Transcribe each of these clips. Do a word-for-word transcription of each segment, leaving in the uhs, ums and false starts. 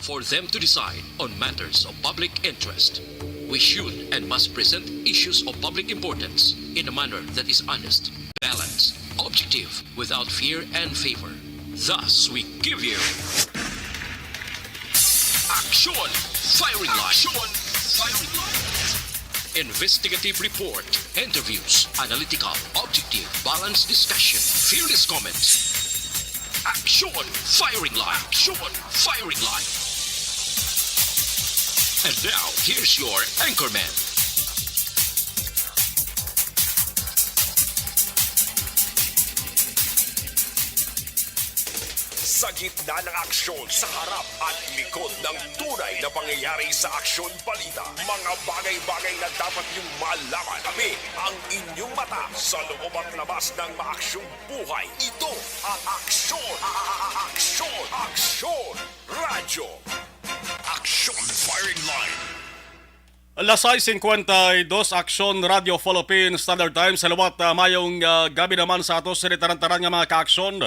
for them to decide on matters of public interest. We should and must present issues of public importance in a manner that is honest, balanced, objective, without fear and favor. Thus, we give you Action Firing Line. Action Firing Line. Investigative report, interviews, analytical, objective, balanced discussion, fearless comments. Action Firing Line. Action Firing Line. And now, here's your anchorman. Sa gitna ng aksyon, sa harap at likod ng tunay na pangyayari sa aksyon balita, mga bagay-bagay na dapat niyong malaman. Kami ang inyong mata sa loob at labas ng maaksyong buhay. Ito ang Aksyon, Aksyon, Aksyon Radyo. Action Firing Line. Alas sais singkwenta y dos, Aksyon Radyo Philippine Standard Time. Sa liwat, ah, mayong, ah, gabi naman sa ato sa tanan-tanan nga mga kaaksyon,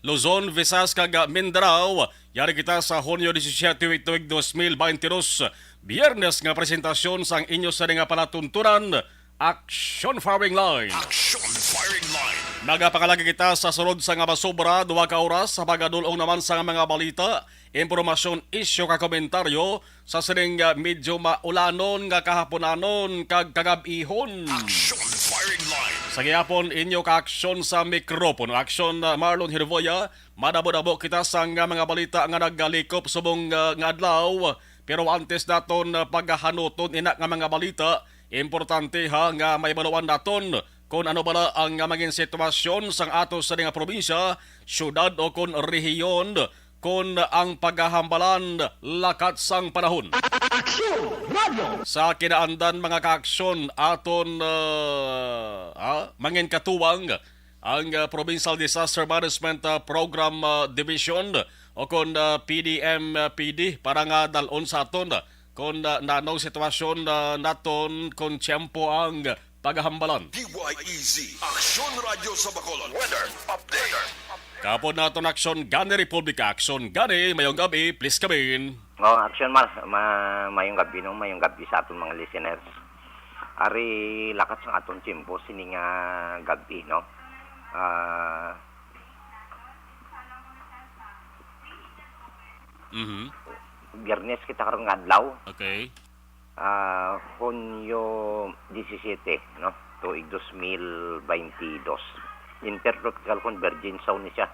Luzon, Visayas, kag, ah, Mindanao. Yari kita sa Hunyo disisiete, tuig dos mil baynte dos, Biyernes, nga presentasyon sang inyo sa nga palatuntunan, Action Firing Line. Action Firing Line. Magapangalagad kita sa sulod sa nga masobra duha ka oras sa pagadul-ong naman sa mga balita, impormasyon, isyu, kag komentaryo sa sining, ah, medyo maulanon nga kahaponanon kag kagab-ihon. Action Firing Line. Sa gihapon, inyo ka aksyon sa mikropono. Aksyon, ah, Marlon Herboya, madabo-dabo kita sa nga mga balita nga nagalikop subong, ah, nga adlaw. Pero antes naton, ah, paghanuton ina nga mga balita, importante ha nga mahibaluan naton kon ano bala ang, ah, mangin sitwasyon sang ato sa nga probinsya, syudad o kon rehiyon, kon ang paghahambalan lakat sang panahon. Aksyon Radyo. Sa kinaandan, mga kaaksyon, aton, ah, ah, mangin katuwang ang, ah, Provincial Disaster Management, ah, Program, ah, Division o kon, ah, P D M P D para nga dal-on sa aton, ah, kon, ah, nanong sitwasyon, ah, naton kon tiyempo ang paghambalan. D Y E Z, Aksyon Radyo sa Bacolod. Weather update. Kapod naton Aksyon Gani Republika, Aksyon Gani, mayong gabi, please come in. Oh, Aksyon Mar, ma-, mayong gabi, no? Mayong gabi sa aton mga listeners. Ari lakat sang aton tiyempo sini nga gabi, no? Ah, Mhm. Biyernes kita karon nga adlaw. Okay. Ah, Hunyo disisiete, no? Tuig dos mil baynte dos. Intertropical convergence zone ni siya.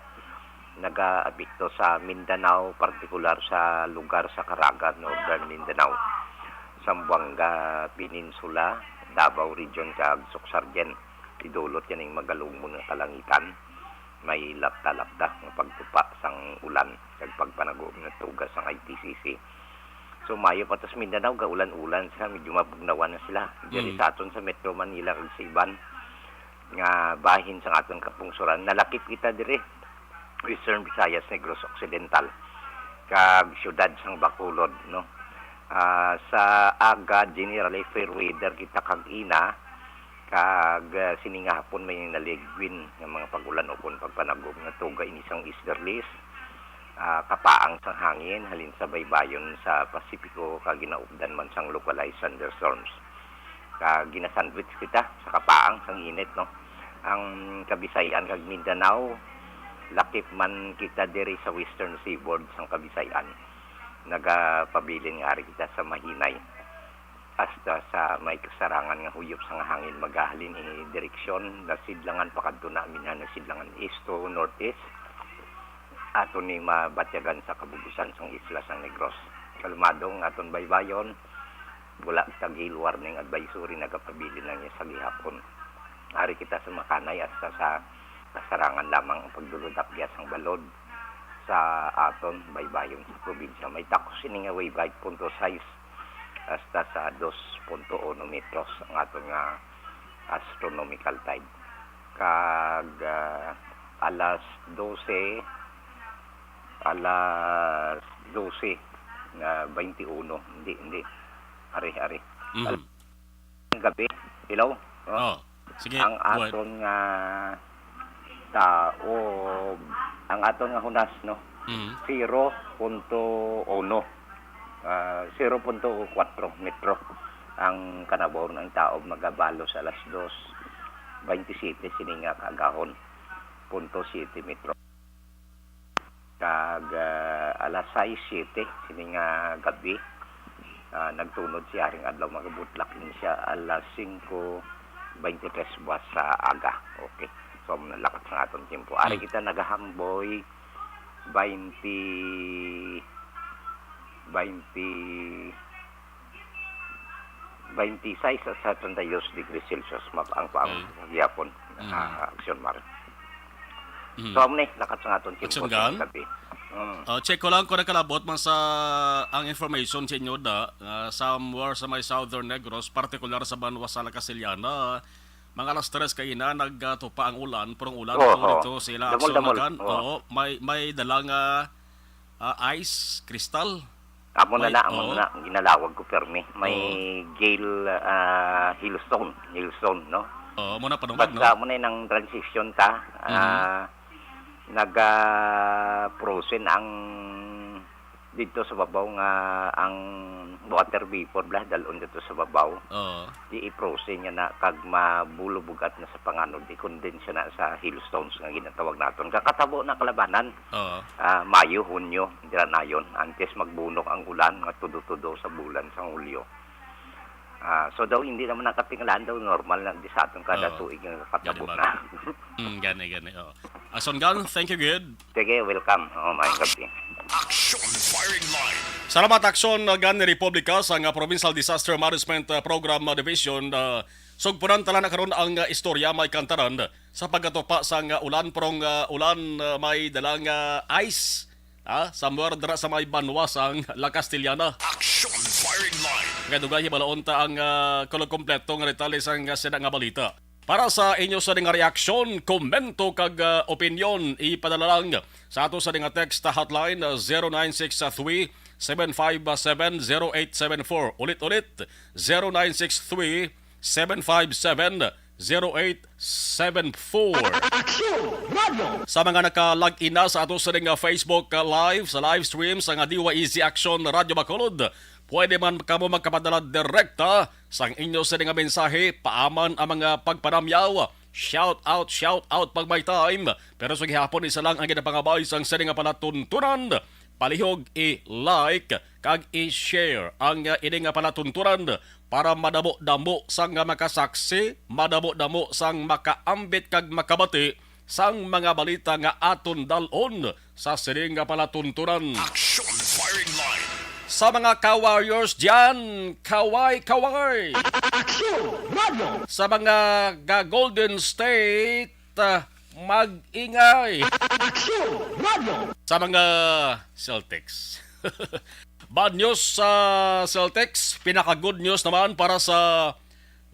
Nagaapekto sa Mindanao, partikular sa lugar sa Caraga, Northern Mindanao, Zamboanga Peninsula, Davao Region, kag Soccsksargen. Idulot yan ning magalumon nga kalangitan. May lapta-lapta nga pagtupa sang ulan kag pagpanaguom nga tuga sang I T C C. So, maayo pa to sa Mindanao, gaulan-ulan sila, medyo mabugnawan na sila. Diri Mm. sa aton sa Metro Manila kag sa iban nga bahin sang aton kapungsoran, nalakip kita diri, Western Visayas, Negros Occidental, kag siyudad sang Bacolod, no? Ah, sa aga, generally fair weather kita kag ina, kag, ah, sini nga hapon may naligwin nga mga pag-ulan ukon pagpanaguom nga tuga ini sang easterlies, ah, kapaang sang hangin halin sa baybayon sa Pasipiko kag ginaupdan man sang localized thunderstorms. Kag ginasandwich kita sa kapaang sang init, no? Ang Kabisayan kag Mindanao, lakip man kita diri sa western seaboard sang Kabisayan. Nagapabilin nga ari kita sa mahinay. Hasta sa may kasarangan nga huyop sang hangin magahalin ini direksyon, nasidlangan pakadto na, minhan nasidlangan east to northeast. Ato ni mabatyagan sa kabug-usan sang isla sang Negros. Kalmado ang aton baybayon, wala tag hail warning advisory nagapabilin lang niya sa gihapon. Ari kita sa makanay hasta sa kasarangan lamang ang pagdulod-akyat sang balod sa aton baybayon sa probinsya. May takos sini nga wave height punto sais hasta sa dos punto uno metros ang aton nga astronomical tide. Kag, ah, alas dose, alas dose nga baynte uno. Hindi, hindi. Ari, ari. Mhm. Al-, gabi. Hello? Oh. Oh, sige, Ang go ahead. aton nga tao, ang aton nga hunas, no? Mhm. Zero punto uno. Ah, zero punto kuwatro metro ang kanabaw nga taob magabalo sa alas dos baynte siyete sini nga kaagahon, punto siyete metro. Kag, ah, alas sais siyete sini nga gab-i, ah, nagtunod si Haring Adlaw, magabutlak din siya alas singko baynte tres buwas sa aga. Okay. So, nalakat sa aton tempo. Ari Hmm. kita nagahamboy baynte, baynte, baynte sais sa treinta y dos degrees Celsius, map-, ang paang Okay. gihapon, Mm. ah, Aksyon Mar. Mm. So, amo ni, lakat sa aton Aksyon tempo sa Gan? gabi. Mm. Ah, check ko lang kung nakalabot man sa ang information sa inyo da, ah, somewhere sa may Southern Negros, partikular sa banwa sa La Castellana. Mga alas tres kaina nagtupa ang ulan, pero ang ulan Oo, po oo. dito sa ila Damol, Aksyon damol. Gan. Oo. Oo, may, may dala nga, ah, ice, crystal. Amo na May, na, amo oo. na, ginalawag ko permi. May Oo. gale, ah, hailstone, hailstone, no? Oo, amo na panubag, Basta no? amo na nang transition ta, Mhm. ah, naga-frozen ang dito sa babaw nga ang water vapor bala, dal-on dito sa babaw. Oo. Di i-frozen niya na kag mabulubog at na sa panganod, i-condense na sa hailstones nga ginatawag naton. Kakatabo na kalabanan, Oo. ah, Mayo, Hunyo, dira nayon, antes magbunok ang ulan nga tudo-tudo sa bulan sang Hulyo. Ah, so daw hindi naman nakatingalahan daw normal na di sa aton kada Oo. tuig nga kakatabo Gani ba? na. Mm, gani, gani. Oo. Aksyon Gan, thank you, good. Sige, welcome. Oh, maayong gabi. Action Firing Line. Salamat, Aksyon Gan Republika sa nga Provincial Disaster Management, uh, Program, uh, Division. Uh, sugpunan tala na karon ang, uh, istorya may kantaran sa pagkatupa sang, uh, ulan, prong, uh, ulan, uh, may dalang, uh, ice, ah, somewhere dira sa may banwa sang La Castellana. Action Firing Line. Kay dugay hibalaon ta ang, uh, kulang kompleto nga detalye sang, uh, sina nga balita. Para sa inyo sa nga reaksyon, komento kag, ah, opinyon, ipadala lang sa ato sa nga text hotline, ah, zero nine six three, seven five seven, zero eight seven four. Ulit-ulit, zero nine six three, seven five seven, zero eight seven four. Action Radio! Sa mga naka-log in na sa ato sa nga Facebook, ah, Live, sa live stream sa nga D Y E Z Action Radio Bacolod, pwede man kamo magkapadala direkta sang inyo sini nga mensahe, paaman ang mga pagpanamyaw, shout out, shout out pag may time. Pero sa gihapon, isa lang ang ginapangabay sang sini nga palatuntunan. Palihog i-like kag i-share ang, uh, ini nga palatuntunan para madamo-damo sang nga makasaksi, madamo-damo sang makaambit kag makabati sang mga balita nga aton dal-on sa sini nga palatuntunan. Action Firing Line. Sa mga ka-Warriors diyan, kaway-kaway. Action Radio. Sa mga ga-Golden State, ah, mag-ingay. Action Radio. Sa mga Celtics. Bad news sa Celtics, pinaka-good news naman para sa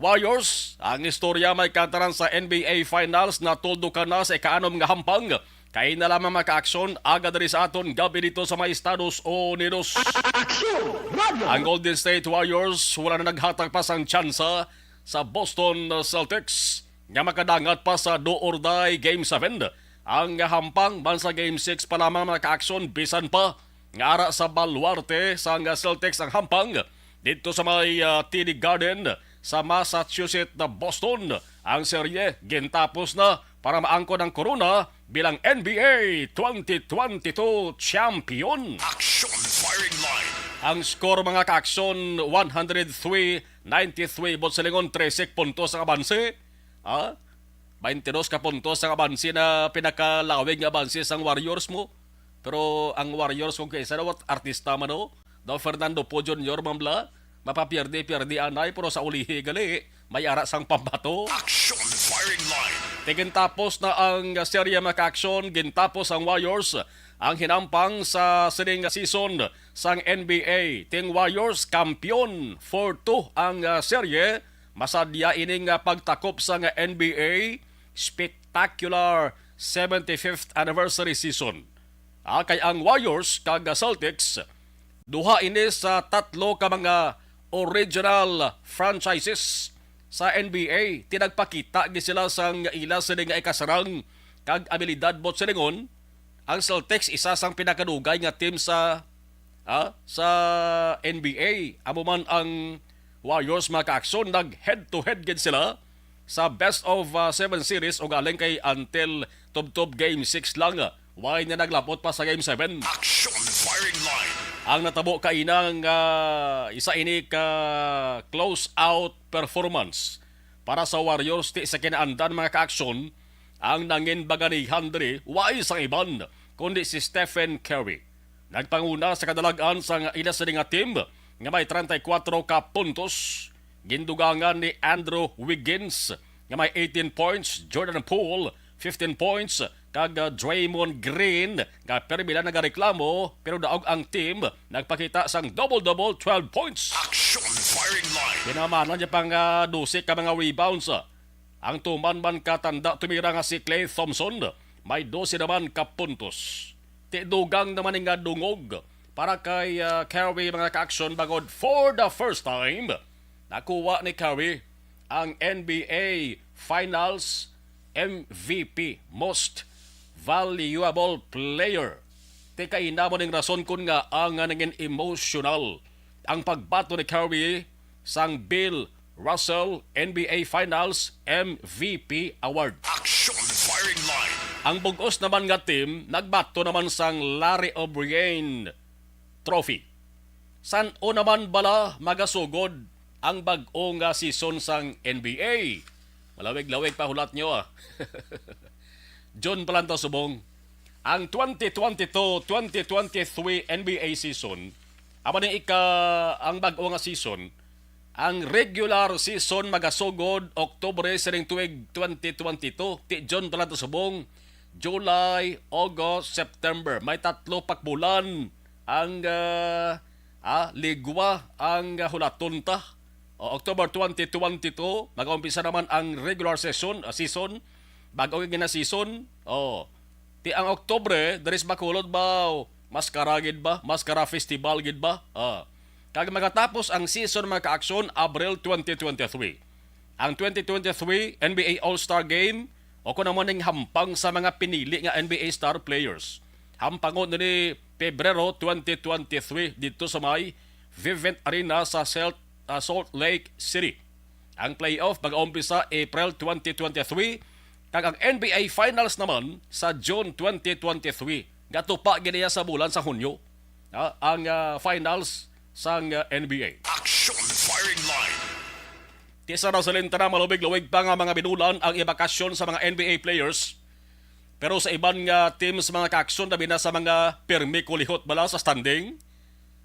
Warriors. Ang istorya may kantaran sa N B A Finals, natuldukan na sa ikaanom nga hampang. Kay na lamang maka-aksyon, aga diri sa aton gabi dito sa may Estados Unidos. Action Radio. Ang Golden State Warriors wala na naghatag pa sang tsansa sa Boston Celtics nga makadangat pa sa do or die Game seven. Ang hampang man sa Game six pa lamang maka-aksyon, bisan pa nga ara sa baluarte sang Celtics ang hampang didto sa may, ah, T D Garden sa Massachusetts na Boston. Ang serye gintapos na para maangkon ang korona bilang N B A twenty twenty-two champion. Action Firing Line. Ang score, mga ka-aksyon, one hundred three ninety-three, buot silingon, trese puntos ang abanse. Ha? Baynte dos ka puntos ang abanse na pinakalawig nga abanse sang Warriors mo. Pero ang Warriors, kung kaisa daw artista man, oh, daw Fernando Poe Junior man bala, mapapierde-pierde anay, pero sa ulihi gali, may ara sang pambato. Action Firing Line. Tigintapos na ang serye, mga ka-aksyon, gintapos ang Warriors ang hinampang sa sining season sang N B A. Ting Warriors, kampiyon, four two ang, ah, serye. Masadya ining, ah, pagtakop sang N B A spectacular seventy-fifth anniversary season. Ah, kay ang Warriors kag Celtics, duha ini sa tatlo ka mga original franchises sa N B A. Ti nagpakita gid sila sang ila sini nga ikasarang kag abilidad, buot silingon. Ang Celtics, isa sang pinakadugay nga team sa ah, sa N B A. Amo man ang Warriors, mga kaaksyon, nag head-to-head gid sila sa best of, ah, seven series, ugaling kay until tubtob game six lang, ah, way na naglabot pa sa game seven. Action firing line. Ang natabo kaina nga isa ini ka close-out performance para sa Warriors, ti sa kinaandan, mga kaaksyon, ang nanginbaganihan diri, way sang iban kundi si Stephen Curry. Nagpanguna sa kadalagan sang ila sini nga team nga may treinta y cuatro ka puntos. Gindugangan ni Andrew Wiggins nga may eighteen points, Jordan Poole, fifteen points, kag, uh, Draymond Green nga pirmi lang nagareklamo, pero daog ang team nagpakita sang double-double, twelve points. Action firing line. Pinamahalan niya pang, uh, dose ka mga rebounds, uh, ang tuman man ka tanda tumira nga si Klay Thompson, may dose naman ka puntos. Ti dugang naman ni nga dungog para kay, ah, Curry, mga kaaksyon, bangod for the first time, nakuha ni Curry ang N B A Finals M V P, Most Valuable Player. Ti kaina mo ning rason kon ngaa nga nangin emotional ang pagbato ni Curry sang Bill Russell N B A Finals M V P Award. Action firing line. Ang bug-os naman nga team nagbato naman sang Larry O'Brien Trophy. San-o naman bala magasugod ang bag-o nga season sang N B A? Malawig-lawig pa hulat nyo, ah. John Palanta Subong, ang twenty twenty-two twenty twenty-three N B A season, amo ni ika ang bag-o nga season, ang regular season magasugod Oktubre sining tuig twenty twenty-two, ti June pala to subong, July, August, September. May tatlo pakbulan ang, ah, ah, ligwa ang, ah, hulaton ta. O, October twenty twenty-two, mag-umpisa naman ang regular session, ah, season. Bag-o nga season. O, ti ang Oktubre, diri sa Bacolod ba, maskara gid ba? Maskara festival gid ba? Ah. Kag magatapos ang season, mga kaaksyon, Abril twenty twenty-three. Ang twenty twenty-three N B A All-Star Game, o kon amo ning hampang sa mga pinili nga N B A star players. Hampangon ni Pebrero twenty twenty-three dito sa may Vivint Arena sa Salt, ah, Salt Lake City. Ang playoff mag-umpisa April twenty twenty-three, kag ang N B A Finals naman sa June twenty twenty-three. Gatupa gid iya sa bulan sa Hunyo, ah, ang, ah, finals sang, ah, N B A. Action firing line. Ti sa Rosalyn, tana, malubig-luwig pa nga mga binulan ang ibakasyon sa mga N B A players. Pero sa iban nga teams, mga kaaksyon, labi na sa mga pirmi kulihot bala sa standing,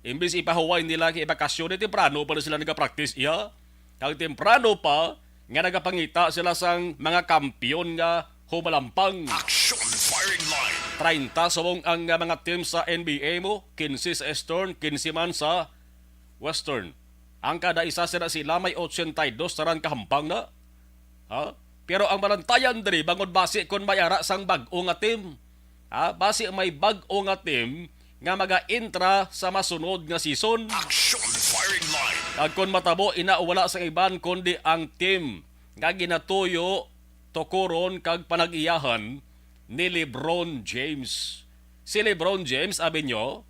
imbis ipahuway nila kay ibakasyon, eh, temprano pa na sila nagapractice, iya. Kag temprano pa nga nagapangita sila sang mga kampiyon nga humalampang. Action firing line. Treinta subong ang, ah, mga team sa N B A mo, quince sa Eastern, quince man sa Western. Ang kada isa sila, sila may ochenta y dos tanan kahampang na. Ha? Pero ang balantayan diri, bangod basi kon may ara sang bag-o nga team. Ha? Basi may bag-o nga team nga maga-intra sa masunod nga season. Action firing line. Kag kon matabo, ina wala sa iban kundi ang team nga ginatuyo, tukuron kag panag-iyahan ni LeBron James. Si LeBron James, abi nyo,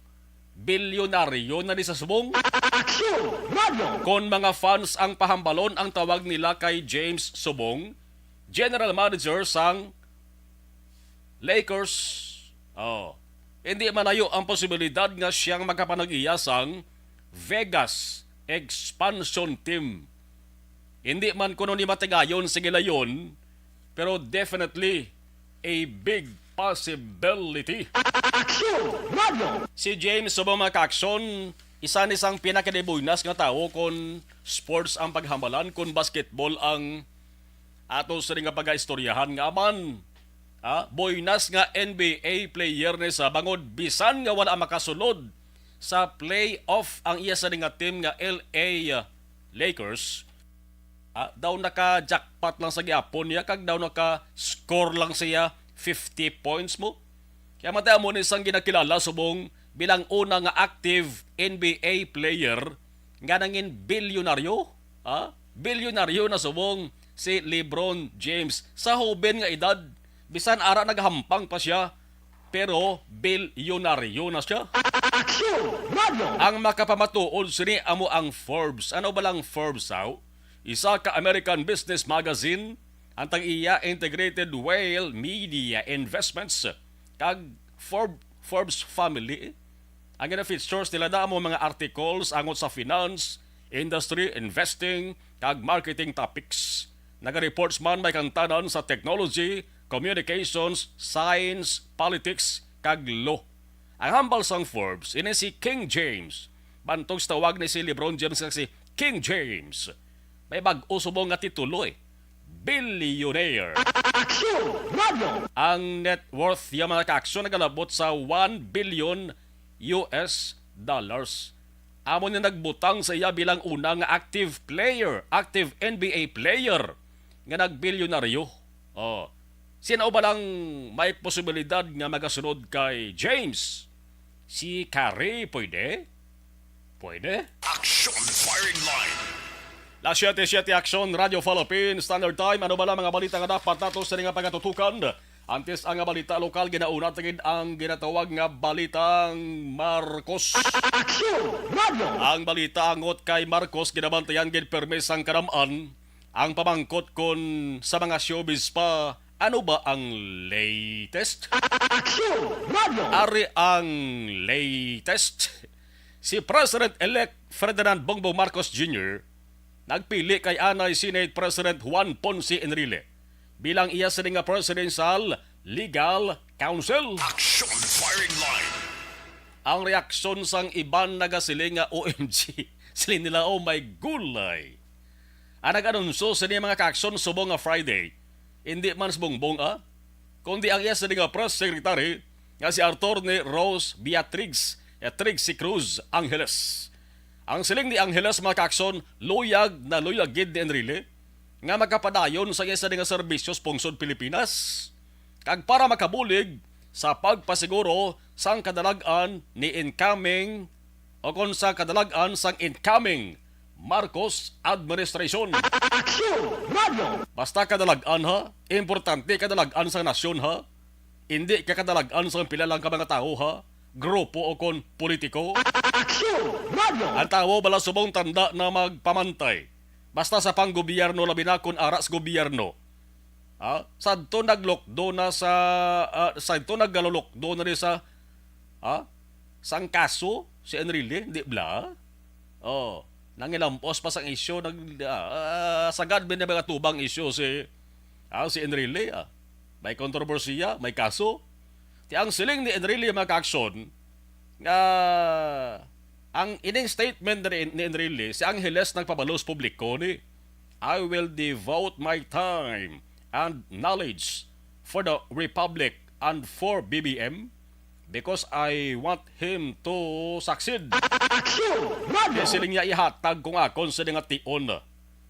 bilyonaryo na ni sa subong. Action Radio! Kon mga fans ang pahambalon, ang tawag nila kay James Subong, general manager sang Lakers. Oh, hindi malayo ang posibilidad nga siyang makapanag-iya sang Vegas expansion team. Hindi man kuno ni matigayon sa gilayon, pero definitely a big possibility. Action Radio! Si James Subong, mga kaaksyon, isa ni sang pinakadibuynas nga tawo kon sports ang paghambalan, kon basketball ang ato sini nga pagaistoryahan nga man, ah, buynas nga N B A player ni sa bangod bisan nga wala makasulod sa playoff ang iya sini nga team nga L A Lakers. Ah, daw naka-jackpot lang sa gihapon niya kag daw naka-score lang siya fifty points mo. Kaya matay amo ni sang ginakilala subong bilang una nga active N B A player nga nangin bilyonaryo. Ha? Bilyonaryo na subong si LeBron James sa hoben nga edad. Bisan ara naghampang pa siya, pero bilyonaryo na siya. Aksyon Radio! Ang makapamatuod sini amo ang Forbes. Ano ba lang Forbes, aw? Isa ka American business magazine, ang tag-iya Integrated Whale Media Investments, kag Forb-, Forbes Family. Ang gina-features nila na amo mga articles angot sa finance, industry, investing, kag marketing topics. Naga-reports man may kantanan sa technology, communications, science, politics, kag law. Ang hambal sang Forbes, ini si King James. Bantog sa tawag ni si LeBron James nga si King James. May bag-o subong nga titulo, eh. Billionaire. Aksyon Radio! Ang net worth niya, mga ka-aksyon, nagalabot sa one billion U S dollars. Amo ni nagbutang sa iya bilang una nga active player, active N B A player nga nagbilyonaryo. Oh. Sino ba lang may posibilidad nga magasunod kay James? Si Curry, pwede? Pwede? Action Firing Line. Las siyete, siyete Action, Radyo Philippine Standard Time. Ano ba lang mga balita nga dapat nato sa nga pagatutukan? Antes ang nga balita lokal, ginauna ta gid ang ginatawag nga balitang Marcos. Action Radio! Ang balita angot kay Marcos, ginabantayan gid permi sang karaman. Ang pamangkot kon sa mga showbiz pa, ano ba ang latest? Action Radio! Ari ang latest. Si President-elect Ferdinand Bongbong Marcos Junior nagpili kay anay Senate President Juan Ponce Enrile bilang iya sini nga Presidential Legal Counsel. Action Firing Line. Ang reaksyon sang iban nagasiling nga, "O M G," siling nila, "Oh my gulay." Ang nag-anunso sini, mga ka-aksyon, subong nga Friday, indi man si Bongbong, ah, kundi ang iya sini nga press secretary nga si Attorney Rose Beatrix, eh, Trixie Cruz Angeles. Ang siling ni Angeles, mga ka-aksyon, luyag na luyag gid ni Enrile nga makapadayon sa iya sini nga serbisyo sa pungsod Pilipinas, kag para makabulig sa pagpasiguro sang kadalag-an ni incoming o kon sa kadalag-an sang incoming Marcos administration. Action Radio! Basta kadalag-an, ha? Importante kadalag-an sang nasyon, ha? Indi ka kadalag-an sang pila lang ka mga tawo, ha? Grupo o kon politiko. Action Radio! Ang tawo bala subong tanda na magpamantay. Basta sa panggobyerno, labi na kon ara sa gobyerno. Ha? Sadto naglukdo na sa, ah, sadto nagalulukdo na ni sa, ha? Sang kaso si Enrile, di bala? Oh, nangilampos pa sang isyu, nag, ah, sagad ba na mga tubang isyu si, ah, si Enrile, ah? May kontrobersiya, may kaso. Ti ang siling ni Enrile, mga ka-aksyon, nga ang ining statement ni, ni Enrile, si Angeles nagpabalo sa publiko ni, "I will devote my time and knowledge for the Republic and for B B M because I want him to succeed." Action! Radio! Kay siling niya, "Ihatag ko nga akon sini nga tion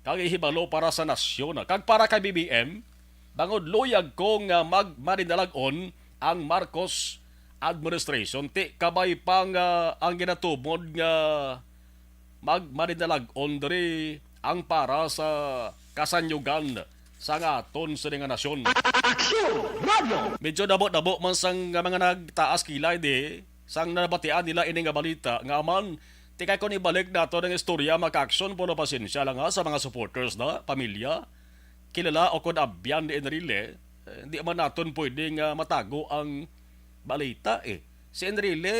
kag ihibalo para sa nasyon kag para kay B B M, bangod luyag ko nga magmadinalag-on ang Marcos administration." Ti kabay pa nga ang ginatumod nga magmadinalag-on diri ang para sa kasanyugan sang aton sini nga nasyon. Action Radio! Medyo dabo-dabo man sang nga mga nagtaas kilay di sang nabatian nila ini nga balita nga aman. Ti kay kon ibalik nato ang istorya, mga ka-aksyon, pero pasensya lang ha sa mga supporters na, pamilya, kilala o kon abyan ni Enrile. Eh, di man naton pwede nga matago ang balita, eh. Si Enrile,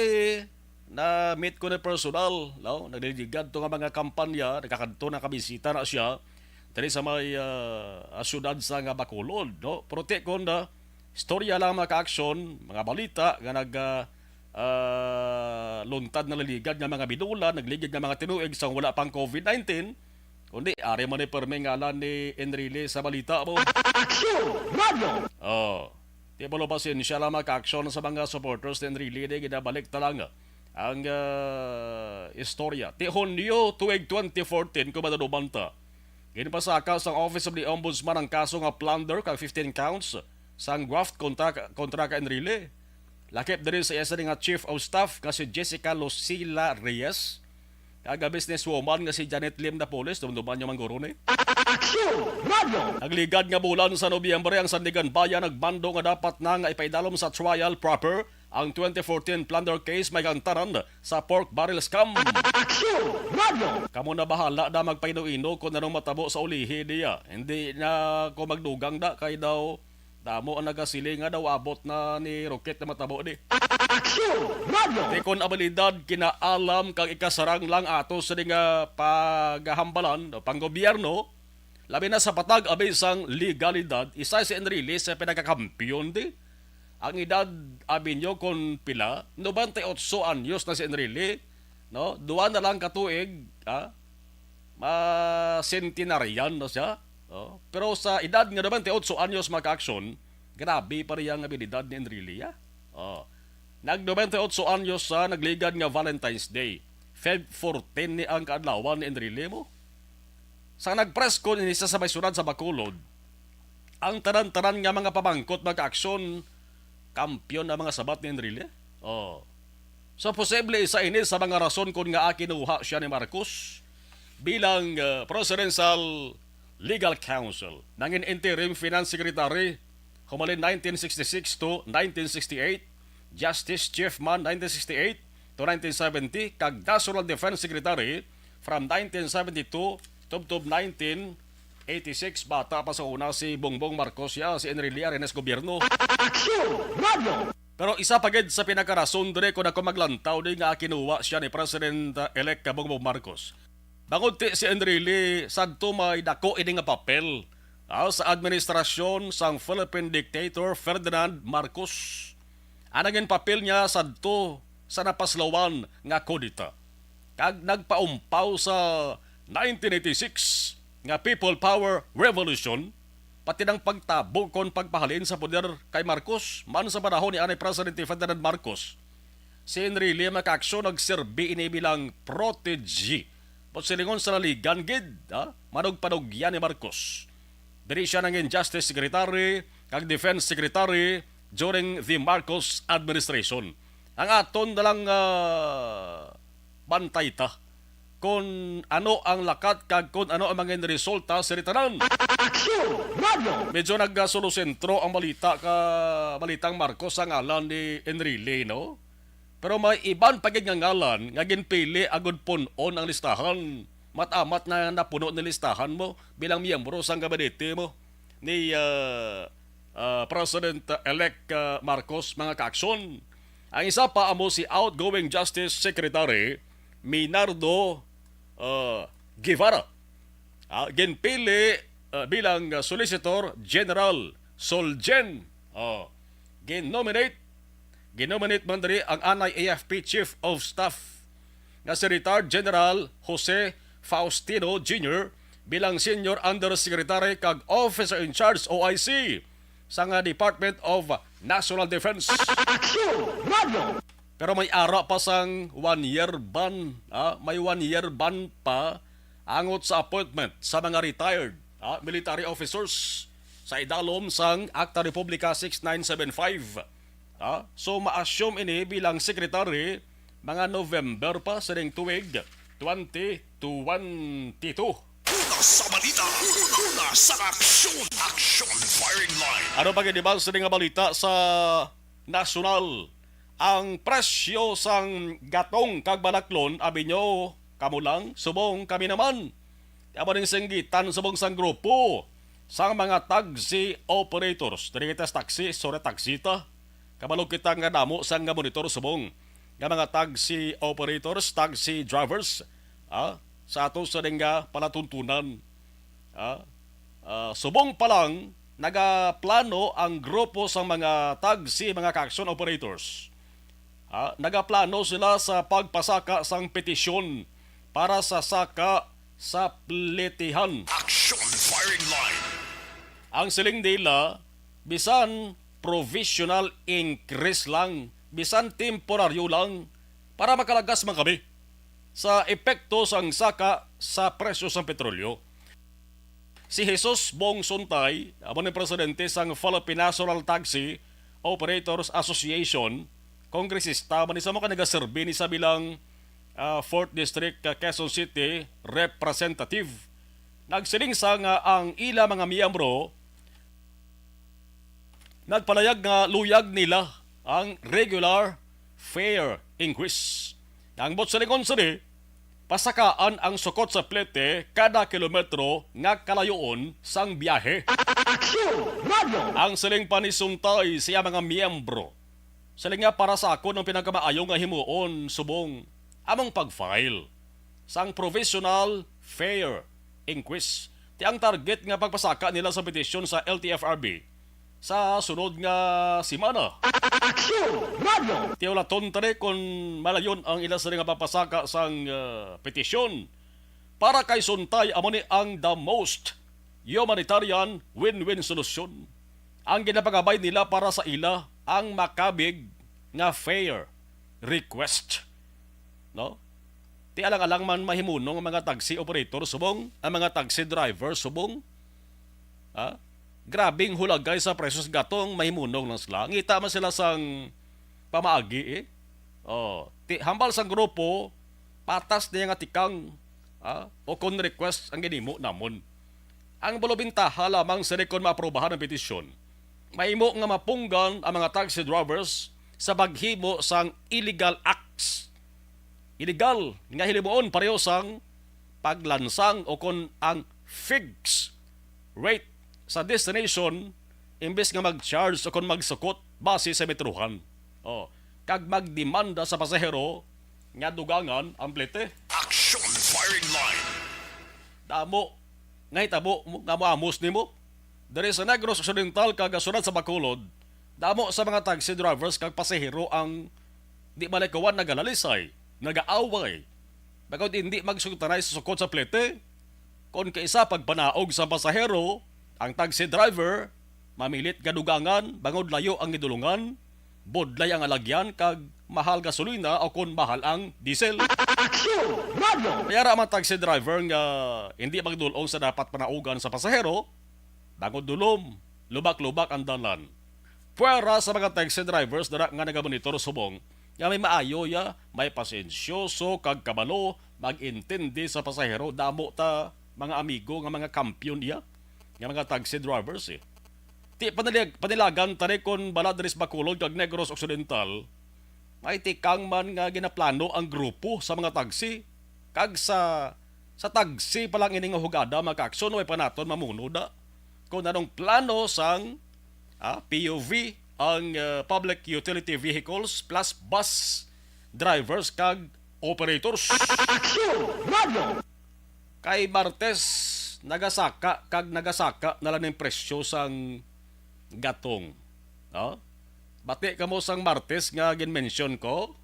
na-meet ko na personal, no? Nagligad to nga mga kampanya, nakakadto, nakabisita na siya diri sa may, ah, ah, siyudad sa nga Bacolod, no? Pero ti kon na, istorya lang, mga ka-aksyon, mga balita nga nag, ah, ah, luntad na liligad nga mga binulan, nagligid nga mga tinuig sa wala pang COVID nineteen, kundi ari man ni permi ngalan ni Enrile sa balita mo. Action Radio! Oh. Ti balo, pasensya lang, mga ka-aksyon, sa mga supporters ni Enrile, di, ginabalik ta lang ang, ah, istorya. Ti Hunyo tuig twenty fourteen, kung madaduman ta, ginpasaka sang Office of the Ombudsman ang kaso nga plunder kag fifteen counts sang graft kontra, kontra kay Enrile. Lakip diri sa iya sini nga Chief of Staff nga si Jessica Lucila Reyes, kag ang businesswoman nga si Janet Lim Napoles, dumduman niyo man guro ni. Action Radio! Nagligad nga bulan sa Nobyembre, ang Sandiganbayan nagmando nga dapat na nga ipaidalom sa trial proper Ang twenty fourteen plunder case may gantaran sa pork barrel scam. Aksyon! Radyo! Kamo na bahala na magpaino-ino kung anong matabo sa ulihi niya. Hindi na ko magdugang na kay daw damo ang nagasiling nga daw abot na ni Rocket na matabo ni. Aksyon! Radyo! Tikon abilidad, kinaalam kag ikasarang lang ato sa nga pagahambalan o panggobyerno, labi na sa patag abi sang legalidad, isa si Enrile sa pinakakampiyon di. Ang edad abi nyo kon pila, nobenta y otso anyos na si Enrile, no? Duha na lang ka tuig, ha? Masentenaryan na siya. Oh. Pero sa edad nga nobenta y otso anyos, mga ka-aksyon, grabe pa rin ang abilidad ni Enrile, ha? Oh. Nag nobenta y otso anyos sa nagligad nga Valentine's Day. Feb fourteen ni ang kaadlawan ni Enrile mo. Sa nagpress con ini sa may syudad sa Bacolod, ang tanan-tanan nga mga pamangkot, mga ka-aksyon, kampiyon ang mga sabat ni Enrile. Oh. So, posible isa ini sa mga rason kon ngaa kinuha siya ni Marcos bilang, uh, presidential legal counsel. Nangin interim finance secretary humalin nineteen sixty-six to nineteen sixty-eight, Justice Chief man nineteen sixty-eight to nineteen seventy, kag National Defense Secretary from nineteen seventy-two tubtob nineteen eighty-six. Bata pa sa una si Bongbong Marcos ya, si Enrile Arenas gobyerno. Aksyon! Radyo! Pero isa pa gid sa pinakarason diri kung ako maglantaw di nga kinuha siya ni President-elect Bongbong Marcos. Bangod ti si Enrile, sadto may dako ini nga papel, ah, sa administrasyon sang Philippine dictator Ferdinand Marcos. Ang naging papel niya sadto sa napaslawan nga kudeta kag nagpaumpaw sa nineteen eighty-six nga People Power Revolution, pati nang pagtabo kon pagpahalin sa poder kay Marcos man sa panahon ni anay Presidente Ferdinand Marcos. Si Enrile, mga ka-aksyon, nagserbi ini bilang protege, but silingon sa naligan gid, ha? Manugpanugyan ni Marcos. Diri siya nangin Justice Secretary kag Defense Secretary during the Marcos administration. Ang aton na lang, ah, bantay ta kon ano ang lakat kag kon ano ang mga resulta sa tanan. Aksyon! Radyo! Medyo nagasulusentro ang balita ka, balitang Marcos sa ngalan ni Enrile, no? Pero may iban pa gid nga ngalan nga ginpili agud pun-on ang listahan. Mat-amat na napuno ni listahan mo bilang miyembro sang gabinete mo ni, ah, ah, President-elect, ah, Marcos, mga ka-aksyon. Ang isa pa amo si outgoing Justice Secretary Minardo, ah, Guevara. Ah, ginpili, ah, bilang, ah, Solicitor General, Solgen. Oh, gin-nominate, gin-nominate man diri ang anay A F P Chief of Staff nga si Retired General Jose Faustino Junior bilang Senior Undersecretary kag Officer in Charge, O I C, sa nga Department of National Defense. Aksyon! Radyo! Pero may ara pa sang one year ban, ah, may one year ban pa angot sa appointment sa mga retired, ah, military officers sa idalom sang Akta Republika six nine seven five. Ah, so, ma-assume ini bilang secretary mga November pa sining tuig twenty twenty-two. Una sa balita, una sa aksyon, aksyon firing line. Ano pa gid ba sa nga balita sa nasyonal? Ang presyo sang gatong kag balaklon, abi nyo, kamo lang, subong kami naman. Amo ning singgitan subong sang grupo sang mga taxi operators. Diri kita sa taxi, sorry, taxi ta. Kabalo kita nga damo sang nga monitor subong nga mga taxi operators, taxi drivers, ah, sa ato sa nga palatuntunan. Ah, ah, subong pa lang, nagaplano ang grupo sang mga taxi, mga ka-aksyon operators. Ah, nagaplano sila sa pagpasaka sang petisyon para sa saka sa plitihan. Action firing line. Ang siling nila, bisan provisional increase lang, bisan temporaryo lang, para makalagas man kami sa epekto sang saka sa presyo sang petrolyo. Si Jesus Bong Suntay, amo ni presidente sang Philippine National Taxi Operators Association, kongresista man ni sa mga nagaserbi ni sa bilang, ah, Fourth District, ah, Quezon City Representative. Nagsiling sa nga ang ila mga miyembro nagpalayag nga luyag nila ang regular fare increase. Ang buot silingon sini, pasakaan ang sukot sa plete kada kilometro nga kalayoon sang biyahe. Aksyon! Radyo! Ang siling pa ni Suntay sa iya mga miyembro, siling nga para sa akon ang pinakamaayo nga himuon subong among pag-file sang provisional fare increase. Ti ang target nga pagpasaka nila sa petisyon sa L T F R B sa sunod nga semana. Aksyon! Radyo! Ti hulaton ta ni kon malayon ang ila sini nga pagpasaka sang, ah, petisyon. Para kay Suntay, amo ni ang the most humanitarian win-win solution. Ang ginapangabay nila para sa ila ang makabig nga fare request, no? Ti alang-alang man mahimunong ang mga taxi operator subong, ang mga taxi driver subong. Ha? Grabing hulagay sa presyo sa gatong, mahimunong lang sila. Ngita man sila sang pamaagi, eh. Oh, ti hambal sang grupo, patas niya nga tikang, ha? O kon request ang ginimo namon. Ang bulobintaha lamang sini kon maaprubahan ang petisyon, mahimo nga mapunggan ang mga taxi drivers sa paghimo sang illegal acts. Illegal nga hilimuon pareho sang paglansang o kon ang fixed rate sa destination imbes nga mag-charge o kon magsukot base sa metrohan. Oh, kag magdemanda sa pasahero nga dugangan ang plete. Action firing line. Damo nga hitabo mo, nga moamos nimo. Diri sa Negros Occidental kag sulod sa Bacolod, damo sa mga taxi drivers kag pasahero ang di malikawan nagalalisay, nagaaway, bangod hindi magsugtanay sa sukot sa plete. Kon kaisa pagpanaog sa pasahero, ang taxi driver mamilit nga dugangan bangod layo ang gidulungan, budlay ang alagyan kag mahal gasolina o kon mahal ang diesel. Aksyon! Radyo! May ara man taxi driver nga hindi magdul-ong sa dapat panaugan sa pasahero, bangod dulom, lubak-lubak ang dalan. Puwera sa mga taxi drivers dira nga nagamonitor subong nga may maayo ya, may pasensyoso kag kabalo mag-intindi sa pasahero, damo ta mga amigo nga mga kampiyon iya nga mga taxi drivers, eh. Ti panilag-, panilagan ta ni kon bala diri sa Bacolod kag Negros Occidental, may tikang man nga ginaplano ang grupo sa mga taxi. Kag sa, sa taxi pa lang ini nga hugada, mga kaaksyon, way pa naton mamuno da kon anong plano sang, ah, P U V, ang, ah, public utility vehicles plus bus drivers kag operators. Aksyon! Radyo! Kay Martes, nagasaka kag nagasaka na lang ning presyo sang gatong. No? Bati kamo sang Martes nga ginmention ko?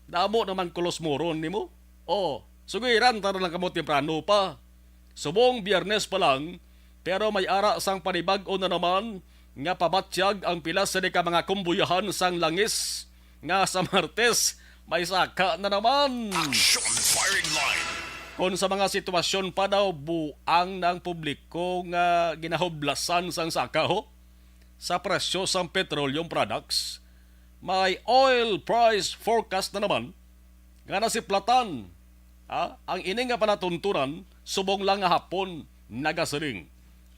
Damo naman kulos moron nimo. Oh, sugiran ta na lang kamo temprano pa. Subong Biyernes pa lang, pero may ara sang panibag-o na naman nga pabatyag ang pila sini ka mga kumbuyahan sang langis nga sa Martes may saka na naman. Action firing line. Kon sa mga sitwasyon pa daw, buang na ang publiko nga ginahublasan sang saka, ho, sa presyo sang petroleum products, may oil price forecast na naman nga nasiplatan, ha? Ang ini nga palatuntunan subong lang nga hapon nagasiling,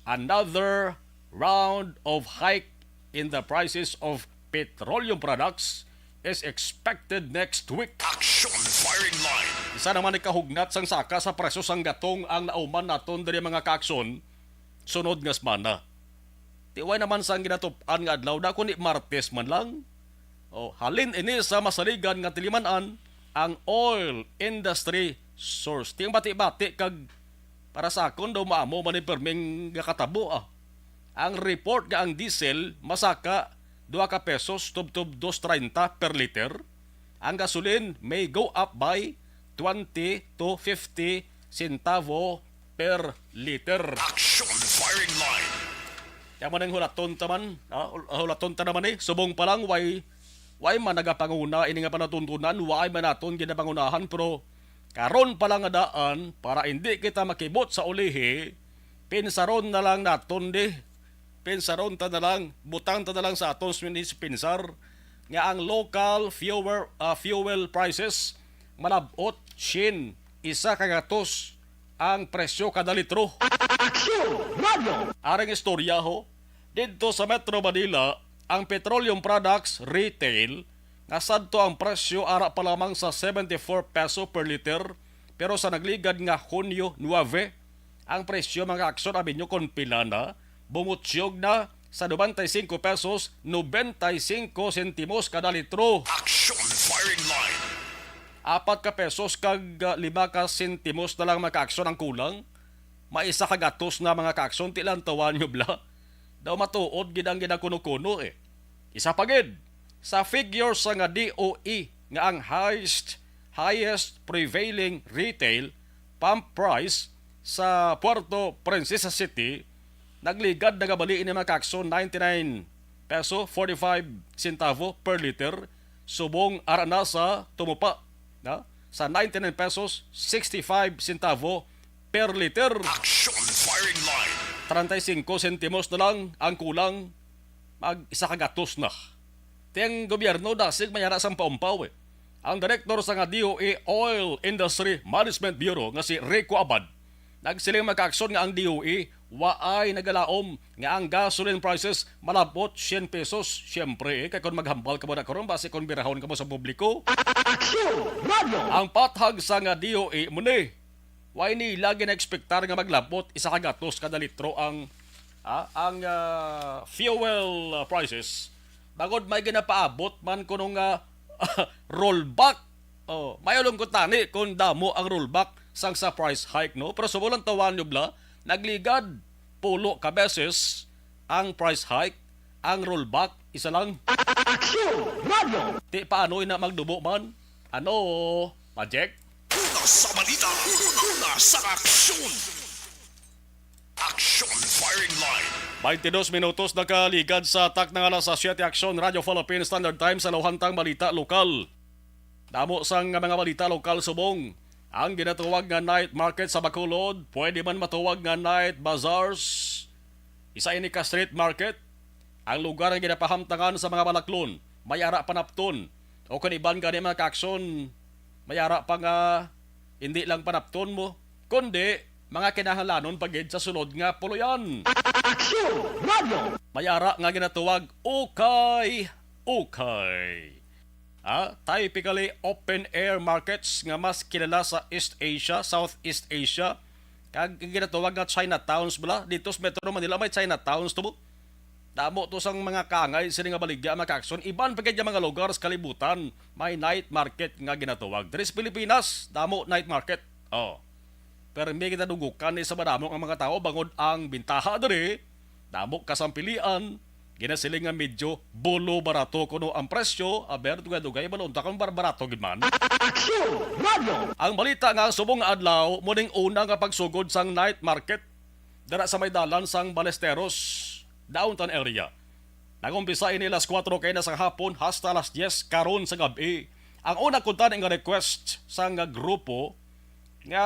"Another round of hike in the prices of petroleum products is expected next week." Action firing line. Isa naman ni kahugnat sang saka sa presyo sang gatong ang nauman naton diri, mga kaaksyon, sunod nga semana. Ti way naman sang ginatup-an nga adlaw na, kundi Martes man lang. O, halin ini sa masaligan nga tiliman-an, ang oil industry source. Ti ang bati-bati kag para sa akon daw maamo man ni perming nga katabo, ah. Ang report nga ang diesel masaka dua ka pesos tubtob dos treinta per liter. Ang gasolin may go up by twenty to fifty centavo per liter. Action firing line. Kaya man ang hulaton ta man, ah, hul-, hulaton ta naman, eh. Subong pa lang, way, way man nagapanguna ini nga palatuntunan, way man naton ginapangunahan, pero karon pa lang nga daan, para hindi kita makibot sa ulihi, pinsaron na lang naton di. Pinsaron ta na lang, butang ta na lang sa aton sini sa pinsar nga ang local fuel, ah, fuel prices malab-ot shin isa ka gatos ang presyo kada litro. Aksyon! Radyo! Arang istorya, ho, didto sa Metro Manila, Ang petroleum products retail nga sadto ang presyo ara pa lamang sa seventy-four peso per liter, pero sa nagligad nga Hunyo nuebe, ang presyo, mga aksyon, abi nyo kon pila na, bumutyog na sa nobenta y cinco pesos nobenta y cinco sentimos kada litro. Action Firing Line. Apat ka pesos kag, ah, lima ka sentimos na lang, mga kaaksyon, ang kulang. May isa ka gatos na, mga kaaksyon, ti lang tawan nyo bala. Daw matuod gid ang ginakuno-kuno, eh. Isa pa gid, sa figures sa nga D O E nga ang highest, highest prevailing retail pump price sa Puerto Princesa City, nagligad na gabali ini, mga kaaksyon, ninety-nine peso forty-five centavo per liter, subong ara na sa tumupa na sa ninety-nine pesos sixty-five centavo per liter. Action Firing Line. Treinta y cinco sentimos na lang ang kulang, mag isa ka gatos na. Ti ang gobyerno dasig may ara sang paumpaw, eh. Ang direktor sa nga D O E Oil Industry Management Bureau nga si Rico Abad nagsiling, mga kaaksyon, nga ang D O E waay nagalaom nga ang gasoline prices malabot syen pesos. Siyempre, eh, kay kung maghambal ka mo na karon, basi kung birahon ka mo sa publiko. Action Radio. Ang pathag sa nga D O E mo ni, way nila gina-expectar nga maglabot isa ka gatos kada litro ang, ah, ang, ah, fuel, ah, prices. Bangod may ginapaabot man kuno nga rollback. Oh, may ulong ko tani kung damo ang rollback sang sa price hike, no? Pero subong lang tawan nyo bala, nagligad pulo ka beses ang price hike, ang rollback isa lang. Action Radio. Ti paano ina magdubo man? Ano? Magic? Una sa balita, una sa aksyon. Action Firing Line. Twenty-dos minutos nakaligad sa takna nga alas siyete. Action Radio Philippines Standard Time sa luhantang balita lokal. Damo sang mga balita lokal subong. Ang ginatawag nga night market sa Bacolod, pwede man matawag nga night bazaars. Isa ini ka street market. Ang lugar nga ginapahamtangan sa mga balaklon, may ara panapton. O kung iban gani, mga kaaksyon, may ara pa nga hindi lang panapton mo, kundi mga kinahanglanon pa gid sa sulod nga puloy-an. Action Radio. May ara nga ginatawag ukay-ukay. Ah, typically open air markets nga mas kilala sa East Asia, Southeast Asia, kag ginatawag nga Chinatowns bala. Dito sa Metro Manila may Chinatowns to, bo. Damo to sang mga kaangay sini nga baligya, mga kaaksyon. Iban pa gid nga mga lugar sa kalibutan, may night market nga ginatawag. Diri sa Pilipinas, damo night market. Oh. Permi kita dugukan ni sa madamo nga mga tawo, bangod ang bintaha diri, damo kasampilian, ginasiling nga medyo bulo barato kuno ang presyo. Aber, dugay-dugay, balon ta kung bar-, barato gid man. Action Radio. Ang balita nga subong nga adlaw, mo ning una nga pagsugod sang night market dira sa may dalan sang Balesteros, downtown area. Nag-umpisa ini alas kuwatro kay na sa hapon hasta alas diyes karon sa gab-i. Ang una kuntani nga request sang grupo nga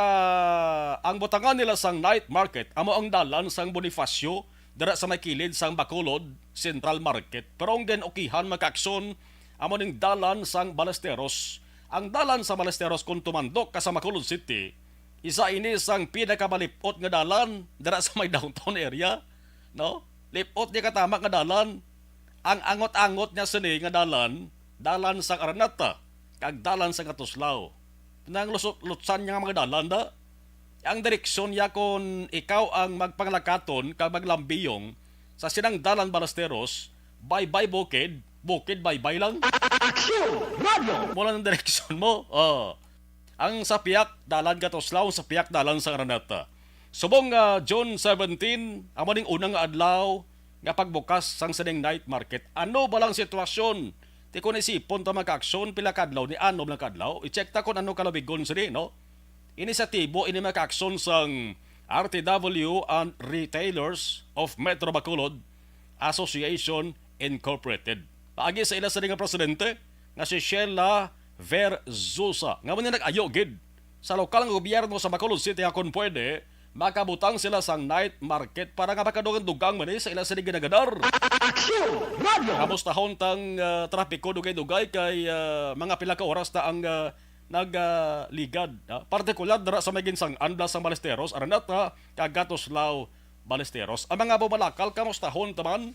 ang butangan nila sang night market amo ang dalan sang Bonifacio dira sa may kilid sang Bacolod Central Market. Pero ang gin-ukihan, mga kaaksyon, amo ning dalan sang Balesteros. Ang dalan sa Balesteros, kung tumandok ka sa Bacolod City, isa ini sang pinakamalip-ot nga dalan dira sa may downtown area, no? Lip-ot niya katama nga dalan. Ang angot-angot niya sini nga dalan, dalan sang Araneta kag dalan sang Katuslao. Nang lusot-lutsan niya nga mga dalan da. Ang direksyon niya, kon ikaw ang magpanglakaton kag maglambiyong sa sinang dalan Balasteros, baybay bukid, bukid baybay lang. Action Radio! Mula ng direksyon mo. Oh. Ang sa piyak, dalan Katuslao, ang sa piyak, dalan sang Araneta. Subong nga June seventeen, amo ning unang nga adlaw nga pagbukas sang sining night market. Ano ba lang sitwasyon? Ti kun isipon ta, mga kaaksyon, pila ka adlaw ni, anom lang ka adlaw. I-check ta kung ano kalubigon sini, no? Inisyatibo ini, mga kaaksyon, sang R T W and Retailers of Metro Bacolod Association Incorporated. Paagi sa ila sini nga presidente nga si Sheila Verzosa, nga man nag-ayo gid sa lokal nga gobyerno sa Bacolod City nga kung pwede, makabutang sila sang night market para nga makadugang-dugang man ni sa ila sini ginagadar. Action Radio! Kamustahon tang, ah, trapiko dugay-dugay kay, ah, mga pila ka oras na ang, ah, nag, ah, ligad, ah, partikular dira sa may ginsang-an bala sang Balesteros, Araneta, kag Katuslao, Balesteros. Ang mga bumalakal, kamustahon ta man?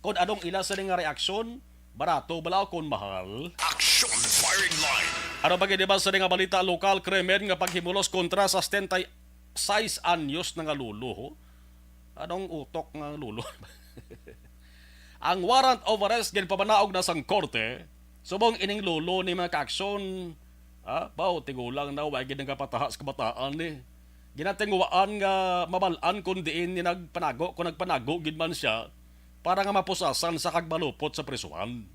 Kung anong ila sini nga reaksyon, barato bala o kung mahal? Action Firing Line. Ano pa gid ba sini nga balita, lokal krimen nga paghimulos kontra sa setenta y seis anyos na nga lolo, ho? Anong utok nga lolo? Ang warrant of arrest ginpamanaog na sang korte subong ining lolo ni, mga kaaksyon. Ah, baw, tigulang na, wa gid nagapataha sa kabataan ni. Ginatinguhaan nga mabal-an kung diin ni nagpanago, kung nagpanago gid man siya, para nga mapusasan sa kag malupot sa prisuhan.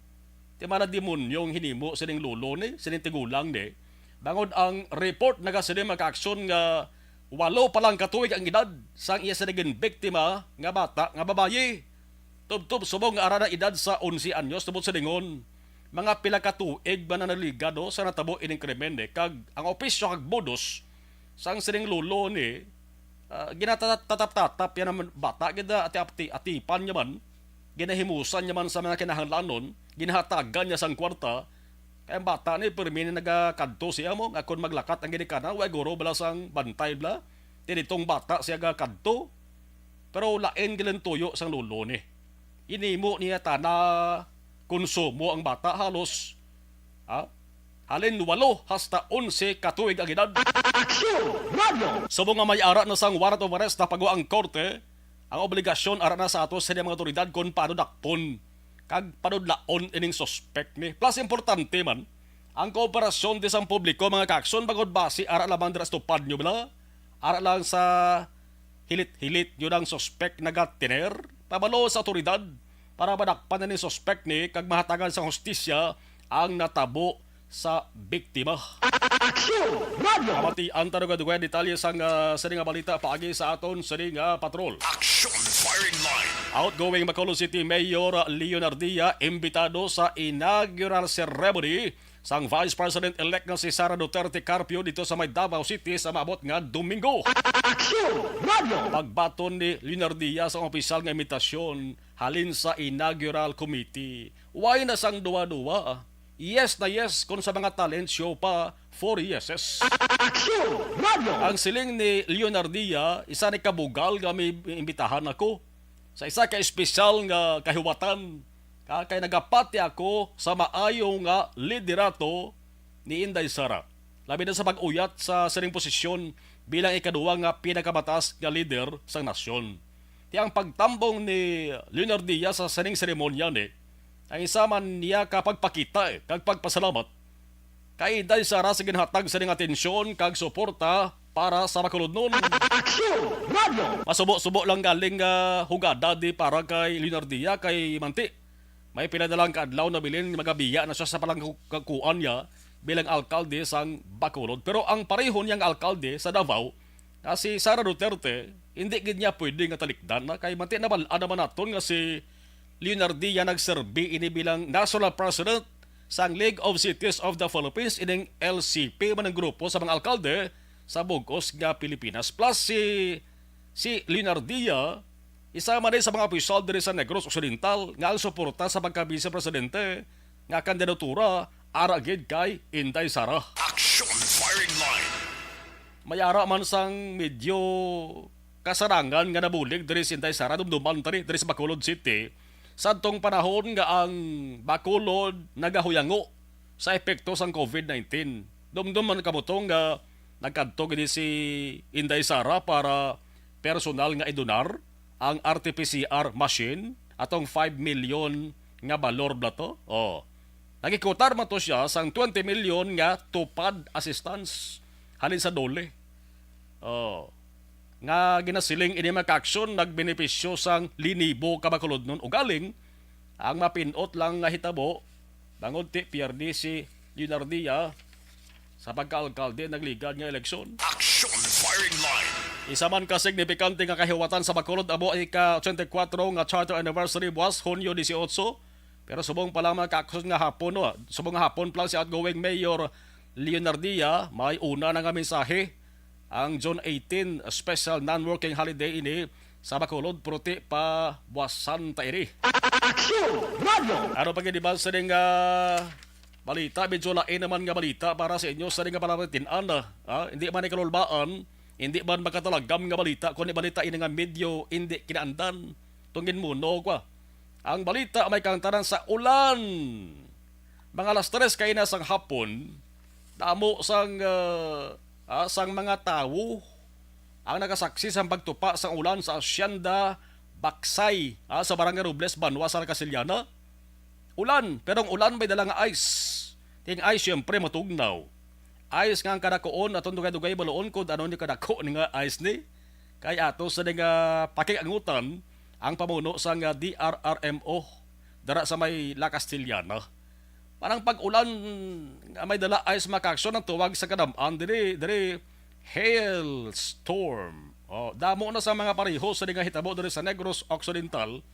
Ti mala demonyo ang hinimo sining lolo ni, sining tigulang ni. Bangod ang report nagasiling, mga kaaksyon, nga walo pa lang ka tuig ang edad sang iya sini ginbiktima nga bata nga babayi. Tubtob subong nga ara na edad sa onse anyos, tubod sa lingon. Mga pila ka tuig ba na naligado sa natabo ining krimen, eh, kag ang opisyo kag modus sang sining lolo ni, ah, ginatatap-tatap yan naman bata gid, ah, ati-, ati-, atipan niya man, ginahimusan niya man sa mga kinahanglanon, ginahatagan niya sang kwarta, kay ang bata ni, permi na nagakadto siya mo, nga kon maglakat ang ginikanan, wa guro bala sang bantay bala, ti ditong bata siya gakadto, pero lain gid ang tuyo sang lolo ni. Ginhimo niya tana konsumo ang bata halos, ha? Halin walo hasta onse ka tuig ang edad. Aksyon! Radyo! Subong nga may ara na sang warrant of arrest na pagwa ang korte, ang obligasyon ara na sa ato sa mga awtoridad kung paano dakpon kag panudlaon ining suspek ni. Plus, importante man ang kooperasyon di sang publiko, mga kaaksyon, bangod basi ara lamang dira sa tupad nyo bala, ara lang sa hilit-hilit nyo ang suspek nagatiner, pabalo sa awtoridad para madakpan na ni suspek ni kag mahatagan sa hustisya ang natabo sa biktima. Aksyon! Radyo! Kamatian ta nga dugay detalye sang, ah, sini nga balita paagi sa aton sini nga patrol. Action Firing Line. Outgoing Bacolod City Mayor Leonardia imbitado sa inaugural ceremony sang Vice President-elect nga si Sara Duterte Carpio dito sa may Davao City sa maabot nga Domingo. Aksyon! Radyo! Pagbaton ni Leonardia sa opisyal nga imbitasyon halin sa inaugural committee, way na sang duwa-duwa. Yes na yes kon sa mga talent show pa, four yeses. Aksyon! Radyo! Ang siling ni Leonardia, isa ni kabugal nga may imbitahan ako sa isa ka espesyal nga kahiwatan, ka-, kay nagapati ako sa maayo nga liderato ni Inday Sara, labi na sa pag-uyat sa sining posisyon bilang ikaduwa nga pinakamataas nga lider sang nasyon. Ti ang pagtambong ni Leonardia sa sining seremonya ni, ang isa man niya ka pagpakita, eh, kag pagpasalamat kay Inday Sara sa ginhatag sa ning atensyon kag suporta para sa Bacolodnon. Aksyon! Radyo! Masubo-subo lang galing nga hugada di para kay Leonardia kay manti may pila na lang ka adlaw na bilin magabiya na siya sa palangkuan niya bilang alkalde sang Bacolod. Pero ang pareho niyang alkalde sa Davao, nga si Sara Duterte, hindi gid niya pwede nga talikdan na kay manti nabal-an naman naton nga si Leonardia nagserbi ini bilang National President sang League of Cities of the Philippines, ining L C P man ang grupo sa mga alkalde sa bug-os nga Pilipinas. Plus si, si Leonardia, isa man sa mga opisyal diri sa Negros Occidental nga ang suporta sa pagka-vice presidente nga kandidatura ara gid kay Inday Sara. Action Firing Line. May ara man sang medyo kasarangan nga nabulig diri si Inday Sara, dumduman ta ni diri sa Bacolod City, sadtong panahon nga ang Bacolod nagahuyango sa epekto sang covid nineteen. Dumdum man kabutong nga nagkadto gid si Inday Sara para personal nga idonar ang R T P C R machine atong five million nga balor bala to. Oh. Nagikutar man to siya sang twenty million nga tupad assistance halin sa DOLE. Oh. Nga ginasiling ini, mga kaaksyon, nagbenepisyo sang linibo ka Bacolodnon. Ugaling, ang mapin-ot lang nga hitabo, bangod ti pierde si Leonardia sa pagkaalkalde nagligad nga eleksyon. Action Firing Line. Isa man ka signifikante nga kahiwatan sa Bacolod amo ang ika-ochenta y kuwatro nga charter anniversary buwas Hunyo dieciocho. Pero subong pa lang, mga kaaksyon, nga hapon, no? Subong nga hapon pa lang si outgoing Mayor Leonardia, may una na nga mensahe. Ang June eighteen special non-working holiday ini sa Bacolod, pero ti pabuwasan ta ini. Aksyon! Radyo! Ano pa gid ba sining, ah, balita? Medyo lain naman nga balita para sa inyo sining nga palabatin-an, ah. Ah, hindi man ikalulbaan, hindi man makatalagam nga balita, kundi balita ini nga medyo hindi kinaandan. Tungin mo, no, kwa? Ang balita may kaangtanan sa ulan. Mga alas tres kaina sang hapon, damo sang, ah, ah, sang mga tawo ang nakasaksi sang pagtupa sang ulan sa Hacienda Baksay, ah, sa Barangay Robles, Banwa, sa Castellana. Ulan, pero ang ulan may dala nga ice. Ting ice, siyempre, matugnaw. Ice nga ang kadakuon, aton dugay-dugay baluon kung ano ni kadako ni nga ice ni. Kay ato sa nga pakiangutan ang pamuno sang D R R M O dara sa may La Castellana. Parang pag-ulan nga may dala ice, mga kaaksyon, ang tuwag sa kadam-an diri, diri hailstorm. Oh, damo na sa mga pareho sa nga hitabo diri sa Negros Occidental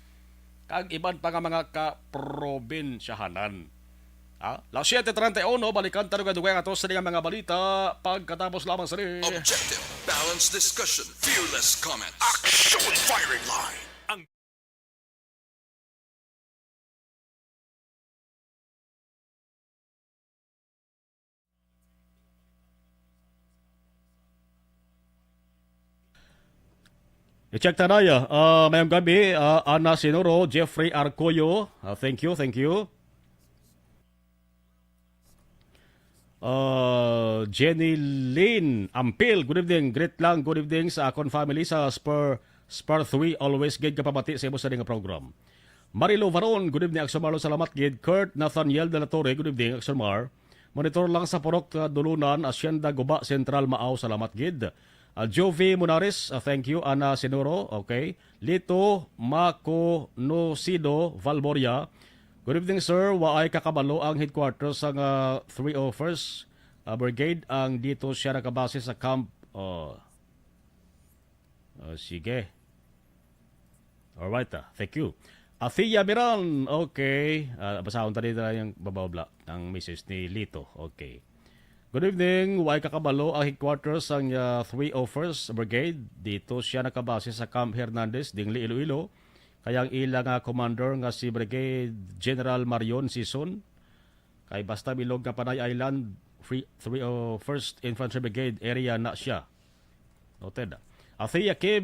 kag iban pa nga mga kaprobinsyahanan. Ah, las siete treinta y uno, balikan ta dugay-dugay ato sa mga balita pagkatapos lamang sa ni. Objective, balanced discussion, fearless comments. Action Firing Line. Ang I-check ta na, ya. Ah, mayong gabi, ah, Ana Sinuro, Jeffrey Arcoyo. Ah, thank you, thank you. Ah, Jenny Lynn Ampil, good evening. Greet lang, good evening sa akon family sa Spur, Spur three. Always gid kapamati sa imo sa nga program. Marilo Varon, good evening, Aksyon Marlon, salamat gid. Kurt Nathaniel de la Torre, good evening, Aksyon Mar. Monitor lang sa Purok, ah, Dulunan, Hacienda Guba Central, Maaw, salamat gid. Ah, Jovi Munares, ah, thank you. Ana Sinuro, okay. Lito Maconocido Valboria, good evening, sir. Waay kakabalo ang headquarters sang, ah, three oh first, ah, Brigade, ang dito siya nakabase sa camp. Oh. Oh, sige. Alright, ah. Thank you. Athea Miran. Okay. Ah, basahon ta dito lang yung bababla. Ang misis ni Lito. Okay. Good evening. Waay kakabalo ang headquarters sang, ah, three oh first Brigade. Dito siya nakabase sa Camp Hernandez, Dingli, Iloilo. Kaya ang ila nga commander nga si Brigade General Marion Sison, kay basta bilog nga Panay Island, free, three oh first Infantry Brigade area na siya. Noted. Athea Kim,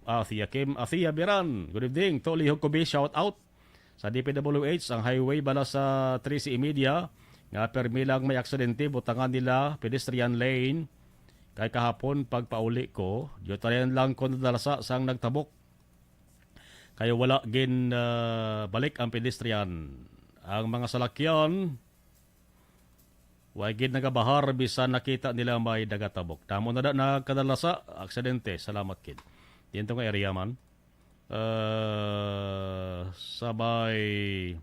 Athea Kim, Athea Biran, good evening. To Lihog Kubi, shout out. Sa D P W H, ang highway bala sa trese y media, nga permi lang may aksidente, butangan nila pedestrian lane. Kay kahapon, pagpauli ko, yutayan lang ko nadalasa sang nagtabok. Kay wala gin, ah, balik ang pedestrian. Ang mga salakyan, wa gid nagabahar bisan nakita nila may nagatabok. Damo na da nagkadalasa, aksidente. Salamat gid. Diin to nga area man? Ah, sa may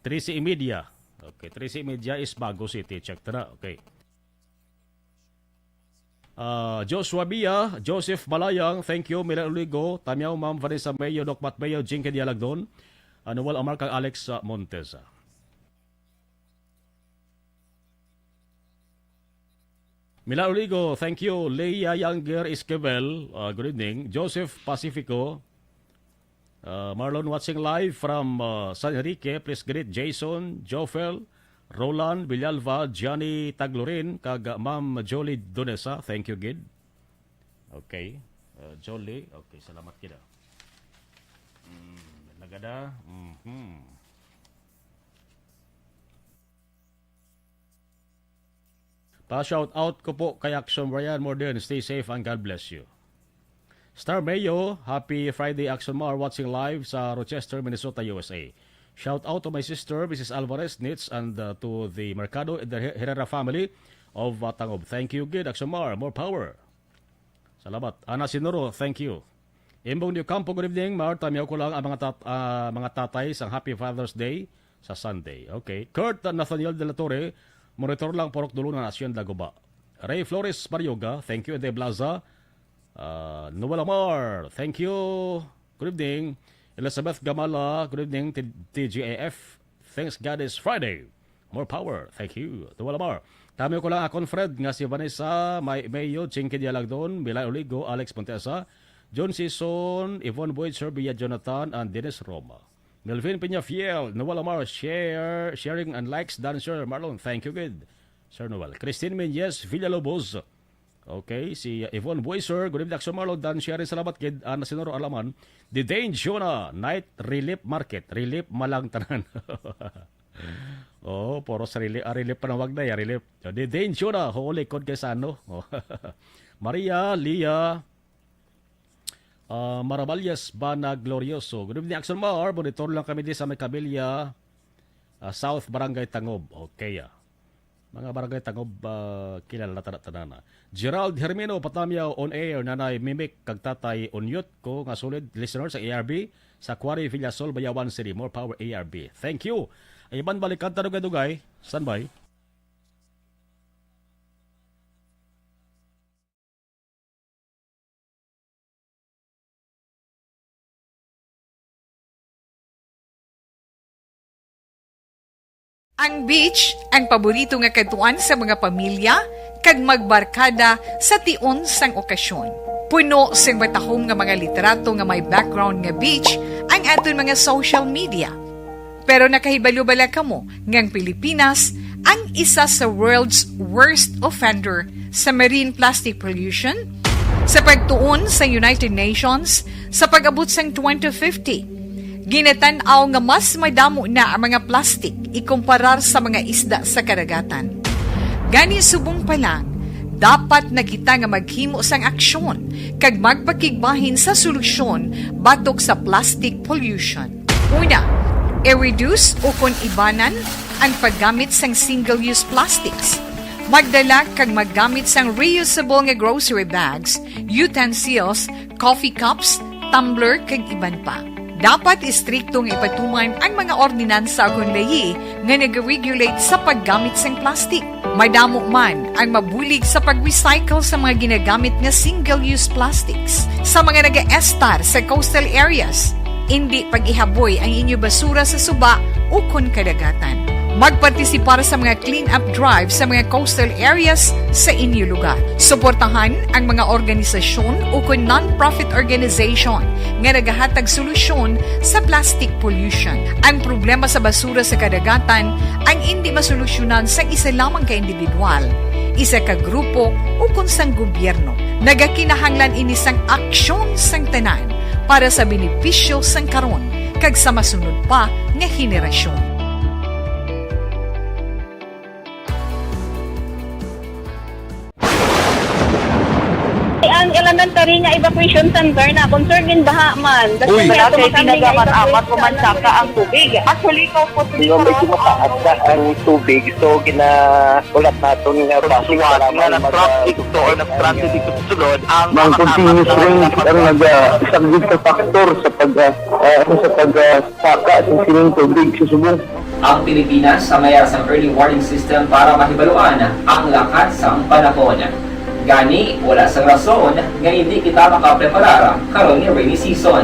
trese y media. Okay, trese y media is Bago City. Check ta na. Okay. Ah, Joshua Bia, Joseph Malayang, thank you. Mila Oligo, Tamyaw, Ma'am Vanessa Mayo, Doc Matt Mayo, Jinky Dialagdon, ah, Noel Amar, kag Alex, ah, Montes. Mila Oligo, thank you. Leia Younger Esquivel, ah, good evening. Joseph Pacifico, ah, Marlon watching live from, ah, San Enrique. Please greet Jason, Jofel, Roland Villalva, Johnny Taglorin, kag, ah, Ma'am Jolie Donesa. Thank you gid. Okay. Ah, Jolie, okay, salamat gid, ah. Mm, nagada. Mhm. Pa-shout out ko po kay Action Brian Morden. Stay safe and God bless you. Star Mayo, happy Friday, Action Mar, watching live sa Rochester, Minnesota, U S A. Shout out to my sister, Missus Alvarez Nitz, and, uh, to the Mercado and the Her-, Herrera family of, uh, Tangob. Thank you gid, Action Mar. More power. Salamat. Ana Sinuro, thank you. Imbong New Campo, good evening. Mar, tamyaw ko lang ang mga tat-, ah, mga tatay sang Happy Father's Day sa Sunday. Okay. Kurt Nathaniel de la Torre, monitor lang, Purok Dulunan, Hacienda Guba. Ray Flores Barioga, thank you. Ede Blaza, ah, Noel Amar, thank you. Good evening. Elizabeth Gamala, good evening. T-, T G A F, thanks God it's Friday. More power. Thank you. Tuwala more. Tamyaw ko lang akon friend nga si Vanessa, May Mayo, Chinky Dialagdon, Milay Oligo, Alex Montesa, John Sison, Yvonne Boyd, Serbia Jonathan, and Dennis Roma. Melvin Peñafiel, Noel Amar, share, sharing and likes, Dancer Marlon. Thank you, good. Sir Noel. Christine Menyes, Villalobos, Okay, si, uh, Yvonne Buiser, good evening, Action Marlon, Dan Sherry, salamat kay Ana Sinoro Alaman. Didane Jonah, night relief market, relief malang tanan. Oh, puro sa relief, ah, relief panawag na, ya, relief. Didane Jonah, holy kod kay sano. Oh. Maria, Lia, ah, Maraballas Bana Glorioso. Good evening, Action Mar. Monitor lang kami di sa may Kabilya, ah, South Barangay Tangob. Okay, ah. Mga Barangay Tangob, ah, kilala na tanan-tanan, ah. Gerald Hermino, Patamyaw, on air, Nanay Mimik, kag Tatay Unyot ko nga solid listener sa A R B sa Quarry Villasol, Bayawan City. More power, A R B. Thank you. Ay, iban balikan ta dugay-dugay. Standby. Ang beach, ang paborito nga kadtuan sa mga pamilya kag magbarkada sa tion sang okasyon. Puno sing matahom nga mga litrato nga may background nga beach ang aton mga social media. Pero nakahibalo bala kamo nga ang Pilipinas ang isa sa world's worst offender sa marine plastic pollution? Sa pagtuon sa United Nations, sa pag-abot sang twenty fifty, ginatan-aw nga mas madamo na ang mga plastic ikumparar sa mga isda sa kadagatan. Gani, subong pa lang, dapat na kita nga maghimo sang aksyon kag magpakigbahin sa solusyon batok sa plastic pollution. Una, i-reduce ukon ibanan ang paggamit sang single-use plastics. Magdala kag maggamit sang reusable nga grocery bags, utensils, coffee cups, tumbler, kag iban pa. Dapat istrikto nga ipatuman ang mga ordinansa ukon layi nga nag-regulate sa paggamit sang plastic. Madamo man ang mabulig sa pag-recycle sa mga ginagamit nga single-use plastics. Sa mga nagaestar sa coastal areas, indi pag-ihaboy ang inyo basura sa suba ukon kadagatan. Magpartisipar sa mga clean-up drive sa mga coastal areas sa inyo lugar. Suportahan ang mga organisasyon ukon non-profit organization nga nagahatag solusyon sa plastic pollution. Ang problema sa basura sa kadagatan ang indi masolusyonan sang isa lamang ka individual, isa ka grupo, ukon sang gobyerno. Nagakinahanglan ini sang aksyon sang tanan para sa benepisyo sang karon kag sa masunod pa nga henerasyon. Ang elementary nga evacuation center na concern in baha man. Uy. Wala kay tinaga man, amat ko man saka ang tubig. Actually, ko po. Di ba, medyo mataas na ang tubig, so ginahulat naton nga traffic, suwat nga nag-traffic to or nag-transit dito sa sulod ang mga continuous rain ang nag-, ah, isa gid ka factor sa pag, ah, ah, ano, sa pag, ah, saka sa sining tubig sa subong. Ang Pilipinas sa mayar sang early warning system para mahibaluan ang lakat sang panahon. Gani, wala sang rason nga hindi kita makapreparar karon nga rainy season.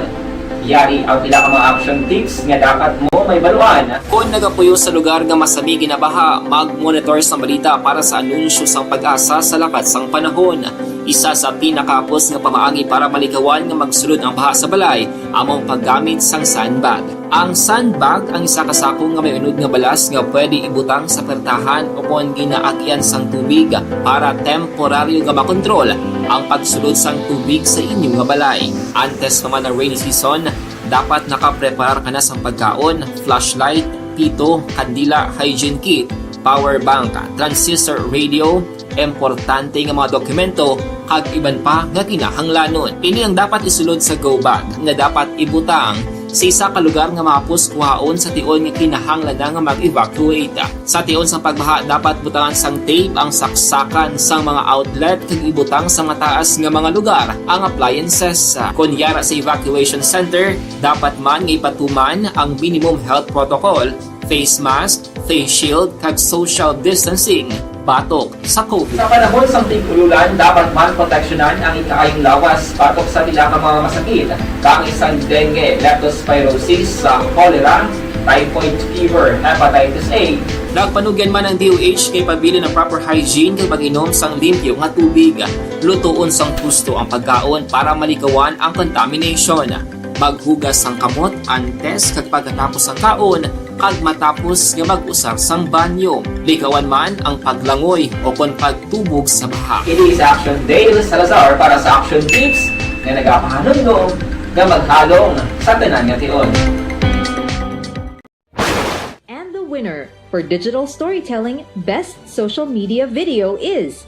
Yari ang pila ka mga action tips nga dapat mo mahibaluan. Kon nagapuyo sa lugar nga masami ginabaha, mag-monitor sang balita para sa anunsyo sang PAGASA sa lakat sang panahon. Isa sa pinakahapos nga pamaagi para malikawan nga magsulod ang baha sa balay amo ang paggamit sang sandbag. Ang sandbag ang isa ka sako nga may unod nga balas nga pwede ibutang sa pertahan ukon ginaagyan sang tubig para temporaryo nga makontrol ang pagsulod sang tubig sa inyo nga balay. Antes pa man ang rainy season, dapat nakapreparar ka na sang pagkaon, flashlight, pito, kandila, hygiene kit, power bank, transistor radio, importante nga mga dokumento, kag iban pa nga kinahanglanon. Ini ang dapat isulod sa go bag nga dapat ibutang sa isa ka lugar nga mahapos kuhaon sa tion nga kinahanglan na nga mag-evacuate. Sa tion sang pagbaha, dapat butangan sang tape ang saksakan sang mga outlet kag ibutang sa mataas nga mga lugar ang appliances. Kon yara sa evacuation center, dapat man nga ipatuman ang minimum health protocol, face mask, face shield, kag social distancing batok sa COVID. Sa panahon sang tig-ululan, dapat man proteksyonan ang ikaayong lawas batok sa pila ka mga masakit, kaangay sang dengue, leptospirosis, sa cholera, typhoid fever, hepatitis A. Nagpanugyan man ang D O H nga ipabilin ang proper hygiene kag pag-inom sang limpyo nga tubig. Lutoon sang husto ang pagkaon para malikawan ang contamination. Maghugas sang kamot antes kag pagkatapos sang kaon, kag matapos nga mag-usar sang banyo. Likawan man ang paglangoy o kon pagtubog sa baha. Ini sa Action Dale Salazar para sa Action Tips nga nagapahanumdom nga maghalong sa tanan nga tion. And the winner for digital storytelling best social media video is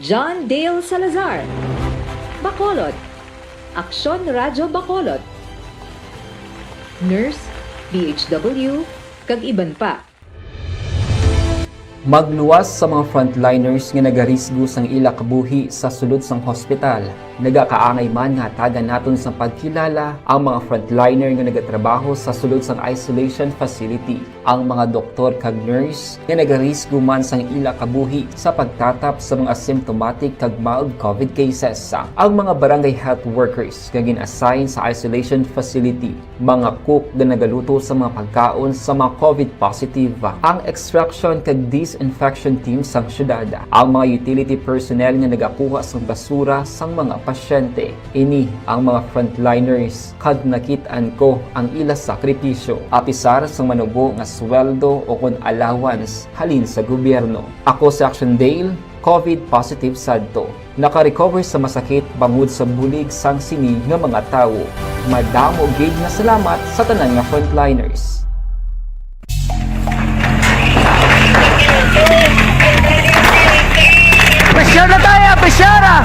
John Dale Salazar, Bacolod, Aksyon Radyo Bacolod, Nurse, D H W, kag iban pa. Magluwas sa mga frontliners nga nagarisgo sang ila kabuhi sa sulod sang hospital. Nagakaangay man nga hatagan naton sang pagkilala ang mga frontliner nga nagatrabaho sa sulod sang isolation facility, ang mga doktor kag nurse nga nagarisgo man sang ila kabuhi sa pagtatap sa mga asymptomatic kag mild COVID cases, ang mga barangay health workers nga gin-assign sa isolation facility, mga cook nga nagaluto sa mga pagkaon sa mga COVID positive, ang extraction kag disinfection team sang syudad, ang mga utility personnel nga nagakuha sang basura sang mga pasyente. Ini ang mga frontliners kag nakit-an ko ang ila sakripisyo, apisar sang manubo nga sweldo o kon allowance halin sa gobyerno. Ako si Action Dale, COVID positive sadto. Naka-recover sa masakit bangod sa bulig sang sini nga mga tawo. Madamo gid nga salamat sa tanan nga frontliners. Pressure na tayo! Pressure na!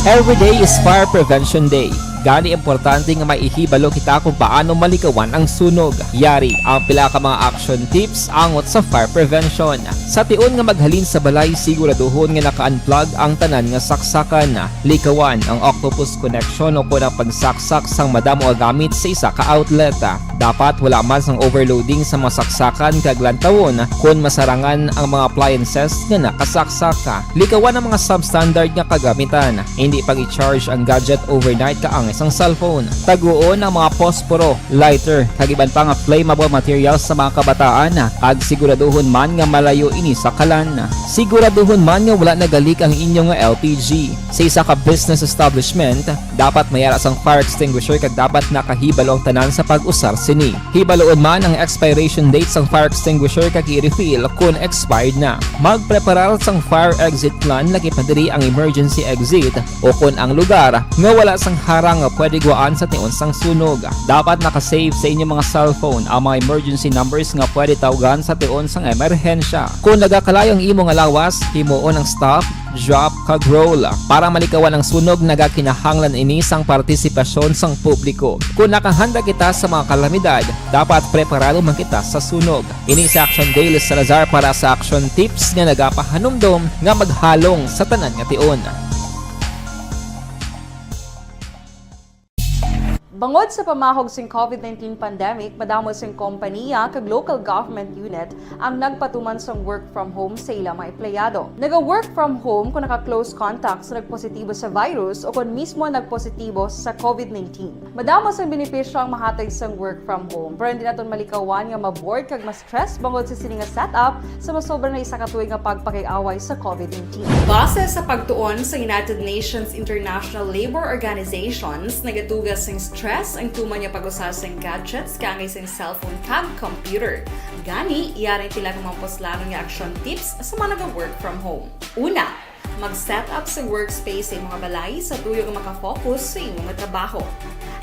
Every day is Fire Prevention Day. Gani importante nga may ihibalo kita kung paano malikawan ang sunog. Yari ang pila ka mga action tips angot sa fire prevention. Sa tion nga maghalin sa balay, siguraduhon nga naka-unplug ang tanan nga saksakan. Likawan ang octopus connection o kon ang pagsaksak sang madamo nga gamit sa isa ka outlet. Dapat wala man sang overloading sa mga saksakan kag lantawon kon masarangan ang mga appliances nga nakasaksak. Likawan ang mga substandard nga kagamitan. Indi pag-i-charge ang gadget overnight kaangay sang cellphone. Taguon ang mga posporo, lighter, kag iban pa nga flammable materials sa mga kabataan, kag siguraduhon man nga malayo ini sa kalan. Siguraduhon man nga wala nagalik ang inyo nga L P G. Sa isa ka business establishment, dapat may ara sang fire extinguisher kag dapat nakahibalo ang tanan sa pag-usar sini. Hibaluon man ang expiration date sang fire extinguisher kag i-refill kon expired na. Magpreparar sang fire exit plan, lakip na diri ang emergency exit o kon ang lugar nga wala sang harang nga pwede gwaan sa tion sang sunog. Dapat naka-save sa inyo mga cellphone ang mga emergency numbers nga pwede tawgan sa tion sang emerhensya. Kon nagakalayo ang imo nga lawas, himuon ang stop, drop, kag roll. Para malikawan ang sunog, nagakinahanglan ini sang partisipasyon sang publiko. Kon nakahanda kita sa mga kalamidad, dapat preparado man kita sa sunog. Ini si Action Dale Salazar para sa Action Tips nga nagapahanumdom nga maghalong sa tanan nga tion. Bangod sa pamahog sing COVID nineteen pandemic, madamo sing kompaniya kag local government unit ang nagpatuman sang work from home sa ila mga empleyado. Naga-work from home kung naka-close contact sa nagpositibo sa virus o kon mismo nagpositibo sa COVID nineteen. Madamo sang benepisyo ang mahatag sang work from home, pero hindi naton malikawan nga ma-bored kag ma-stress bangod sa sini nga setup sa masobra na isa ka tuig nga pagpakig-away sa COVID nineteen. Base sa pagtuon sa United Nations International Labour Organizations, nagatuga sing stress ang tuman nga pag-usar sing gadgets kaangay sing cellphone kag computer. Gani, yari ang pila ka mga puslanon nga action tips sa mga naga-work from home. Una, mag-set up sa workspace sa imong balay sa tuyo nga maka-focus sa imong trabaho.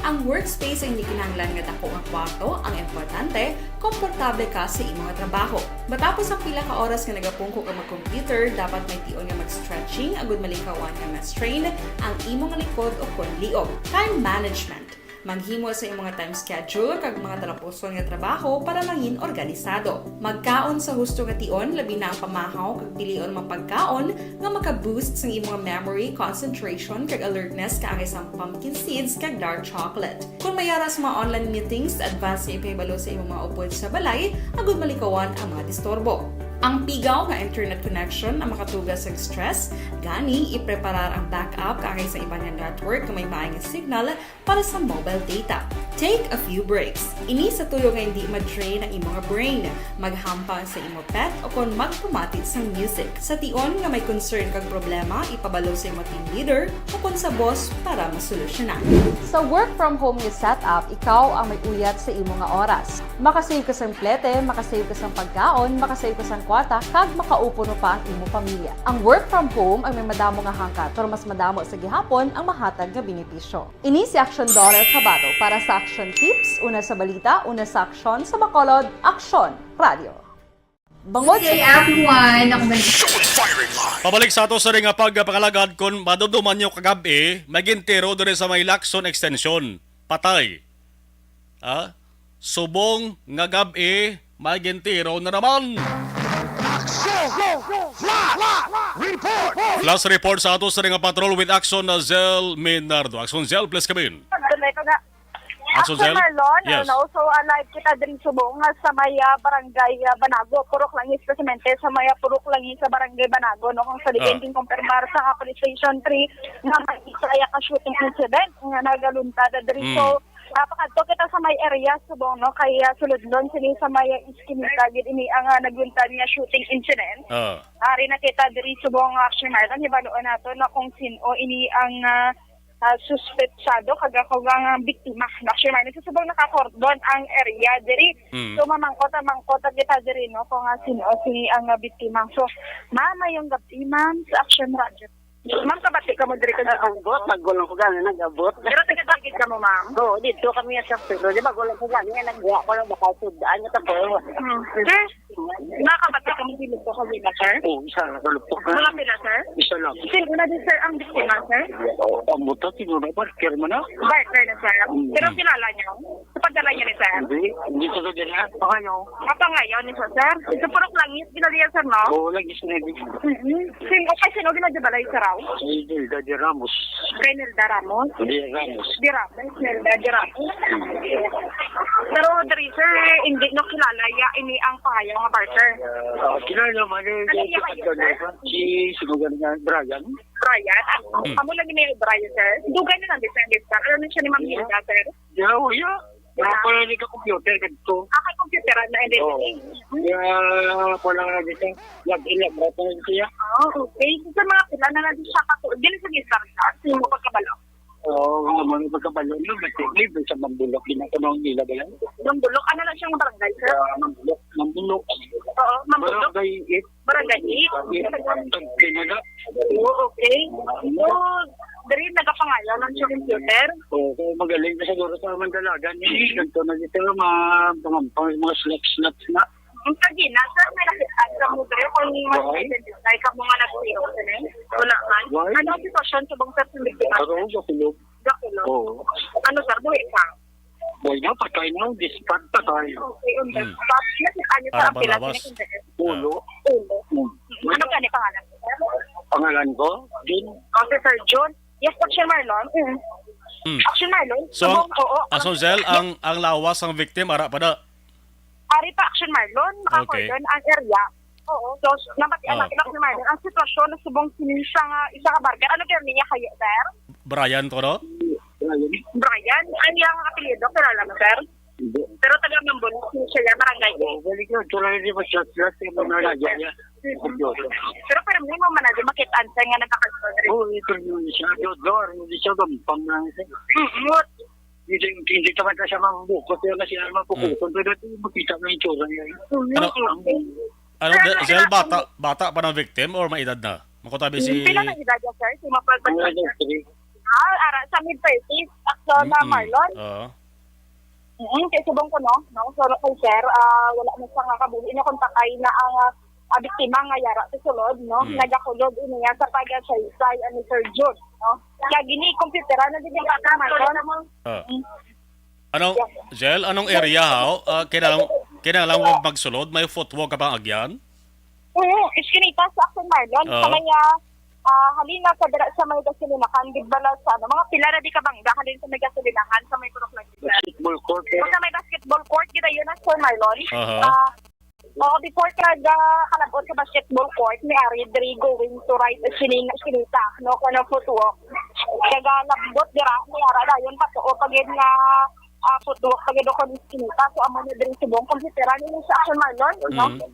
Ang workspace ay hindi kinahanglan nga dako nga kwarto, ang importante, komportable ka sa imong trabaho. Matapos ang pila ka oras nga nagapungko ka mag-computer, dapat may tion nga mag-stretching agud malikawan nga ma-strain ang imong likod o kon liog. Time management. Maghimo sa imong time schedule kag mga talapuson nga trabaho para mangin organisado. Magkaon sa husto nga tion, labi na ang pamahaw kag pilion mga pagkaon nga maka-boost sang imong memory, concentration, kag alertness kaangay sang pumpkin seeds kag dark chocolate. Kon may ara sa mga online meetings, advance nga ipahibalo sa imong mga upod sa balay agud malikawan ang mga disturbo. Ang pigaw nga internet connection ang makatuga sa stress, gani ipreparar ang backup kaagay sa iban nga network nga may maay nga signal para sa mobile data. Take a few breaks. Ini sa tuyo nga hindi ma-drain ang imo nga brain, maghampang sa imo pet o kon magpamati sang music. Sa tion nga may concern kag problema, ipabalo sa imo team leader o kon sa boss para masolusyonan. Sa work from home nga setup, ikaw ang may uyat sa imo nga oras. Makasave ka sang plete, makasave ka sang pagkaon, makasave ka sang kwarta, kag makaupo no pa ang imo pamilya. Ang work from home ang may madamo nga hangkat, pero mas madamo sa gihapon ang mahatag nga benepisyo. Ini si Action Daughter Kabato para sa Action Tips, una sa balita, una sa aksyon, sa Bacolod, Aksyon Radio. Bangod sa Day, everyone. Ako ba? Pabalik sa ato sa ring nga pagpangalagad, kung madumduman nyo kagab-i, may gintiro diri sa may Lacson Extension. Patay. Ah? Subong nga gab-i, may gintiro na naman. Action! Flash! Report! Flash report sa ato sa ring nga patrol with Action na Zel Minardo. Action Zel, please come in. Tunay ko nga. Action Action Zel? Marlon, Yes. Ano, so, ah, live kita diri subong nga sa may, ah, barangay, ah, Banago, Purok Langis, precisamente sa may, ah, Purok Langis sa barangay Banago, no, kung sa Ah. diin din kumpirmar sa, ah, Police Station three nga may isa ya ka shooting incident nga nagaluntad diri. Mm. So, ah, pakadto kita sa may area subong, no, kay, ah, sulodnon sini sa may, ah, iskinita gid ini ang, ah, nagluntad nga shooting incident. Ah. Ari na kita diri subong, ah, Action Marlon, hibaluon nato na kung sin-o ini ang, ah, ah, suspetsado kag ako ang, ah, biktima. Actually, man, sa subong nakakordon ang area diri. Mm. So, mamangkot, mamangkot ang kita diri, no, kung, ah, sino, sino ang, ah, biktima. So, ma'am, mayong gabi, ma'am, sa Action Radio. Ma'am, kabati ka mo diri ka Ah, ang bot, bago lang ko gani nag-abot. Pero taga-Taguig ka mo, ma'am? Oo, dito kami sa Pedro. Di ba, gulang ko gani nga nagwa ko lang baka sud-an nga tapo. Hmm. Sir, nakakabati ka mo dito sa Lima, sir? Oo, isa lang, kalupok na. Wala pila, sir? Isa lang. Sino na din, sir, ang biktima, sir? Oo, ang buto, sino na, barker mo na? Barker na, sir. Mm. Pero kilala niyo? Sa pagdala niyo ni sir? Hindi, hindi ko sa dila. Pangayo. Ah, Pangayo ni sir, sir? Sa Purok Langis, ginaliya, sir, no? Oo, lagi sa nagis. Mm-hmm. Sino, kay sino ginadya balay, sir, raw? Kay Nilda de Ramos. Kay Nilda Ramos? Di Ramos. Di Ramos, Nilda de Ramos. Pero diri, sir, hindi no kilala ya ini ang Pangayo nga barker. Ah, kilala man, eh, Ano si niya kayo, Pagdalo sir? pa. Si, sino gani nga, Brian? Brian? Ah, Hmm. Amo lang ni Mayor Brian, sir. Dugay na lang, sir, sir. Ano na siya ni Ma'am Hilda, sir? Yeah, oh, yeah. Wala Ah. pa lang ka computer kadto. Ah, kay computer na, hindi. Oo. Kaya, wala na dito. Log in, log out na dito siya. Ah, okay. So, sa mga pila na lang siya kato. Dili sa Nissan, sir. Sa imo pagkabalo. Oo, naman ang pagkabalo. No, may technique, may sa Mambulok. Di na ko nang ila ba yan? Mambulok? Ano lang siyang barangay, sir? Ah, Mambulok. Mambulok. Oo, Mambulok. Barangay eight. Barangay eight. Eight. Pag Pinada. Oo, okay. So, diri nagapangayo lang siya computer? Oo, kaya magaling na siguro sa mga dalagan. Eh, ganito na dito, mga pangampang, mga slap-slap na. Ang kagina, sir, may nakita sa mo diri kung may Why? Identify ka mo nga nagtiro, sir, eh? Wala man. Why? Ano ang sitwasyon sa bang, sir, sa biktima? Pero, sa kulog. Gakulo. Oo. Ano, sir, buhi pa? Buhay na, patay na, dispat patay. Okay, on the Hmm. spot. Nakita niyo, sir, Para ang pila palawas. Pinakita? Ulo. Ah. Ulo. Hmm. Ano ka ni pangalan, sir? Pangalan ko? Jun. Oh, si Sir Jun. Yes, Action Marlon. Mm. Hmm. Action Marlon. So, ang, Subong, oo, ah, so, ang Zel, ang, ang lawas sang victim, ara pa na? Ari pa, Action Marlon, Okay. Makakordon ang area. Oo, so, namatian Ah. natin, Action Marlon. Ang sitwasyon na subong sini sa nga, isa ka barker. Ano pero niya kayo, sir? Brian to, no? Brian. Brian? Ano yung apelyido? Kilala mo, sir? Hindi. Pero taga Mambulok siya, barangay. Oo, balik na. Ito lang, hindi, mas last, last, yung mga nalagyan niya. Mm. Pero, pero may mga manalo, makita ang nga nagkakagpag-, Oo, ito rin siya. Dodor, hindi siya, gampang lang siya. Mm. Hindi, hindi naman ka siya mabukot, pero kasi ano, mapukukon, Mm. pero ito, makita mo yung tsura niya. Mm. Ano, Ang ano, Sir, Zel, ano, bata, bata pa ng victim or may edad na? Makutabi si Pila na edad niya, sir? Si Mapal Ano, Bantay, sir? Three. Ah, ara, sa mid thirties, actual na, Mm-mm. Marlon. Oo. Mm, kay subong ko, no? No? So, kay sir, ah, wala na siya nga kabuhi niya kung patay na ang, ah, ah, biktima nga yara sa sulod, no? Mm. Nagakulog ini niya sa pagkasaysay ani Sir Jun, no? Kaya gini, computer, ano din yung pagkaman, no? Ah. Mm. Ano, Yes. Zel, anong area, ha? Ah, kinahang-, kinahanglan mo magsulod? May footwalk ka pang agyan? Oo, iskinita sa Action Marlon, Oo. Sa may, ah, ah, halina sa dira sa may gasolinahan, di ba la sa, ano, mga pila na di ka bangga, halin sa may gasolinahan, sa may Purok Laguna. Basketball court, eh. Sa may basketball court, kita yun, Action Marlon. Aha. Ah, Oo, before ka ga-, kalabot sa basketball court, may ari diri going to right, sining, sinita, no, kung anong footwalk. Kagalabot dira, may ara dayon pa to, o pagid nga, ah, footwalk, pagid o kung sinita. So, amo na diri subong computer, ano yung sa Action Marlon, no? Mm.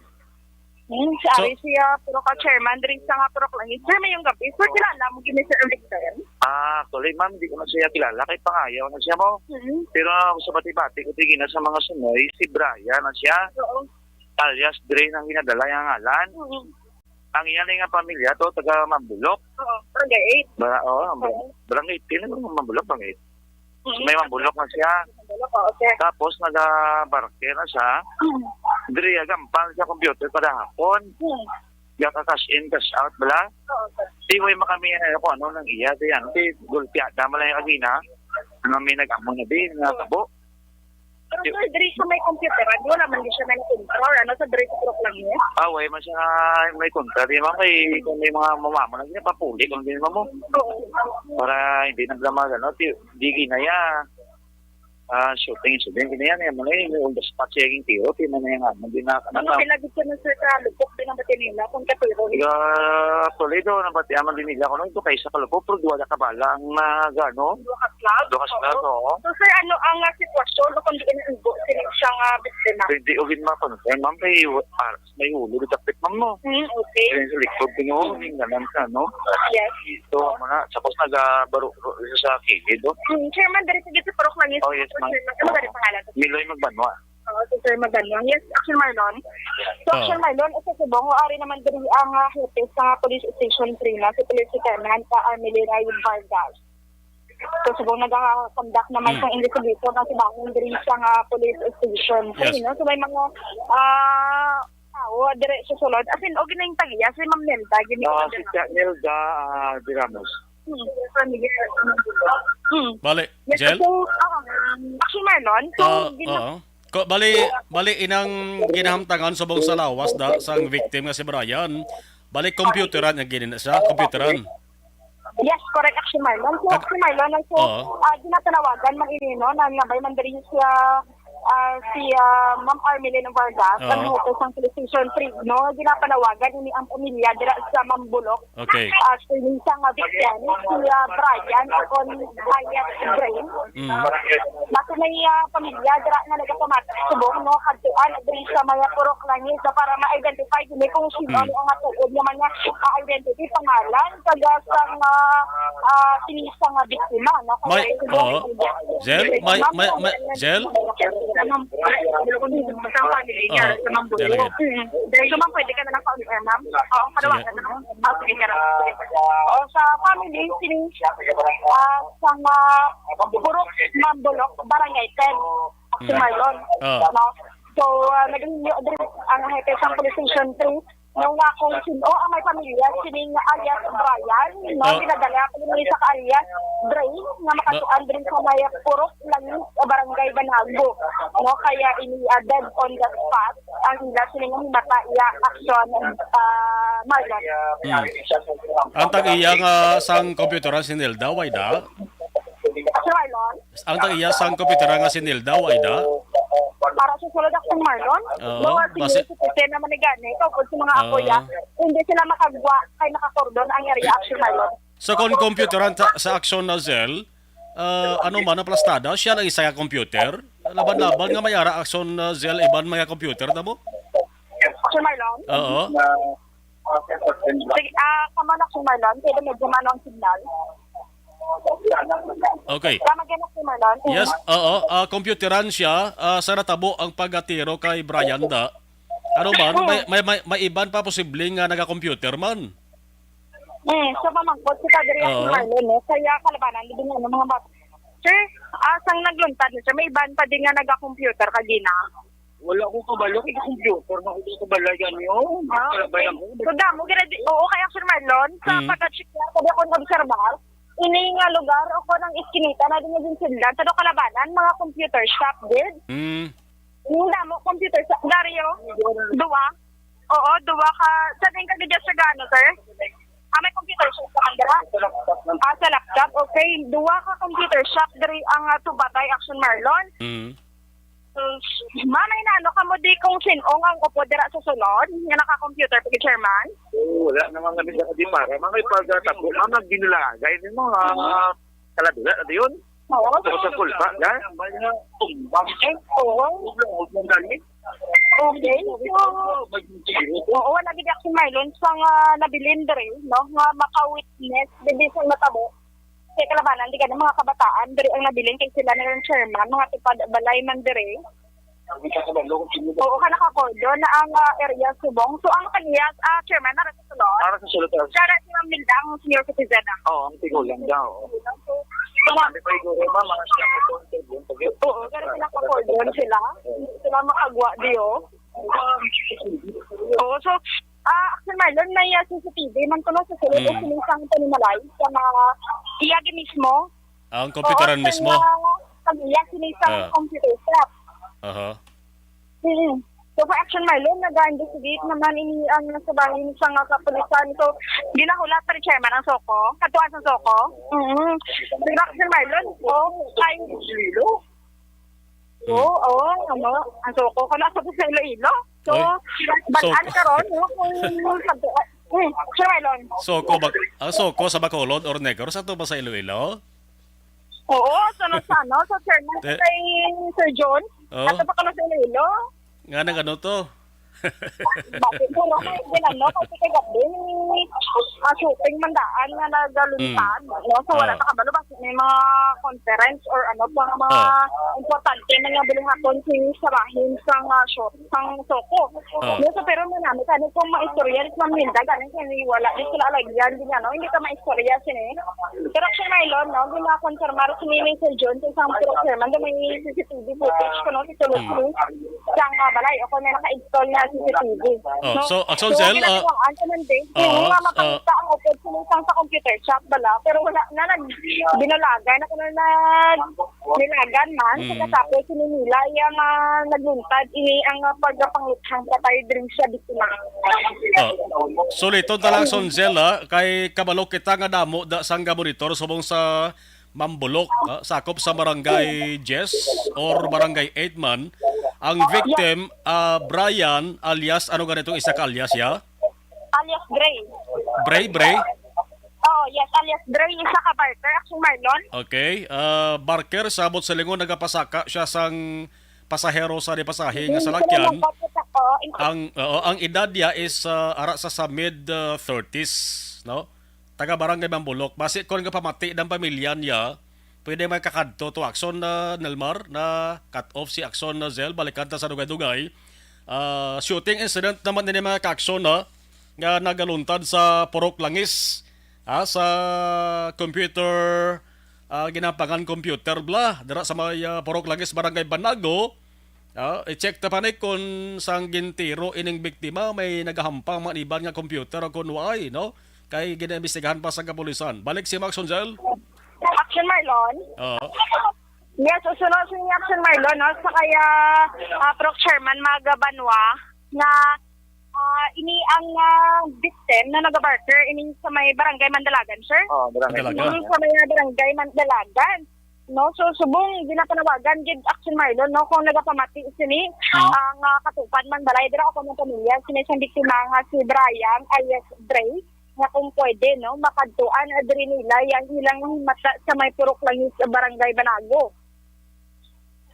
Hmm, si So, Ari siya, puro ka chairman, diri sa nga puro klangis. Sir, mayong gabi. Sir, kilala mo gini, Sir Victor? Ah, actually, ma'am, di ko na siya kilala. Kay pangayaw na siya mo. Mm. Pero sa bati-bati ko, tigina sa mga sunoy, si Brian na siya. Oo. Alias Dre ang ginadala nga ngalan. Mm. Ang iya nga pamilya to, taga Mambulok. Oo, barangay eight. Ba, oh, ang bar-, Oo. barangay eight, ano, Mambulok, barangay eight. Mm. May Mambulok na siya. Mambulok, oo, sir. Tapos, nagabarke na siya. Mm. Diri, agampal sa computer kada hapon. Mm. Gaka-cash in, cash out, bala. Oo, sir. Di, way makami, ano, kung ano nang iya, di, ano, di, gulpiada man lang yung agina. Ano, may nag-amo na, di, nga Oo. tabo. Pero, sir, diri sa may computer, wala man di siya may control, ano, sa diri sa Proclaim niya? Ah, way man siya may kontra, di, ma'am, kay kung may mga mama mo, nagpapuli kung di, ma'am, mo. Oo. Para hindi na bala mag-, ano, di, di ginaya. Ah, shooting incident, hindi yan, eh, mga yun, yung the spot siya yung tiro, di man na yung, ano, di na, Ano, ano, kailangan ko na, sir, sa lupok din ang batinila, kung katiro. Ga, actually, doon, ang batiaman din nila, kung ano, ito, kaysa kalupok, pero duwa na kabala ang, ah, gano? Duha ka club? Duha ka club, Oo. oo. So, sir, ano ang, ah, sitwasyon o kung diin ang igo sila siya nga biktima? Pwede, o gid ma-confirm, ma'am, kay, ah, may ulo, di tapit, ma'am, no? Hmm, okay. Kaya sa likod, no? Hmm. Yung ganun ka, no? Yes. Ito, mga, tapos naga-baro-, baro sa kilid, no? Hmm, chairman, diri sa gitsa purok lang yun. Oh, yes, ma'am. Chairman, ano ba rin pangalan? Miloy Magbanwa. Oo, si Sir Magbanwa. Yes, Action Marlon. So, Oh. Action Marlon, sa Subong, ari naman diri ang, ah, hepe sa Police Station three na, si Police Lieutenant, ah, Armelina Vargas. So, subong nag-conduct naman Mm. sa investigation ang silangan diri sa nga police station. Yes. Ayun, no? So, may mga, ah, tao dire sa sulod. As in, okay na yung tagiya, si Ma'am Nelda, gini Ah, ko si dyan. Tia Nelda, ah, de Ramos. Hmm. Hmm. Bali, Yes, Jel? So, ah, um, actually, Marlon, so, Ah, gina- oo. Ko, bali, bali, inang ginahamtangan subong sa lawas da, sang victim nga si Brian. Bali, computeran niya gini na siya, computeran. Yes, correct, Action Marlon. So, Kag- Action Marlon, so, Oo. ah, ginatanawagan man ini, no, na nabay man diri siya, ah, si, ah, Ma'am Armelina Vargas, Oo. ang hepe sang Police Station three, no, ginapanawagan ini ang pamilya dira sa Mambulok. Okay. Ah, sa isa nga victim, si, ah, Brian, o kon alias Brain. Mm. Basta may, ah, pamilya dira nga nagapamatik subong, no, kadtuan diri sa mga purok langis na para ma-identify kini kung sino Mm. ang matuod nga mga, ah, identity, pangalan, taga sang, ah, ah, kini sa nga biktima, no? Kaya May, ito oo. Jel, may, Ma'am, may, may, Jel? Sa family niya, Oo. sa Mambulok. Dali. Mm. So, ma'am, pwede ka na lang pa-, eh, ma'am? Oo, Sige. panawagan na lang. Ah, sige, sir. O, sa family, sini, ah, sa mga Purok, Mambulok, Barangay ten, si Hmm. Marlon. Ah. Ano? So, ah, naghinyo din ang hepe sa Police Station three, yung nga kung sino ang may pamilya, sining alias Brian, no? Ah. Ginadala ko ni sa alias Dre, nga makatuan din sa may Purok lang sa Barangay Banago, no? Kaya ini, ah, dead on the spot ang ila sining himata iya aksyon, ah, Marlon. Hmm. Ang tag-iya nga sang computeran si Nelda, way da? Si Marlon? Ang tag-iya sang computeran nga si Nelda, way da? Para sa sulod, Action Marlon, Oo, no, si basi- Nelson, si Tena Manigani, ikaw po sa mga Ah. ako ya, hindi sila makagwa kay nakakordon ang area, Action Marlon. So, kung computeran sa, sa aksyon na Zell, ah, ano man ang plastada, siya lang isa ka computer? Laban-laban nga may ara aksyon na Zell, iban mga computer, tabo? Action Marlon? Oo. Sige, ah, come on, Action Marlon. Kaya medyo mano ang signal. Okay. Tama ka na, Action Marlon. Yes, oo. Ah, computeran siya. Ah, sa natabo ang pagkatiro kay Brian da. Ano man, may, may, may, may iban pa posible nga naga-computer man. Hmm, sa pamangkot, si Padre Oo. Marlon, no? Kaya kalabanan, di ba nga, mga bata? Sir, ah, sang nagluntad na siya, may iban pa din nga naga-computer kagina. Wala ko kabalo, kay computer na ko sa balay, ano, Ah, kalabay okay. Ako. So, damo, gira di, oo, kay Action Marlon, sa Hmm. pagka-check niya, sabi akong obserbar, ini nga lugar, o kung ang iskinita na din yung sindan, sa do kalabanan, mga computer shop, did? Hmm. Yung damo, computer shop, Dario, duwa. Oo, duwa ka. Sa din ka dyan sa gano, sir? Ah, may computer shop ka man dira? Ah, sa laptop. Okay, duwa ka computer shop diri ang, ah, Tubatay, Action Marlon. Mm. Ma'am, may naano ka mo di kung sin-o nga ang upod dira sa sulod nga naka-computer pag chairman? Oo, wala naman kami sa di para. Mga ipagkatabo, mga ginulagay ng mga kaladula na yun. Oo. Sa kulpa, ha? Tumbang. Oo. Tumbang. Okay. So, oo, wala gid ako, Marlon, sa nga nabilin diri, no? Nga maka-witness, gid sa natabo. Kay kalabanan, di ka ng mga kabataan, diri ang nabilin kay sila na yung chairman, mga tupad balay man diri. Oo, ka naka-cordon na ang ah, area subong. So, ang kaniya, ah, chairman, nara sa sulod. Para sa sulod, ah. Siya na si Ma'am Linda, ang senior citizen na. Oo, ang tigulang daw. So, Hindi pa siguro, ma'am, mga staff ko, yung pag- Oo, pero sila ka-cordon sila. Sila makagwa diyo. Oo, so, ah, actually, Marlon, may ah, C C T V man kuno sa sulod o Mm. sinisang panimalay sa mga iyagi mismo. Ang computeran Oo, mismo. Sa, sa iya, sinisang Ah. computer shop. Aha. Mm. So, for action, Marlon, nag-investigate naman ini ang sa bahin sa nga kapulisan. So, ginahulat pa ni Chairman ang Soko. Katuan sa Soko. Mm. Pero action, Marlon, oh, ay, Mm. Oo, oo, ano, ang Soko ko na sa Iloilo. So, Oy, bal-an Soko. Karon, no, kung, hmm, Sir Marlon. Soko ba, ang Soko sa Bacolod or Negros, ato ba sa Iloilo? Oo, so, na sa, ano, sa chairman Te- kay Sir John, Oh. Ato pa ka na sa Iloilo. Nga nag ano to? Bakit ko na kayo din, ano? Kasi kagabi, ah, shooting man daan nga nagaluntad, Mm. no? So, wala Ah. pa kabalo, basi may mga conference or ano pa nga mga Ah. importante na nga bulihaton si sa bahin sa nga shoot, sang Soko. Ah. No, so, pero may namin, ano kung maistorya ni Ma'am Linda, galing kay wala, di sila alagyan, di nga, no? Hindi ka maistorya, sini. Pero, Sir Marlon, no? Di makonfirmar si Mister John sa isang procurement, may C C T V footage ko, no? Ito, Mm. Sang, ah, balay, ako may naka-install na C C T V. Oh, No? so, Axel So, Zel, ah, kinakuhaan ko man din. ah, Yung mga ah, makakita ang upod sa isang sa computer shop, bala. Pero wala na, nag-, binulagan ako na nag-, nilagan man. Mm. Tapos, sininila yung, ah, nagluntad, ini ang, ah, pagpangluthang patay diri sa biktima. Oh. Suliton ta lang, Axel Zel, ah, kay kabalo kita nga damo da sang monitor subong sa Mambulok, ah, sakop sa Barangay Yes or Barangay Eight man. Ang victim, ah, Brian alias, ano ganito, isa ka alias, ya? Alias Gray. Bray, Bray? Oh, yes, alias Gray. Isa ka barker, Action Marlon. Okay. Ah, barker, sabot sa lingon, nagapasaka siya sang pasahero sa di pasahe nga Hmm, salakyan. Sila lang po, po. Ang, oo, ang edad niya is, ah, ara sa, sa mid, ah, thirties, no? Taga Barangay Mambulok. Basi kon nga pamati ng pamilya niya, pwede may kakadto to Axon na Nelmar na cut off si Axon na Zel, balikan ta sa dugay-dugay. Ah, shooting incident naman din mga ka-Axon na nga nagaluntad sa Purok Langis, ah, sa computer, ah, ginapangan computer bla dira sa may, ah, Purok Langis, Barangay Banago. Ah, i-check ta pa ni kung sang gintiro ining biktima, may nagahampang mga iban nga computer o kung waay, no? Kay ginaimbestigahan pa sa kapulisan. Balik si Max Sonzel. Action Marlon. Oo. Yes, usunod sa inyo, Action Marlon, no? Sa kaya, ah, Pro Chairman Maga Banwa, nga, ah, ini ang, ah, victim na nagabarker ini sa may barangay Mandalagan, sir? Oh, barangay Mandalagan. Ini sa may barangay Mandalagan. No, so subong ginapanawagan gid, Action Marlon, no, kung nagapamati sini, Hmm. ang, ah, katupad man balay dira o kung ang pamilya sini sa biktima nga si Brian alias Dre, nga kung pwede, no, makadtuan, ah, diri nila yang ilang himata sa may Purok Langis, Barangay Banago.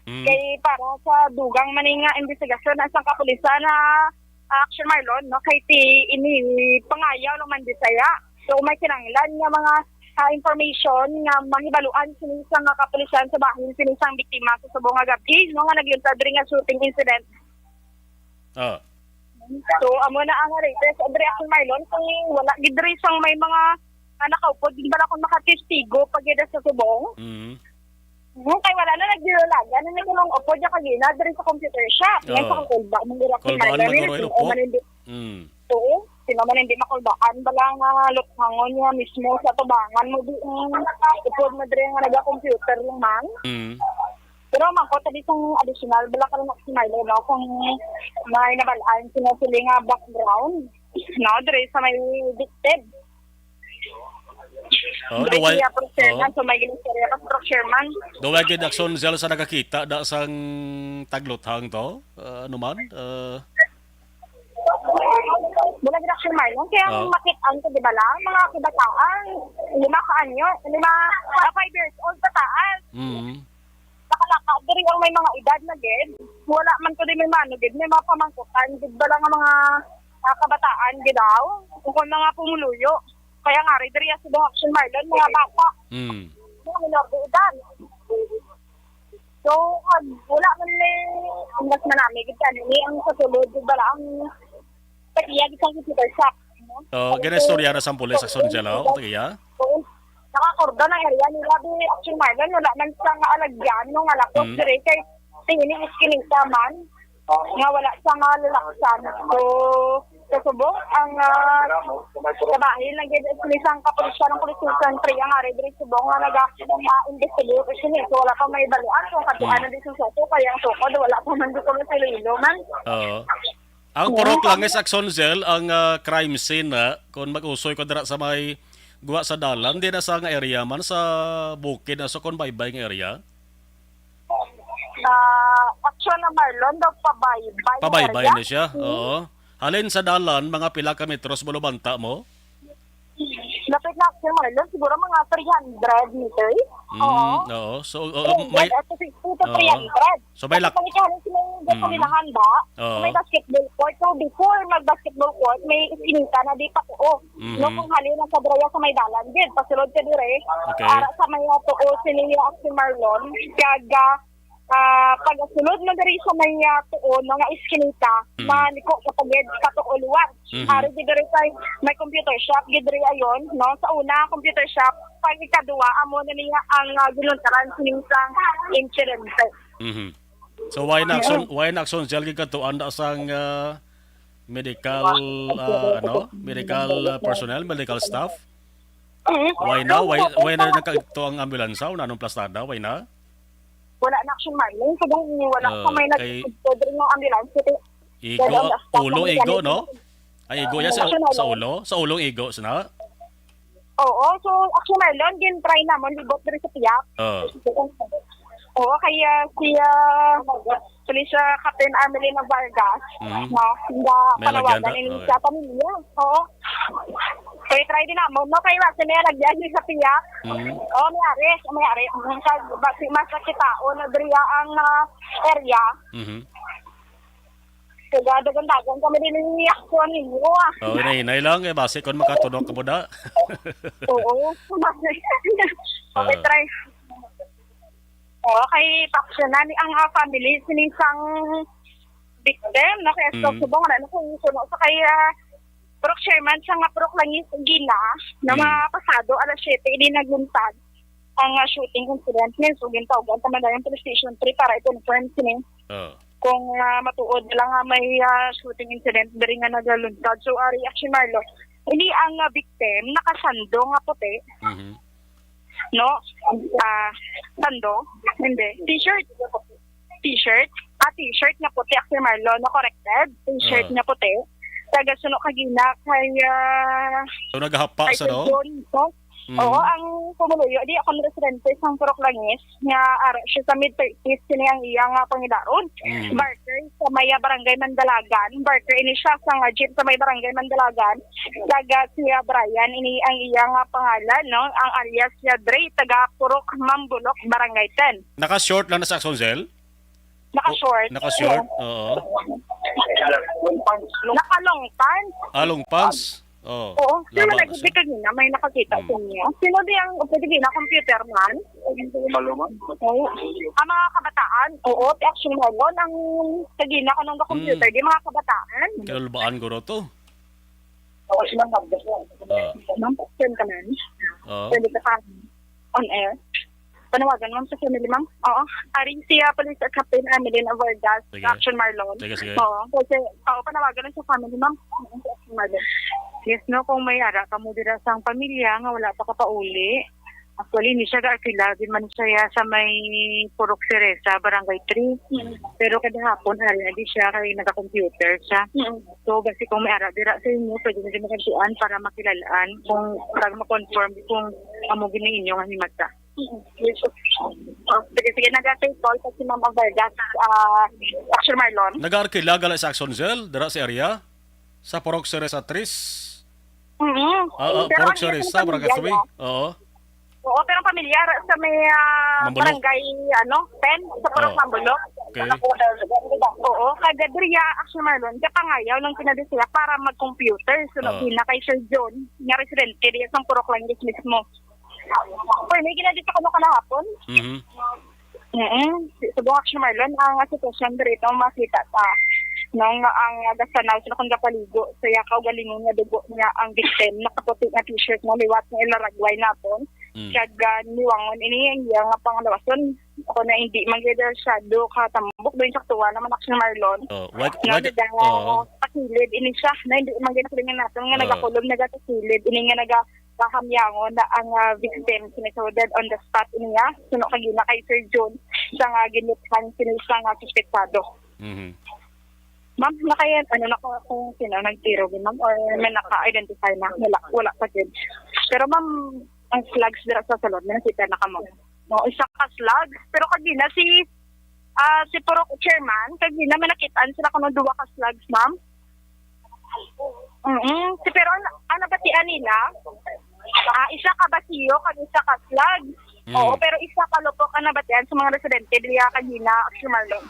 Hmm. Kay para sa dugang man nga investigasyon sa kapulisan na, ah, Action Marlon, no, kay ti ini pangayaw lang man Bisaya. So may kinahanglan nga mga, ah, information nga mahibaluan sini sa mga kapulisan sa bahin sini sang biktima sa subong nga gab-i, no, nga nagluntad diri nga shooting incident. Ah. So, amo na ang latest, Andre, Action Marlon, kung wala gid diri sang may mga, ah, nakaupod, di ba, kung makatestigo pa gid sa subong? Mm. Hmm, kay wala na nagdilalagan na nagulong upod niya kagina diri sa computer shop. Yan sa Oo. Kulba, mong ira Kulbaan Marlon, man, eh, Oroy, sino Lupo? Man hindi, Mm. Oo, sino man hindi makulbaan, bala nga luthangon niya mismo sa tubangan mo di, mm, upod mo diri nga naga-computer lang man. Mm. Pero mangkot ta di sang additional, bala ka lang si Marlon, no, kung may nabalaan sila sila nga background, no, diri sa may victim. Oh, May duway, iya procurement, oh. So may ginistorya pa sa procurement. Duway gid, Action Zell, sa nakakita da sang tagluthang to? Ah, ano man? Ah, Wala gid, Action Marlon. Kaya ang Oh. makit-an ko, di ba lang? Mga kabataan, lima ka anyo, lima, ah, five years old pataas. Mm. Nakalaka, diri ang may mga edad na gid. Wala man ko di may mano gid, may mga pamangkutan gid ba lang ang mga, ah, kabataan gid daw. Kung mga pumuluyo. Kaya nga, ri, diri sa Subong, Action Marlon, mga bata. Mm. Mga minor de edad. So, ag-, wala man ni, mas manami gid ka, ni ang sa sulod, di ba lang? Pag-iya, gid sa computer shop. Oh, ginaistorya na sang pulis, Action Zell, oh, tag-iya? Oo. Nakakorda na area nila, di, Action Marlon, wala man sa nga alagyan, no, nga lakos Mm. Dire, kay, tingin ni iskinita man, nga wala sa nga lalaksan. So, sa Subong, ang, ah, sa bahin, nag-, isang kapulisya ng Police Station three, ang ari, dire, Subong, nga naga, ah, investigate, kasi ni, so, wala pa may balian, so, katuan Mm. na di sa Soto, kaya ang Soto, wala pa man di ko sa Iloilo man. Oo. Ang Oo. Purok Langis, Action Zell, ang, ah, crime scene na, kung mag-usoy ko dira sa may guwa sa dalan, di na sa nga area man, sa bukid na sa kon baybay nga area? Ah, Action na Marlon, daw pabaybay nga Pabaybay area. Na siya, Mm. Oo. Halin sa dalan, mga pila ka metros, bulubanta mo? Lapit na, Action Marlon, siguro mga three hundred meters. Mm, Oo. Oo. So, uh, Three hundred may, at fifty to Oo. Three hundred. So, may lak- Kasi pangitahan sila yung Oo. Gasolinahan ba? Oo. May basketball court. So, before mag-basketball court, may iskinita na di pa tuo. Mhm. No, kung halin na sa Braya sa may dalan, gid, pasulod ka dire. Okay. Para sa may tuo, sini Action Marlon. Kag, ah, ah, pag sulod mo diri sa may, ah, tuo, no, nga iskinita, Mm. maliko sa pagid, sa tuo liwat. Mhm. Ari gid diri kay may computer shop gid diri ayon, no? Sa una, computer shop, pag ikaduha, amo na niya ang, ah, ginuntaran sining sang insidente. Mhm. So, why na Action, why na Action Zell gid kadto, anda sang, ah, medical, ah, ano, medical, ah, personnel, medical staff? Mhm. Why na? Why, why na nagkadto ang ambulansya? Wala nang plastada? Why na? Wala na, Action Marlon. Kung wala Ah, pa may kay nagpudpod rin ng ambulance, kasi Igo, wala na, ulo, wala igo, na. No? Ay, igo yan sa, Action sa Marlon. Ulo? Sa ulong igo, sina? Oo, so, Action Marlon, gin-try namon, libot diri sa piyak. Ah. Oo, kaya si, ah, Police, ah, Captain Armelina Vargas, Mhm. no, nga May panawagan lagyan ta? Ini Okay. Sa pamilya. Oo. So, i-try din namon, no? Kaya wala siya may lagyan sa piyak. Mhm. Oo, may ari, may ari. Ang kag-, basi mas nakitaon na diri ang, ah, area. Mhm. Kaya dagan-dagan kami din yung reaction ninyo, ah. Oh, hinay-hinay lang, eh, basi kung makatunok ka mo da. Oo. Okay, Ah. Try. Okay, paksyonan ni ang, ah, family, sining sang victim, no? Kaya sa Mm. Subong, ano, kung suno sa kay, ah, Purok Chairman, sa nga Purok Langis, Gina, na Mm. mga pasado, alas siyete, ini nagluntad ang, ah, shooting incident. Ngayon, so, gintawag ang Tamandayan Police Station three para i-confirm sini. Oh. Kung, ah, matuod lang nga may, ah, shooting incident, diri nga nagaluntad. So, ah, reaction, Marlo, ini ang, ah, victim, nakasando nga puti. Mhm. No? Ah, sando? Hindi. T-shirt. T-shirt. Ah, t-shirt nga puti, Axel Marlo, no? Corrected. T-shirt Ah. Nga puti. Taga Suno Kagina kay, ah, So, nagahapa kay sa, Sir no? John, no? Mm. Oo, ang pumuluyo, di ako residente sa Purok Langis, nga ara siya sa mid thirties, kini ang iya nga pangidaron. Mm. Barker sa may, ah, Barangay Mandalagan. Barker ini siya sa nga jeep sa may Barangay Mandalagan. Taga siya Brian, ini ang iya nga pangalan, no? Ang alias siya Dre, taga Purok Mambulok, Barangay ten. Naka-short lang na sa Axel Zell? Naka-short. Oh, naka-short? Oo. Oo. Naka-long pants. Ah, long pants? Oh, Oo. Sino laba na nagibig siya. Kanina? May nakakita Hmm. Sa niya. Sino di ang pwede na computer man? Oo. Ang mga kabataan? Oo, ti actually mo ang kagina ko nung computer, Hmm. Di mga kabataan? Kinalbaan ko ro to. Oo, si Ma'am Agnes lang. Ah. Ma'am, send ka man. Ah. Pwede ka pa on air. Panawagan, ma'am, sa family, ma'am. Oo. Aring siya, Police Captain Armelin Avargas, Sige. Action Marlon. Sige, sige. Oo. Kasi, oo, panawagan lang sa family, ma'am. Action Marlon. Yes, no, kung may ara ka mo dira sa pamilya nga wala pa kapauli. Actually, ni siya ga-, kilala din man siya sa may Purok Cereza, Barangay three. Mm. Pero kada hapon, ari na di siya, kay nagka-computer siya. Mm. So, basi kung may ara dira sa inyo, pwede na din makadtuan para makilalaan kung, para ma-confirm kung Amo gini inyo nga himata. Yes, sir. Oh, sige, sige, nag-a-take call pa si Ma'am Vargas, ah, Action Marlon. Nag-aarkila gala sa Action Cell, dira sa area? Sa Purok Ceres Atris? Mm. Ah, ah, Pero Purok ang iya Ceres, sa sa Barangay pamilya Subi? niya. Oo. Oo, pero pamilyar sa may, ah, Mambulok. Barangay, ano, ten, sa Purok Oo. Mambulok. Okay. Oo, kag diri ya, Action Marlon, gapangayaw lang kinadi sila para mag-computer. So, Oo. nagpina kay Sir John, nga residente diya sa Purok Langis mismo. Pwede, ginadto ko na kanahapon. Mhm. Mm. Si-, subong, Action Marlon, ang sitwasyon diri ito makita ta. Nung ang, ah, gasanaw sila kung gapaligo sa iya kaugalingon nga dugo niya ang victim, nakaputi nga t-shirt mo, liwat nga ilaragway naton. Mm. Kag, ah, niwangon ini ang iya nga pangalawason. Ako na hindi man gid siya do katambok, doon sa tuwa naman, Action Marlon. Oh, wag, Nga wag, naga-, oh. Pasilid ini siya, na hindi man gid nato nga Oh. nagakulog, nagapasilid. Ini nga naga-, kahamyangon na ang, ah, victim, sinisudad on the spot niya. Suno kagina kay Sir Jun, siya nga ginlithan sini siya nga suspetsado. Mhm. Ma'am, nakaya-, ano na ko kung sino nagtiro, ma'am, or may naka-identify na? Wala, wala pa din. Pero, ma'am, ang slugs dira sa sulod, may nakita na kamo. No, isa ka slugs. Pero kagina si, ah, si Purok Chairman, kagina may nakitaan sila kuno duwa ka slugs, ma'am. Mm. Si, pero ang, ang nabatian nila, ah, isa ka basiyo kag isa ka slug. Mm. Oo, pero isa ka lupok ang nabatian sa mga residente diri kagina, Action Marlon.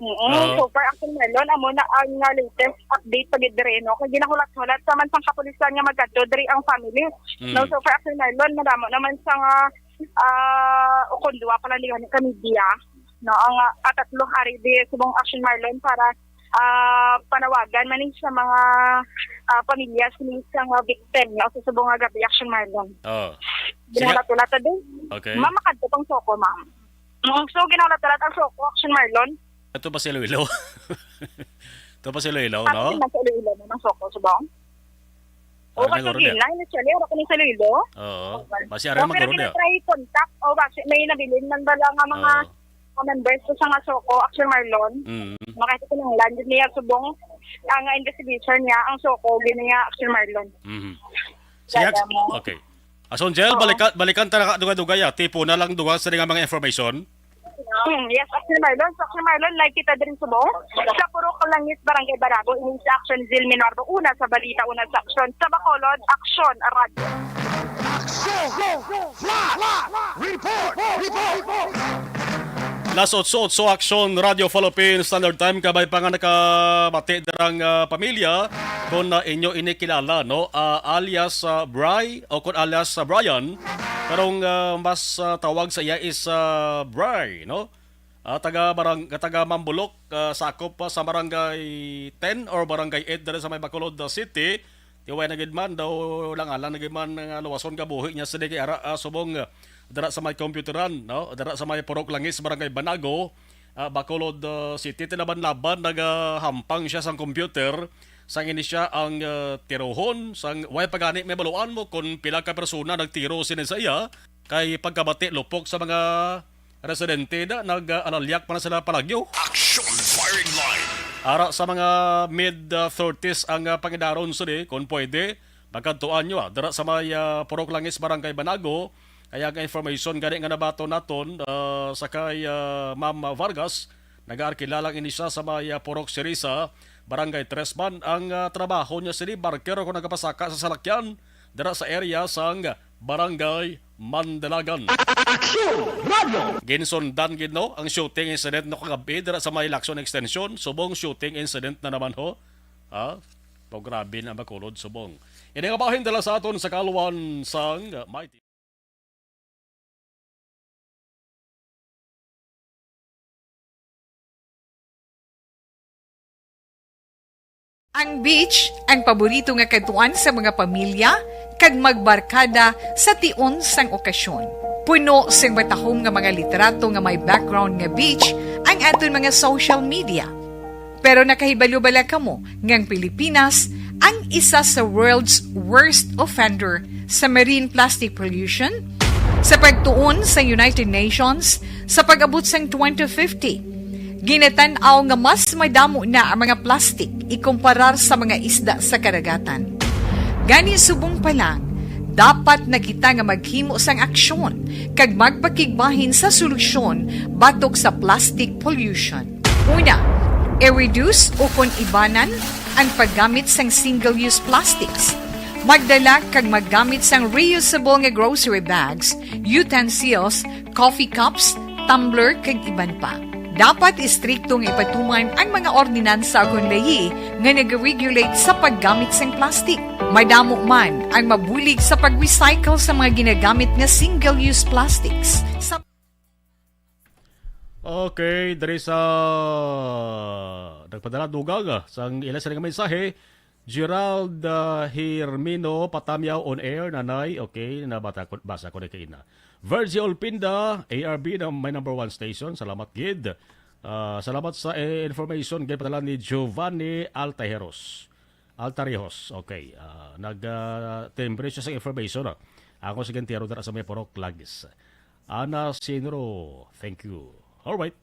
Mm. Oo. So far, Action Marlon, amo na ang, ah, latest update pa gid diri, no? Kay ginahulat-hulat sa man sang kapulisan nga magkadto diri ang family. Mm. No, so far, Action Marlon, madamo naman sa nga, ah, ukon duwa pa lang diha ka media. No, ang, ah, atatlo hari di subong, Action Marlon, para, ah, panawagan man ni sa mga, ah, pamilya sini sa mga victim, no, sa subong nga gabi, Action Marlon. Oh. Sige. Ginahulat-hulat ta din. Okay. Ma'am, makadto pang SOCO, ma'am. Mm, so, ginahulat-hulat ang SOCO, Action Marlon. Ato pa si Iloilo. Ato pa si Iloilo, no? Ato man sa Iloilo, ma'am, ang SOCO, subong. O, Ari na kasi guro niya. Gina, initially, wala ko ni sa Iloilo. Oo. Basi ari So, man pero guro niya. Ginatry contact, o, basi may nabilin man bala nga mga Oo. mga members ko sa nga SOCO, Action Marlon. Mm. Makita ko ng land niya, subong, ang investigation niya, ang SOCO, gini niya, Action Marlon. Mhm. Siya, Dada mo. Okay. Ason Jel, Oo. balika-, balikan ta na ka-, dugay-dugay, ah. Tipo na lang dugang sa nga mga information. Hmm, yes, Action Marlon. So, Action Marlon, live kita diri subong sa Purok Langis, Barangay Barago. Ini si Action Zil Minardo. Una sa balita, una sa aksyon. Sa Bacolod, Action Radio. Action! Flash! Report! Report! Las otso otso, Action Radio Philippine Standard Time. Kabay pa nga nakabati darang, ah, pamilya, kung, ah, inyo ini kilala, no? Ah, alias, ah, Bry o kung alias, ah, Brian. Karong, ah, mas, ah, tawag sa iya is, ah, Bry, no? Ah, taga barang-, taga Mambulok, ah, sakop pa sa Barangay ten or Barangay eight diri sa may Bacolod, ah, City. Tiway na gid man daw lang alang na gid man nga luwason ka buhi niya sa di kay ara, ah, subong, ah, dira sa may computeran, no? Dira sa may Purok Langis, Barangay Banago, ah, Bacolod, ah, City. Tinaban-laban nagahampang siya sang computer. Sang ini siya ang, ah, tirohon, sang way pa gani may baluan mo kung pila ka persona nagtiro sini sa iya. Kay pagkabati lupok sa mga residente na nag-alalyak pa na sila palagyo. Action firing line. Ara sa mga mid, ah, thirties ang, ah, pangidaron sini, kung pwede, magkadtuan nyo, ah, dira sa may, ah, Purok Langis, Barangay Banago. Kaya ang information gani nga nabaton naton, ah, sa kay, ah, Ma'am Vargas, nagaarkila lang ini siya sa may, ah, Purok Sirisa, Barangay Tres man ang, ah, trabaho niya sini, barker o kung nagapasaka sa salakyan, dira sa area sang Barangay Mandalagan. Action Radio! Ginsundan gid, no, ang shooting incident no kagabi dira sa may Lacson Extension. Subong shooting incident na naman, ho. Ha? Pag grabe na Bacolod, subong. Ini nga bahin dala sa aton sa kaluan sang Mighty. Ang beach, ang paborito nga kadtuan sa mga pamilya, kag magbarkada sa tion sang okasyon. Puno sing matahom nga mga litrato nga may background nga beach ang aton mga social media. Pero nakahibalo bala kamo nga ang Pilipinas ang isa sa world's worst offender sa marine plastic pollution? Sa pagtuon sa United Nations, sa pag-abot sang twenty fifty, ginatan-aw nga mas madamo na ang mga plastic ikumparar sa mga isda sa kadagatan. Gani, subong pa lang, Dapat na kita nga maghimo sang aksyon kag magpakigbahin sa solusyon batok sa plastic pollution. Una, i-reduce ukon ibanan ang paggamit sang single-use plastics. Magdala kag maggamit sang reusable nga grocery bags, utensils, coffee cups, tumbler, kag iban pa. Dapat istrikto nga ipatuman ang mga ordinansa ukon layi nga nag-regulate sa paggamit sang plastic. Madamo man ang mabulig sa pag-recycle sa mga ginagamit nga single-use plastics. Sa Okay, diri sa nagpadala dugang, ah, sang ila sa nga mensahe, Gerald, ah, Hermino Patamyaw on air, nanay. Okay, nabata ko, basa ko na kaina. Virgie Olpinda, A R B na may number one station. Salamat gid. Ah, salamat sa, eh, information gid padala ni Giovanni Altajeros. Altarejos. Okay. Ah, nag, ah, timbre siya sa information, ah. Ako si Gentero dira sa may Purok Lagis. Ana Sinro, thank you. All right.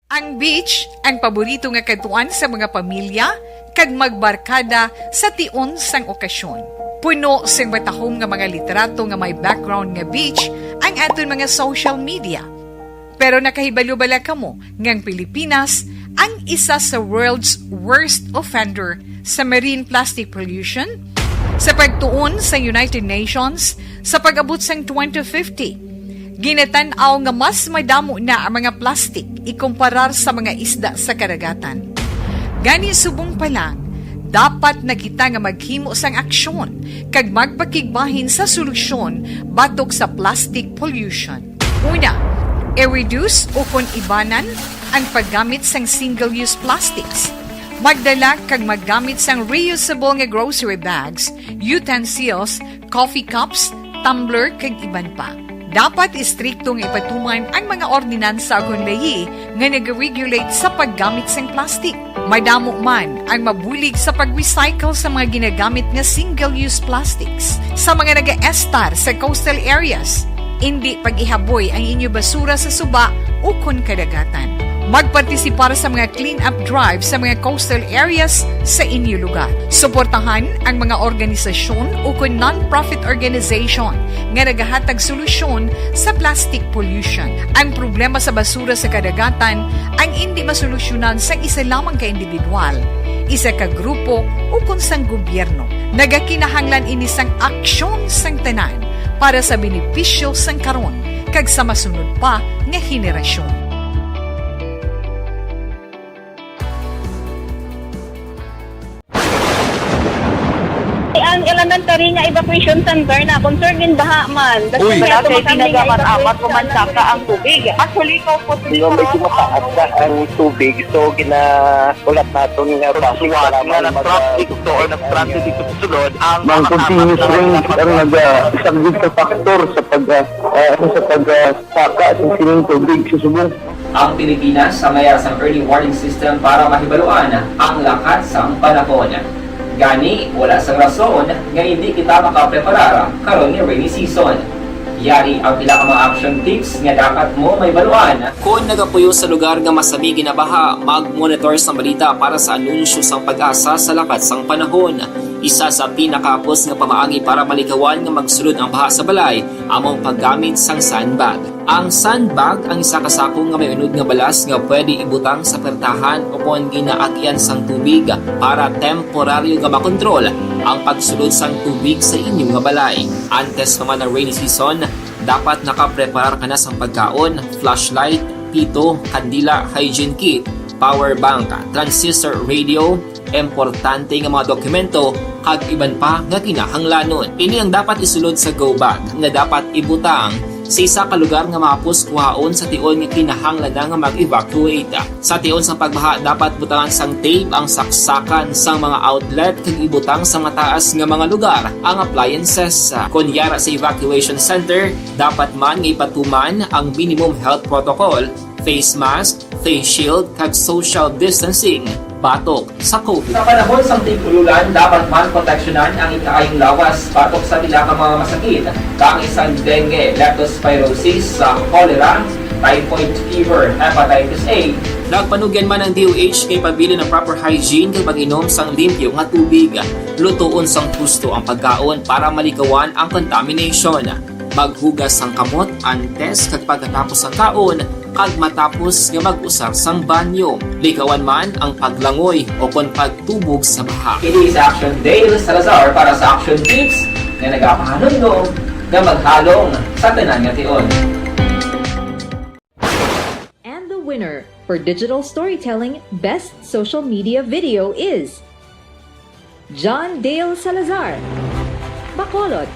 Ang beach, ang paborito nga kadtuan sa mga pamilya, kag magbarkada sa tion sang okasyon. Puno sing matahom nga mga litrato nga may background nga beach ang aton mga social media. Pero nakahibalo bala kamo nga ang Pilipinas ang isa sa world's worst offender sa marine plastic pollution? Sa pagtuon sa United Nations, sa pag-abot sang twenty fifty, ginatan-aw nga mas madamo na ang mga plastic ikumparar sa mga isda sa kadagatan. Gani, subong pa lang, dapat na kita nga maghimo sang aksyon kag magpakigbahin sa solusyon batok sa plastic pollution. Una, i-reduce ukon ibanan ang paggamit sang single-use plastics. Magdala kag maggamit sang reusable nga grocery bags, utensils, coffee cups, tumbler, kag iban pa. Dapat istrikto nga ipatuman ang mga ordinansa ukon layi nga nag-regulate sa paggamit sang plastic. Madamo man ang mabulig sa pag-recycle sa mga ginagamit nga single-use plastics. Sa mga nagaestar sa coastal areas, indi pag-ihaboy ang inyo basura sa suba ukon kadagatan. Magpartisipar sa mga clean-up drive sa mga coastal areas sa inyo lugar. Suportahan ang mga organisasyon ukon non-profit organization nga nagahatag solusyon sa plastic pollution. Ang problema sa basura sa kadagatan ang indi masolusyonan sang isa lamang ka individual, isa ka grupo, ukon sang gobyerno. Nagakinahanglan ini sang aksyon sang tanan para sa benepisyo sang karon kag sa masunod pa nga henerasyon. Ang elementary nga evacuation center na concern gid baha man. Uy. Wala kay tinaga man amat ko man saka ang tubig. Actually, ko po. Di ba, medyo mataas na ang tubig, so ginahulat naton nga traffic nga nag-traffic to or nag-transit dito sa sulod ang Ang continuous rain ang nag-, ah, isa gid sa factor sa pag, ah, ah, ano, sa pag, ah, saka sa sining tubig sa subong. Ang Pilipinas sa mayara sang early warning system para mahibaluan ang lakat sang panahon. Gani, wala sang rason nga hindi kita makapreparar karon nga rainy season. Yari ang pila ka mga action tips nga dapat mo mahibaluan. Kon nagapuyo sa lugar nga masami ginabaha, mag-monitor sa balita para sa anunsyo sang PAGASA sa lakat sang panahon. Isa sa pinakahapos nga pamaagi para malikawan nga magsulod ang baha sa balay amo ang paggamit sang sandbag. Ang sandbag ang isa ka sako nga may unod nga balas nga pwede ibutang sa pertahan ukon ginaagian sang tubig para temporaryo nga makontrol ang pagsulod sang tubig sa inyo nga balay. Antes pa man ang rainy season, dapat nakapreparar ka na sang pagkaon, flashlight, pito, kandila, hygiene kit, power bank, transistor radio, importante nga mga dokumento, kag iban pa nga kinahanglanon. Ini ang dapat isulod sa go bag nga dapat ibutang sa isa ka lugar nga mahapos kuhaon sa tion nga kinahanglan na nga mag-evacuate. Sa tion sang pagbaha, dapat butangan sang tape ang saksakan sang mga outlet kag ibutang sa mataas nga mga lugar ang appliances. Kon yara sa evacuation center, dapat man nga ipatuman ang minimum health protocol, face mask, face shield, kag social distancing. batok sa COVID. Sa panahon sang tig-ululan, dapat man proteksyonan ang ikaayong lawas batok sa pila ka mga masakit, kaangay sang dengue, leptospirosis, sa cholera, typhoid fever, hepatitis A. Nagpanugyan man ang D O H nga ipabilin ang proper hygiene kag pag-inom sang limpyo nga tubig. Lutoon sang husto ang pagkaon para malikawan ang contamination. Maghugas sang kamot antes kag pagkatapos sang kaon, kag matapos nga mag-usar sang banyo. Likawan man ang paglangoy o kon pagtubog sa baha. Ini si Action Dale Salazar para sa Action Tips nga nagapahanumdom nga maghalong sa tanan nga tion. And the winner for digital storytelling best social media video is John Dale Salazar, Bacolod,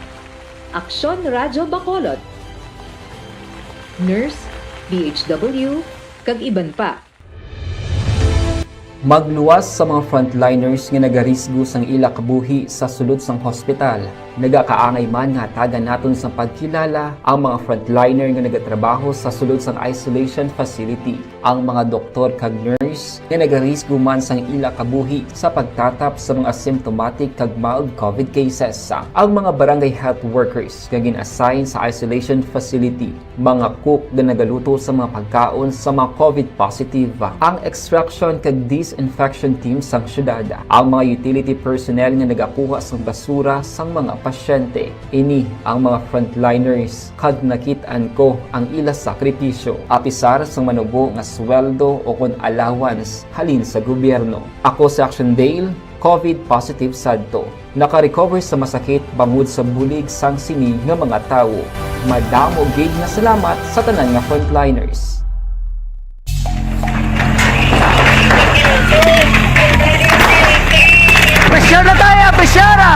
Aksyon Radyo Bacolod, Nurse, D H W, kag iban pa. Magluwas sa mga frontliners nga nagarisgo sang ila kabuhi sa sulod sang hospital. Nagakaangay man nga hatagan naton sang pagkilala ang mga frontliner nga nagatrabaho sa sulod sang isolation facility, ang mga doktor kag nurse nga nagarisgo man sang ila kabuhi sa pagtatap sa mga asymptomatic kag mild COVID cases, ang mga barangay health workers nga gin-assign sa isolation facility, mga cook nga nagaluto sa mga pagkaon sa mga COVID positive, ang extraction kag disinfection team sang syudad, ang mga utility personnel nga nagakuha sang basura sang mga pasyente. Ini ang mga frontliners, kag nakit-an ko ang ila sakripisyo, apisar sang manubo nga sweldo o kon allowance halin sa gobyerno. Ako si Action Dale, COVID positive sadto. Naka-recover sa masakit bangod sa bulig sang sini nga mga tawo. Madamo gid nga salamat sa tanan nga frontliners. Pressure na tayo! Pressure na!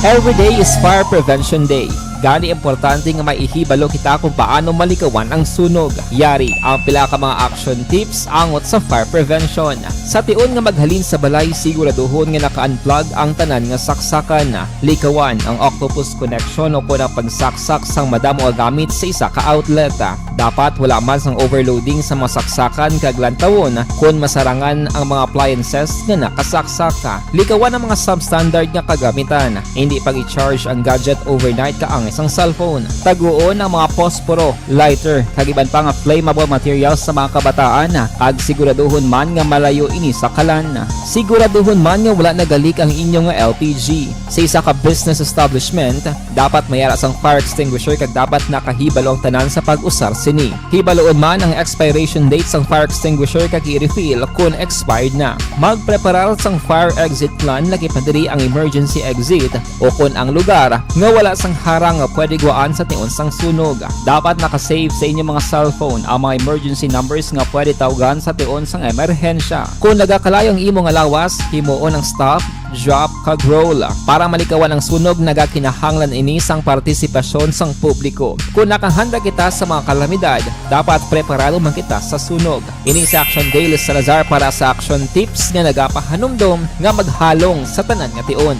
Every day is Fire Prevention Day. Gani, importante nga may ihibalo kita kung paano malikawan ang sunog. Yari ang pila ka mga action tips angot sa fire prevention. Sa tion nga maghalin sa balay, siguraduhon nga naka-unplug ang tanan nga saksakan. Likawan ang octopus connection o kon ang pagsaksak sang madamo nga gamit sa isa ka outlet. Dapat wala man sang overloading sa mga saksakan kag lantawon kon masarangan ang mga appliances nga nakasaksak. Likawan ang mga substandard nga kagamitan. Indi pag-i-charge ang gadget overnight kaangay sang cellphone. Taguon ang mga posporo, lighter, kag iban pa nga flammable materials sa mga kabataan, kag siguraduhon man nga malayo ini sa kalan. Siguraduhon man nga wala nagalik ang inyo nga L P G. Sa isa ka business establishment, dapat may ara sang fire extinguisher kag dapat nakahibalo ang tanan sa pag-usar sini. Hibaloon man ang expiration date sang fire extinguisher kag i-refill kon expired na. Magpreparar sang fire exit plan, lakip na diri ang emergency exit o kon ang lugar nga wala sang harang nga pwede gwaan sa tion sang sunog. Dapat naka-save sa inyo mga cellphone ang mga emergency numbers nga pwede tawgan sa tion sang emerhensya. Kon nagakalayo ang imo nga lawas, himuon ang stop, drop, kag roll. Para malikawan ang sunog, nagakinahanglan ini sang partisipasyon sang publiko. Kon nakahanda kita sa mga kalamidad, dapat preparado man kita sa sunog. Ini si Action Dale Salazar para sa Action Tips nga nagapahanumdom nga maghalong sa tanan nga tion.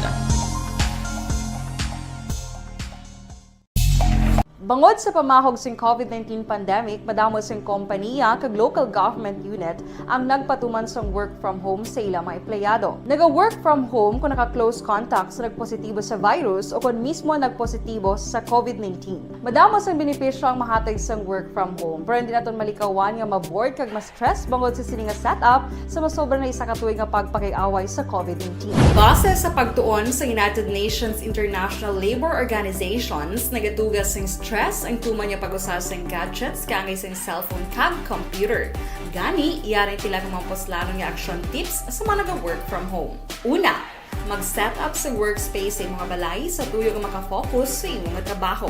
Bangod sa pamahog sing COVID nineteen pandemic, madamo sing kompaniya kag local government unit ang nagpatuman sang work from home sa ila mga empleyado. Naga-work from home kon naka-close contact sa nagpositibo sa virus o kon mismo nagpositibo sa COVID nineteen. Madamo sang benepisyo ang mahatag sang work from home, pero hindi naton malikawan nga ma-bored kag ma-stress bangod sa sini nga setup sa masobra na isa ka tuig nga pagpakig-away sa COVID nineteen. Base sa pagtuon sa United Nations International Labor Organizations, nagaduga sing stress ang tuman nga pag-usar sing gadgets kaangay sing cellphone kag computer. Gani, yari ang pila ka mga puslanon nga action tips sa mga naga-work from home. Una, mag-set up sa workspace sa imong balay sa tuyo nga makafocus sa imo nga trabaho.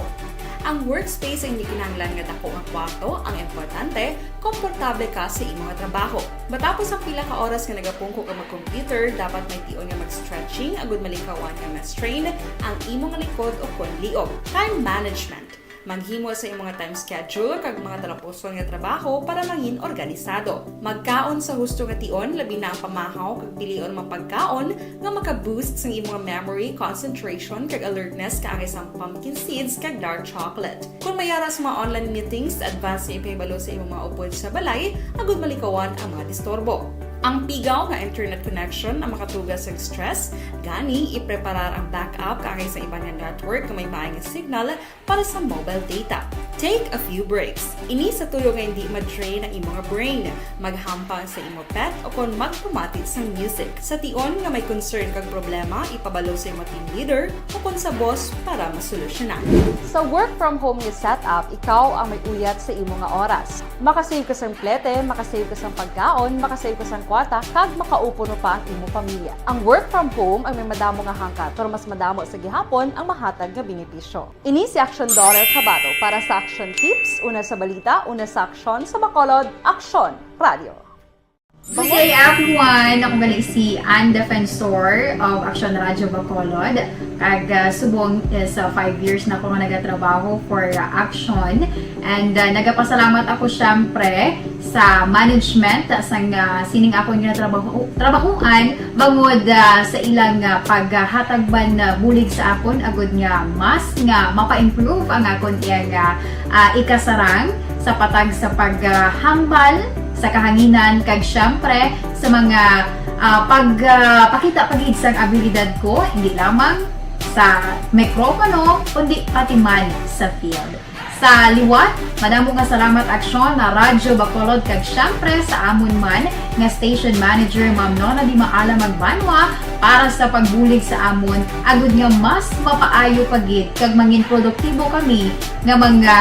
Ang workspace ang hindi kinahanglan nga dako nga kwarto, ang importante, komportable ka sa imo nga trabaho. Matapos ang pila ka oras nga nagapungko ka mag-computer, dapat may tion nga mag-stretching agud malikawan nga ma-strain ang imo nga likod o kon liog. Time management. Maghimo sa imong time schedule kag mga talapuson nga trabaho para mangin organisado. Magkaon sa husto nga tion, labi na ang pamahaw kag pilion mga pagkaon nga maka-boost sang imong memory, concentration, kag alertness kaangay sang pumpkin seeds kag dark chocolate. Kung may ara sa mga online meetings, advance nga ipahibalo sa imong mga upod sa balay agud malikawan ang mga disturbo. Ang pigaw nga internet connection ang makatuga sa stress, gani ipreparar ang backup kaangay sa iban nga network nga may maay nga signal para sa mobile data. Take a few breaks. Ini sa tuyo nga hindi ma-drain ang imong brain. Maghampang sa imo pet o kon magpamati sang music. Sa tion nga may concern kag problema, ipabalo sa imo team leader o kon sa boss para masolusyonan. Sa work from home nga setup, ikaw ang may uyat sa imo nga oras. Makasave ka sang plete, makasave ka sang pagkaon, makasave ka sang kwarta, kag makaupo pa ang imo pamilya. Ang work from home ang may madamo nga hangkat, pero mas madamo sa gihapon ang mahatag nga benepisyo. Ini si Action Daughter Kabato para sa Action Tips, una sa balita, una sa aksyon, sa Bacolod, Action Radio. Good day, everyone! Ako gali si Ann Defensor of Action Radio Bacolod. Kag, ah, subong is, ah, five years na ako nga nagatrabaho for, ah, Action. And, ah, nagapasalamat ako, syempre, sa management, ah, sang, ah, sining akon nga trabaho, trabahuan, bangod, ah, sa ilang, ah, paghatag man, ah, bulig sa akon, agud nga mas nga mapa-improve ang akon iyang, ah, ah, ikasarang sa patag sa paghambal sa kahanginan, kag siyempre sa mga, ah, pag, ah, pakita pa gid sang abilidad ko, hindi lamang sa mikropono, kundi pati man sa field. Sa liwat, madamo nga salamat, Aksyon, na Radyo Bacolod, kag siyempre sa amon man nga station manager, Ma'am Nona Di Maala Magbanwa, para sa pagbulig sa amon, agud nga mas mapaayo pa gid kag mangin produktibo kami nga mga,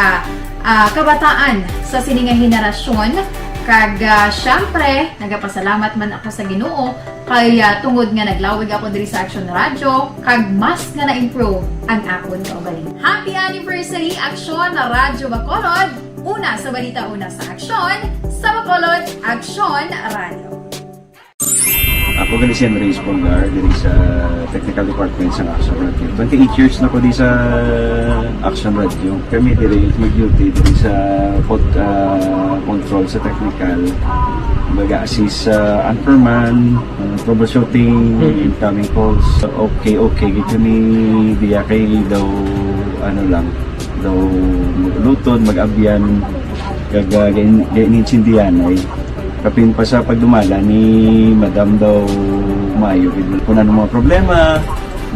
ah, kabataan sa sini nga henerasyon. Kag, ah, siyempre, nagapasalamat man ako sa Ginoo kay, ah, tungod nga naglawig ako diri sa Aksyon Radyo, kag mas nga na-improve ang akon kaugalingon. Happy anniversary, Aksyon na Radyo Bacolod! Una sa balita, una sa aksyon, sa Bacolod, Aksyon Radyo. Ako gali si Henry Espolgar, diri sa technical department sa Action Radio. Twenty-eight years na ko di sa Action Radio. Kami diri mag-duty diri sa pod-, ah, control sa technical. Mag-assist sa anchorman, ah, troubleshooting, incoming calls. Okay, okay, gid kami diya kay daw, ano lang, daw maglutod, mag-abyan, kag, ah, gain-, gainintindihan ay. Kapin pa sa pagdumala ni Madam daw maayo gid. Kung ano mga problema,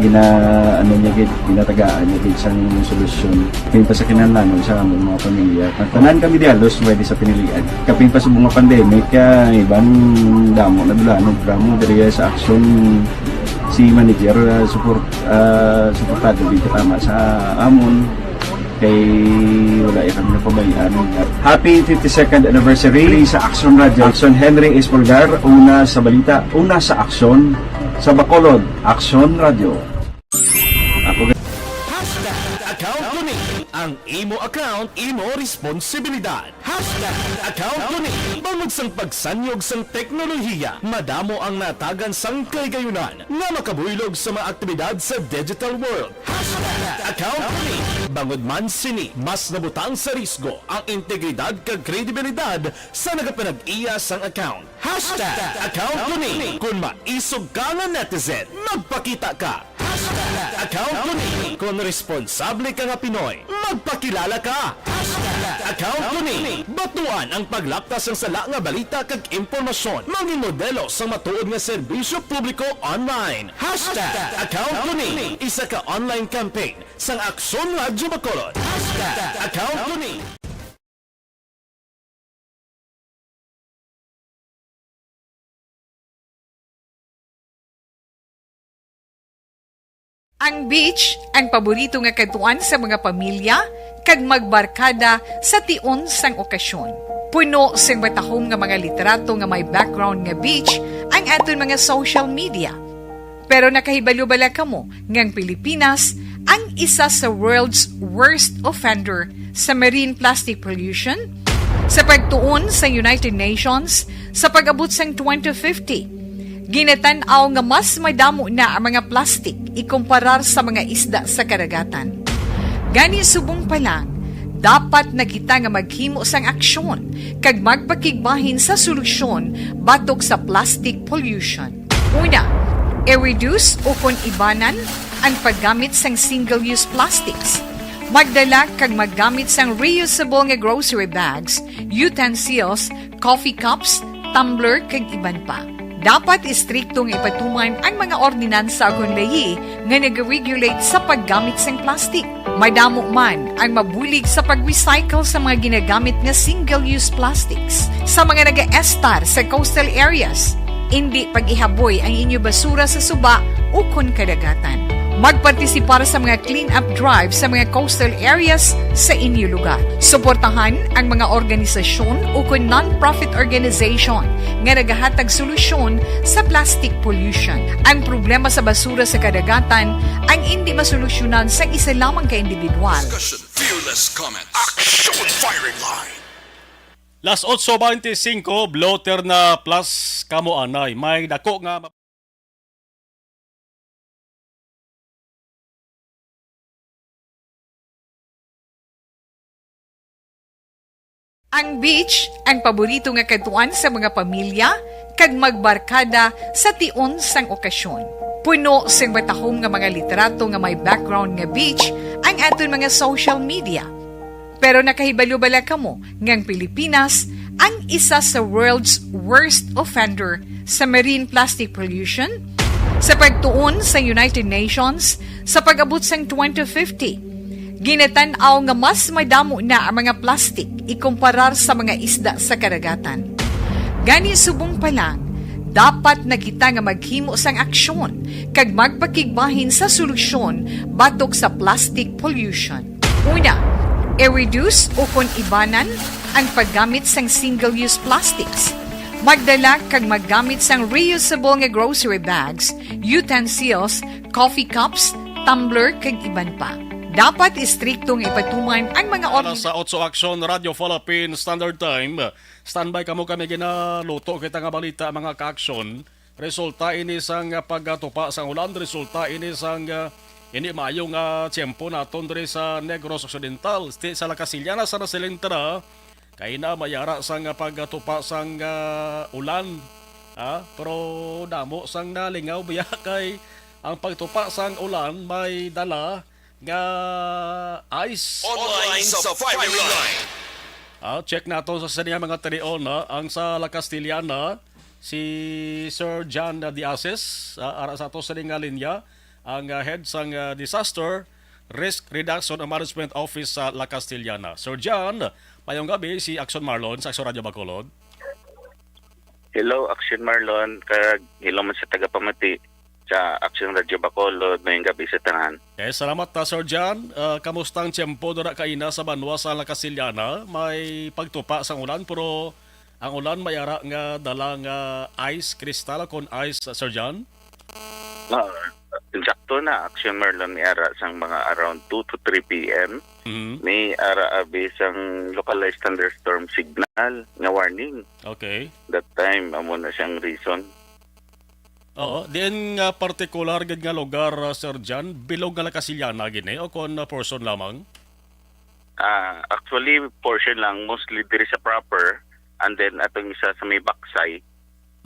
gina-, ano niya gid, ginatagaan niya gid sang solusyon. Kapin pa sa kinahanglanon sa among mga pamilya. Tanan kami di halos pwede sa pinilian. Kapin pa sa mga pandemic, ah, iban damo na dulanon, drama diri sa aksyon. Si manager, ah, support, ah, suportado gid katama sa amon. Kay wala ya kami napabayaan. Happy fifty-second anniversary sa Action Radio. Action Henry Espolgar, una sa balita, una sa aksyon, sa Bacolod, Action Radio. Ako ga- Hashtag account ko ni. Ang imo account, imo responsibilidad. Hashtag account ko ni. Bangod sang pagsanyog sang teknolohiya, madamo ang natagan sang kaligayunan nga makabuylog sa mga aktibidad sa digital world. Hashtag account ko ni. Bangod man sini, mas nabutang sa risgo ang integridad kag kredibilidad sa nagapanag-iya sang account. Hashtag account ko ni. Kung maisog ka nga netizen, magpakita ka. Hashtag account ko ni. Kung responsable ka nga Pinoy, magpakilala ka. Hashtag account ko ni. Batuan ang paglaptas sang sala nga balita kag impormasyon. Mangin modelo sang matuod nga serbisyo publiko online. Hashtag account ko ni. Isa ka online campaign sang Aksyon Radyo Bacolod. Hashtag account ko ni. Ang beach, ang paborito nga kadtuan sa mga pamilya kag magbarkada sa tion sang okasyon. Puno sing matahom nga mga litrato nga may background nga beach ang aton mga social media. Pero nakahibalo bala kamo nga ang Pilipinas ang isa sa world's worst offender sa marine plastic pollution? Sa pagtuon sa United Nations, sa pag-abot sang twenty fifty, ginatan-aw nga mas madamo na ang mga plastic ikumparar sa mga isda sa karagatan. Gani, subong pa lang, Dapat na kita nga maghimo sang aksyon kag magpakigbahin sa solusyon batok sa plastic pollution. Una, i-reduce ukon ibanan ang paggamit sang single-use plastics. Magdala kag maggamit sang reusable nga grocery bags, utensils, coffee cups, tumbler, kag iban pa. Dapat istrikto nga ipatuman ang mga ordinansa ukon layi nga nag-regulate sa paggamit sang plastic. Madamo man ang mabulig sa pag-recycle sa mga ginagamit nga single-use plastics. Sa mga nagaestar sa coastal areas, indi pag-ihaboy ang inyo basura sa suba ukon kadagatan. Magpartisipar sa mga clean-up drive sa mga coastal areas sa inyo lugar. Suportahan ang mga organisasyon ukon non-profit organization nga nagahatag solusyon sa plastic pollution. Ang problema sa basura sa kadagatan ang indi masolusyonan sa isa lamang ka individual. Discussion, fearless comment, action, firing line. Las otso beintisinko, blotter na plus kamo anay. May dako nga Ang beach, ang paborito nga kadtuan sa mga pamilya kag magbarkada sa tion sang okasyon. Puno sing matahom nga mga litrato nga may background nga beach ang aton mga social media. Pero nakahibalo bala kamo nga ang Pilipinas ang isa sa world's worst offender sa marine plastic pollution? Sa pagtuon sa United Nations, sa pag-abot sang twenty fifty, ginatan-aw nga mas madamo na ang mga plastic ikumparar sa mga isda sa kadagatan. Gani, subong pa lang, dapat na kita nga maghimo sang aksyon kag magpakigbahin sa solusyon batok sa plastic pollution. Una, i-reduce ukon ibanan ang paggamit sang single-use plastics. Magdala kag maggamit sang reusable nga grocery bags, utensils, coffee cups, tumbler, kag iban pa. Dapat istrikto nga ipatuman ang mga Para ordi- sa Otso Aksyon, Radyo Philippine Standard Time, standby kamo, kami ginaluto kita nga balita, mga kaaksyon. Resulta ini sang pagtupa sang ulan, resulta ini sang, ah, hindi maayo nga tiyempo naton diri sa Negros Occidental, sti-, sa La Castellana, sa Nasilentera, kay na mayara sang pagtupa sang, ah, ulan. Ah, pero damo sang nalingaw biya kay ang pagtupa sang ulan may dala nga ice. Online sa firing line. Ah, check nato sa sini nga mga talion, ha. Ang sa La Castellana, si Sir John Diases, ah, ara sa ato sini nga linya, ang, ah, head sang, ah, Disaster Risk Reduction and Management Office sa La Castellana. Sir John, mayong gabi, si Action Marlon sa Action Radio Bacolod. Hello, Action Marlon, kag hello man sa tagapamati sa Action Radio Bacolod. Mayong gabi sa tanan. Eh, salamat ta, Sir John. Ah, kamusta ang tiyempo dira kaina sa banwa sa La Castellana? May pagtupa sang ulan, pero ang ulan may ara nga dala nga ice crystal kon ice, Sir John? Ah, insakto na, Action Marlon, may ara sang mga around two to three P M. Mhm. May ara abi sang localized thunderstorm signal nga warning. Okay. That time, amo na siyang reason. Oo, diin nga partikular gid nga lugar, ah, Sir John, bilog nga La Castellana gini o kon, ah, portion lamang? Ah, actually, portion lang, mostly diri sa proper, and then atong isa sa may baksay.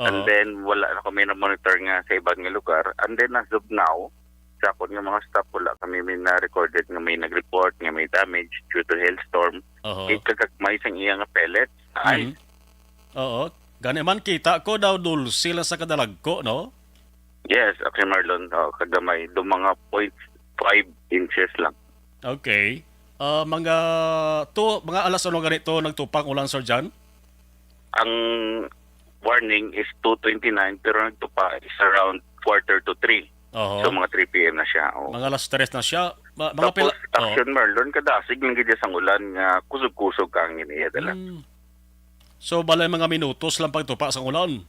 And Oo. then, wala na kami na-monitor nga sa iban nga lugar. And then, as of now, sa akon nga mga staff, wala kami may na-recorded nga may nag-report nga may damage due to hailstorm. Oho. Kay kagagmay sang iya nga pellets, sa ice. Mhm. Oo. Gani man, kita ko daw dulce lang sa kadalagko, no? Yes, Action Marlon. Oh, kagamay. Do mga point five inches lang. Okay. Ah, mga to, mga alas ano ganito nagtupa ang ulan, Sir John? Ang warning is two twenty-nine, pero nagtupa is around quarter to three. Oho. So, mga three P M na siya. Oh. Mga alas tres na siya. Ma-, mga Tapos, pila-, oh. Action Marlon, kadasig lang gid sang ulan nga kusog-kusog ka ang iniya dala. Hmm. So, balay mga minutos lang pagtupa sang ulan?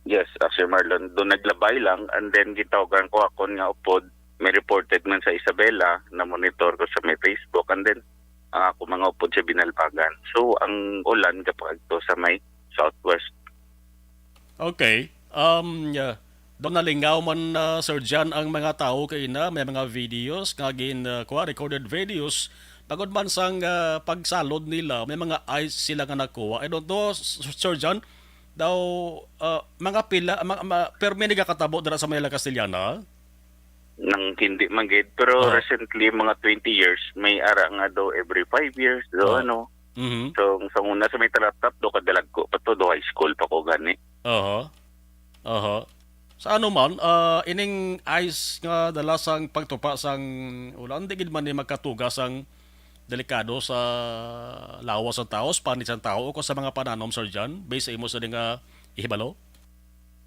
Yes, Action Marlon. Doon naglabay lang, and then gitawagan ko akon nga upod, may reported man sa Isabela, na-monitor ko sa may Facebook, and then ang ako mga upod sa Binalbagan. So, ang ulan gapakadto sa may southwest. Okay. Um, yeah. Daw nalingaw man, ah, Sir John, ang mga tawo kaina, may mga videos nga gin, ah, kuha, recorded videos Bangod man sang, ah, pagsalod nila, may mga ice sila nga nakuha. I don't know, S-, Sir John, daw, ah, mga pila, ma-, ma-, permi nagakatabo dira sa Manila Castellana? Nang hindi man gid, pero Oh. recently, mga twenty years, may ara nga daw every five years, daw Oh. ano. Mhm. So, sa una, sa may Talatap, daw kadalagko pa to, daw high school pa ko gani. Oho. Oho. Sa ano man, ah, ining ice nga dala sang pagtupa sang ulan, di gid man ni magkatuga sang delikado sa lawas sang tawo, sa panit sang tawo, o kung sa mga pananom, Sir John, based sa imo sa nga ihibalo?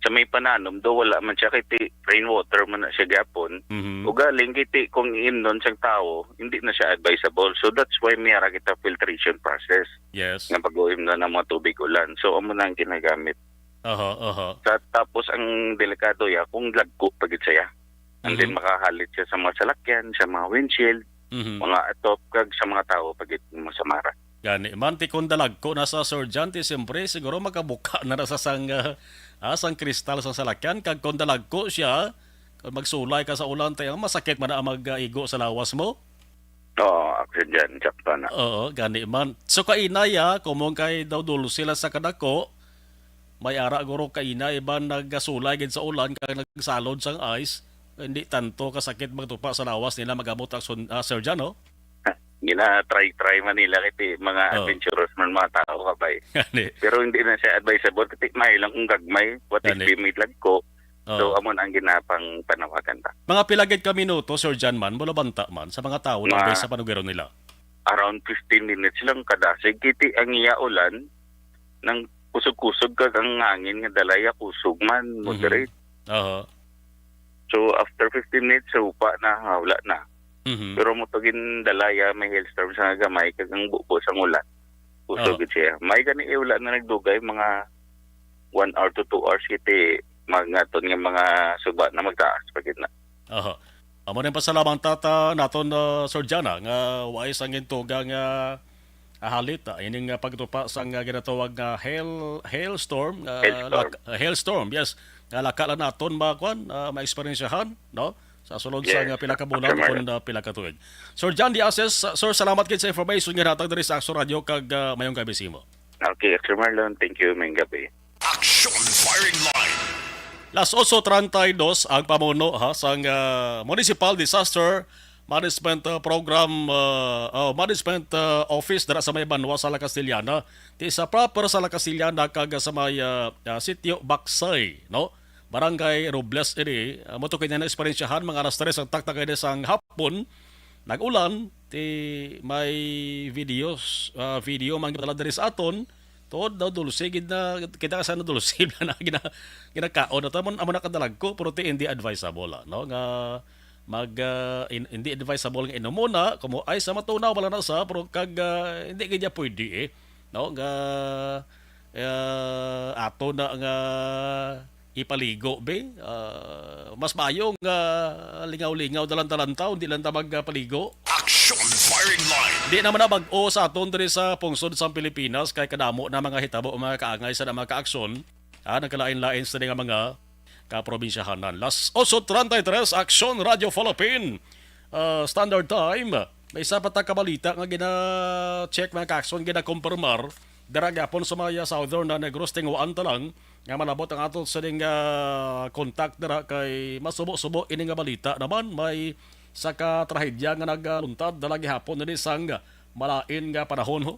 Sa may pananom do, wala man siya kay ti rainwater man na siya gyapon. Mhm. Ugaling kay ti kung iimnon sang tawo, hindi na siya advisable. So that's why may ara kita filtration process Yes. nga pag-uimnon ang mga tubig ulan. So amo na ang ginagamit. Aha, aha. Sa, tapos ang delikado ya kung lagko pa gid siya. And then Mhm. makahalit siya sa mga salakyan, sa mga windshield, Mhm. mga atop, kag sa mga tawo pa gid masamara. Gani man, ti kung dalagko na sa Sir John, ti siyempre siguro makabuka na na sa sang, ah, ah, sang kristal sa salakyan, kag kung dalagko siya, kung magsulay ka sa ulan, ti ang masakit man na ang mag-igo sa lawas mo. Oo, Action John, sakto na. Oo, gani man. So, kainay, ah, kumong kay daw dulce lang sa kadako, may ara guro kainay, iban nagasulay gid sa ulan, kag nagsalod sang ice, hindi tanto kasakit magtupa sa lawas nila, magamot ang sun-, ah, Sir John, no? Gina-try-try man nila kay ti mga Oh. adventurous man mga tao, kabay. Gani. Pero hindi na siya advisable, kay ti may lang kung gagmay, what if Gani. di may lagko? So, Oh. amo na ang ginapang panawagan ta. Mga pila gid ka minuto, Sir John man, mula banta man, sa mga tao lang Mga bay sa panugero nila? around fifteen minutes lang kadasig. Kay ti ang iya ulan, nang kusog-kusog kag ang hangin nga dalaya kusog man, Mhm. moderate. Aha. So, after fifteen minutes, sa upa na, ah, wala na. Mhm. Pero mo to gindala ya, may hailstorm sa nga gamay, kag ang bubo sang ulan. Kusog Oo. gid siya. May gani, eh, wala na nagdugay, mga one hour to two hours, kiti, mga ton nga mga suba na magtaas pa gid na. Aha. Amo ning pasalamat ta naton, uh, Sir Jana, nga waay sang gintuga nga, ah, halit, ah, ining, ah, pagtupa sang, ah, ginatawag nga hail, hailstorm, nga Hailstorm. lak-, ah, hailstorm, yes. Nga laka lang naton ma-, kuan, ah, maeksperiensyahan, no? Sa sulod Yes, sang, ah, pila ka bulan Sir Marlon. kung, ah, pila ka tuig. Sir John Diases, ah, sir, salamat gid sa information nga hatag diri sa Action Radio kag, ah, mayong gabi sa imo. Okay, Sir Marlon, thank you, mayong gabi. Action Firing Line. Las ocho treinta y dos ang pamuno, ha, sang, ah, Municipal Disaster Management, ah, Program, ah, oh, Management, ah, Office dira sa may banwa sa La Castellana. Ti sa proper sa La Castellana kag sa may, ah, ah, Sitio Baksay, no? Barangay Robles ini. Ah, mo to kini na eksperyensyahan mga alas tres ang taktak ini sang hapon. Nag-ulan, ti may videos, ah, video man gid dala diri sa aton. Tuod daw dulce gid na, kita ka sana dulce na gina-, ginakaon. At amo, amo na kadalagko, pero ti hindi advisable, ah, no? Nga mag, ah, in-, hindi advisable nga inom muna, kumo ay sa matunaw wala na sa, pero kag, ah, hindi gid ya pwede, eh, no? Nga, ah, ato na nga ipaligo, be. Ah, mas maayo nga lingaw-lingaw, dalantalantaw, hindi lang ta magpaligo. Action Firing Line. Di naman na bag-o sa aton diri sa pungsod sang Pilipinas, kay kadamo na mga hitabo, mga kaangay sa mga kaaksyon, ah, nagkalain-lain sa nga mga kaprobinsyahanan. Las ocho treinta y tres, Action Radio Philippine, ah, Standard Time. May isa pa ta ka balita nga gina-check, mga kaaksyon, gina-confirmar dira gyapon sa mga southern na Negros, tinguhaan ta lang nga malabot ang ato sining, ah, contact dira kay masubo-subo ini nga balita naman. May sa ka trahedya nga nagaluntad dala gihapon ini sang malain nga panahon, ho.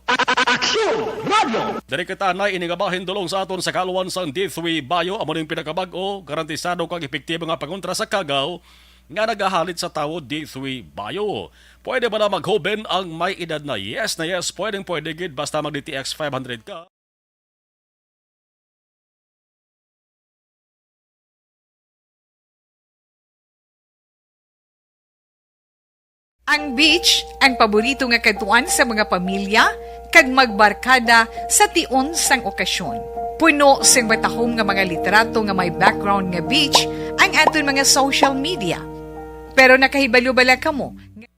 Action Radio! Diri kita na ini nga bahin dulong sa aton sa kaluan sang D three Bio, amo ning pinakabag-o, garantisado kag epektibo nga pangontra sa kagaw nga nagahalit sa tawo, D three Bio. Pwede ba na maghoben ang may edad na? Yes na yes, pwedeng pwede gid, basta mag D T X five hundred ka. Ang beach, ang paborito nga kadtuan sa mga pamilya, kag magbarkada sa tion sang okasyon. Puno sing matahom nga mga litrato nga may background nga beach ang aton mga social media. Pero nakahibalo bala kamo nga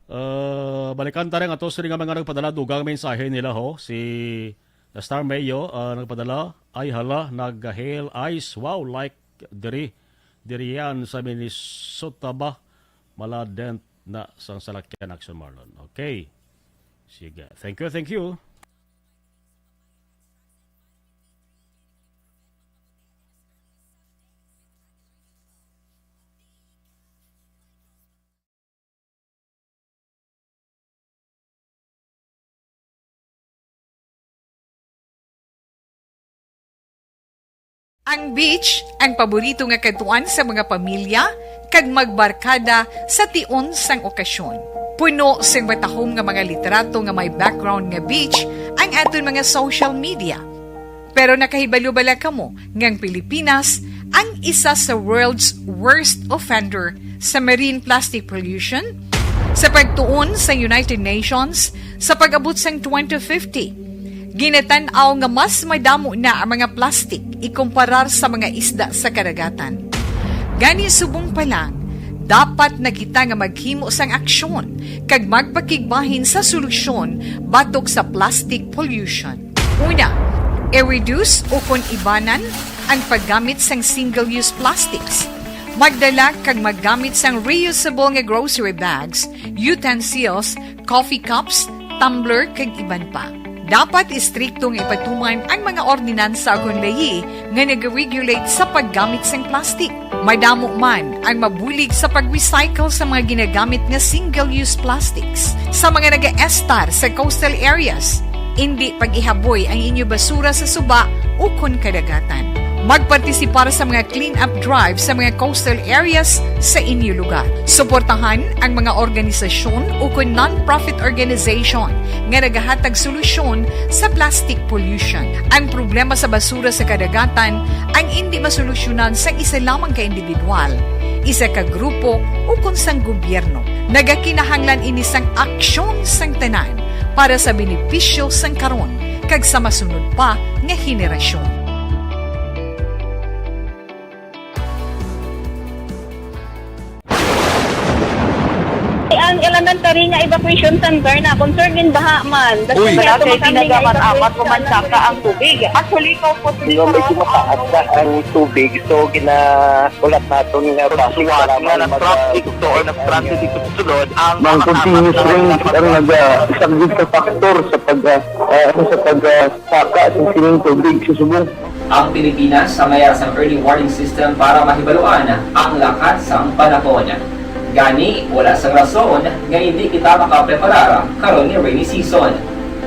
Ah, balikan ta rin ato sila nga mga nagpadala, dugang mensahe nila, ho. Si Star Mayo, ah, nagpadala, "Ay hala, nag-hail ice. Wow, like diri, diri yan sa Minnesota ba? Maladent na sang salakyan, Action Marlon. Okay. Sige. Thank you, thank you. Ang beach, ang paborito nga kadtuan sa mga pamilya kag magbarkada sa tion sang okasyon. Puno sing matahom nga mga litrato nga may background nga beach ang aton mga social media. Pero nakahibalo bala kamo nga ang Pilipinas ang isa sa world's worst offender sa marine plastic pollution? Sa pagtuon sa United Nations, sa pag-abot sang twenty fifty, ginatan-aw nga mas madamo na ang mga plastic ikumparar sa mga isda sa kadagatan. Gani, subong pa lang, dapat na kita nga maghimo sang aksyon kag magpakigbahin sa solusyon batok sa plastic pollution. Una, i-reduce ukon ibanan ang paggamit sang single-use plastics. Magdala kag maggamit sang reusable nga grocery bags, utensils, coffee cups, tumbler, kag iban pa. Dapat istrikto nga ipatuman ang mga ordinansa ukon layi nga nag-regulate sa paggamit sang plastic. Madamo man ang mabulig sa pag-recycle sa mga ginagamit nga single-use plastics. Sa mga nagaestar sa coastal areas, indi pag-ihaboy ang inyo basura sa suba ukon kadagatan. Magpartisipar sa mga clean-up drive sa mga coastal areas sa inyo lugar. Suportahan ang mga organisasyon ukon non-profit organization nga nagahatag solusyon sa plastic pollution. Ang problema sa basura sa kadagatan ang indi masolusyonan sang isa lamang ka individual, isa ka grupo, ukon sang gobyerno. Nagakinahanglan ini sang aksyon sang tanan para sa benepisyo sang karon kag sa masunod pa nga henerasyon. Ang elementary nga evacuation center na concerned din baha man. Uy, wala kay tinaga man amat ko man saka ang tubig. Actually, ko po. Di ba medyo mataas na ang tubig, so ginaulat naton nga traffic nga nag-traffic to or nag-transit dito sa sulod ang mga continuous rain ang nagasaglit sa factor sa pag uh, sa pag uh, saka sa sining tubig sa subong. Ang Pilipinas sa mayar sang early warning system para mahibaluan ang lakat sang panahon. Gani, wala sang rason nga indi kita makapreparar karon nga rainy season.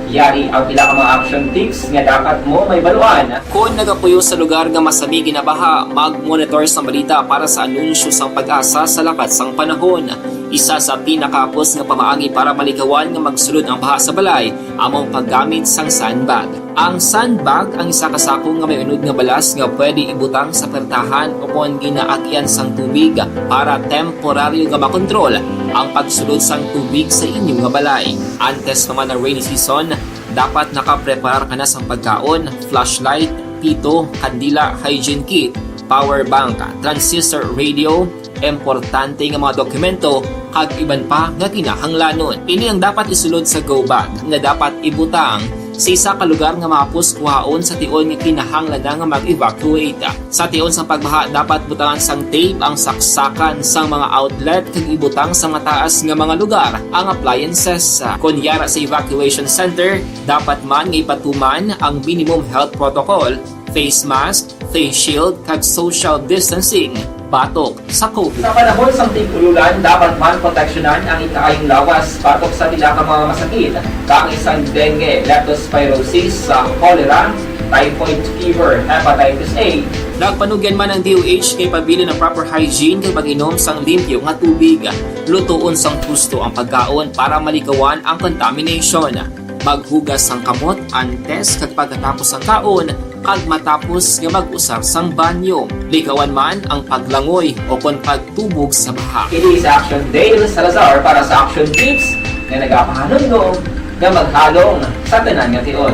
Yari ang pila ka mga action tips nga dapat mo mahibaluan. Kon nagapuyo sa lugar nga masami ginabaha, mag-monitor sang balita para sa anunsyo sang PAGASA sa lakat sang panahon. Isa sa pinakahapos nga pamaagi para malikawan nga magsulod ang baha sa balay amo ang paggamit sang sandbag. Ang sandbag ang isa ka sako nga may unod nga balas nga pwede ibutang sa pertahan ukon ginaagian sang tubig para temporaryo nga makontrol ang pagsulod sang tubig sa inyo nga balay. Antes pa man ang rainy season, dapat nakapreparar ka na sang pagkaon, flashlight, pito, kandila, hygiene kit, power bank, transistor radio, importante nga mga dokumento, kag iban pa nga kinahanglanon. Ini ang dapat isulod sa go bag nga dapat ibutang sa isa ka lugar nga mahapos kuhaon sa tion nga kinahanglan na nga mag-evacuate. Sa tion sang pagbaha, dapat butangan sang tape ang saksakan sang mga outlet kag ibutang sa mataas nga mga lugar ang appliances. Kon yara sa evacuation center, dapat man nga ipatuman ang minimum health protocol, face mask, face shield, kag social distancing batok sa COVID. Sa panahon sang tig-ululan, dapat man proteksyonan ang ikaayong lawas batok sa pila ka mga masakit, kaangay sang dengue, leptospirosis, cholera, typhoid fever, hepatitis A. Nagpanugyan man ang DOH nga ipabilin ang proper hygiene kag pag-inom sang limpyo nga tubig. Lutoon sang husto ang pagkaon para malikawan ang contamination. Maghugas sang kamot antes kag pagkatapos sang kaon, kag matapos nga mag-usar sang banyo. Likawan man ang paglangoy ukon pagtubog sa baha. Kini si Action Dale Salazar para sa Action Tips nga nagapahanumdom nga maghalong sa tanan nga tion.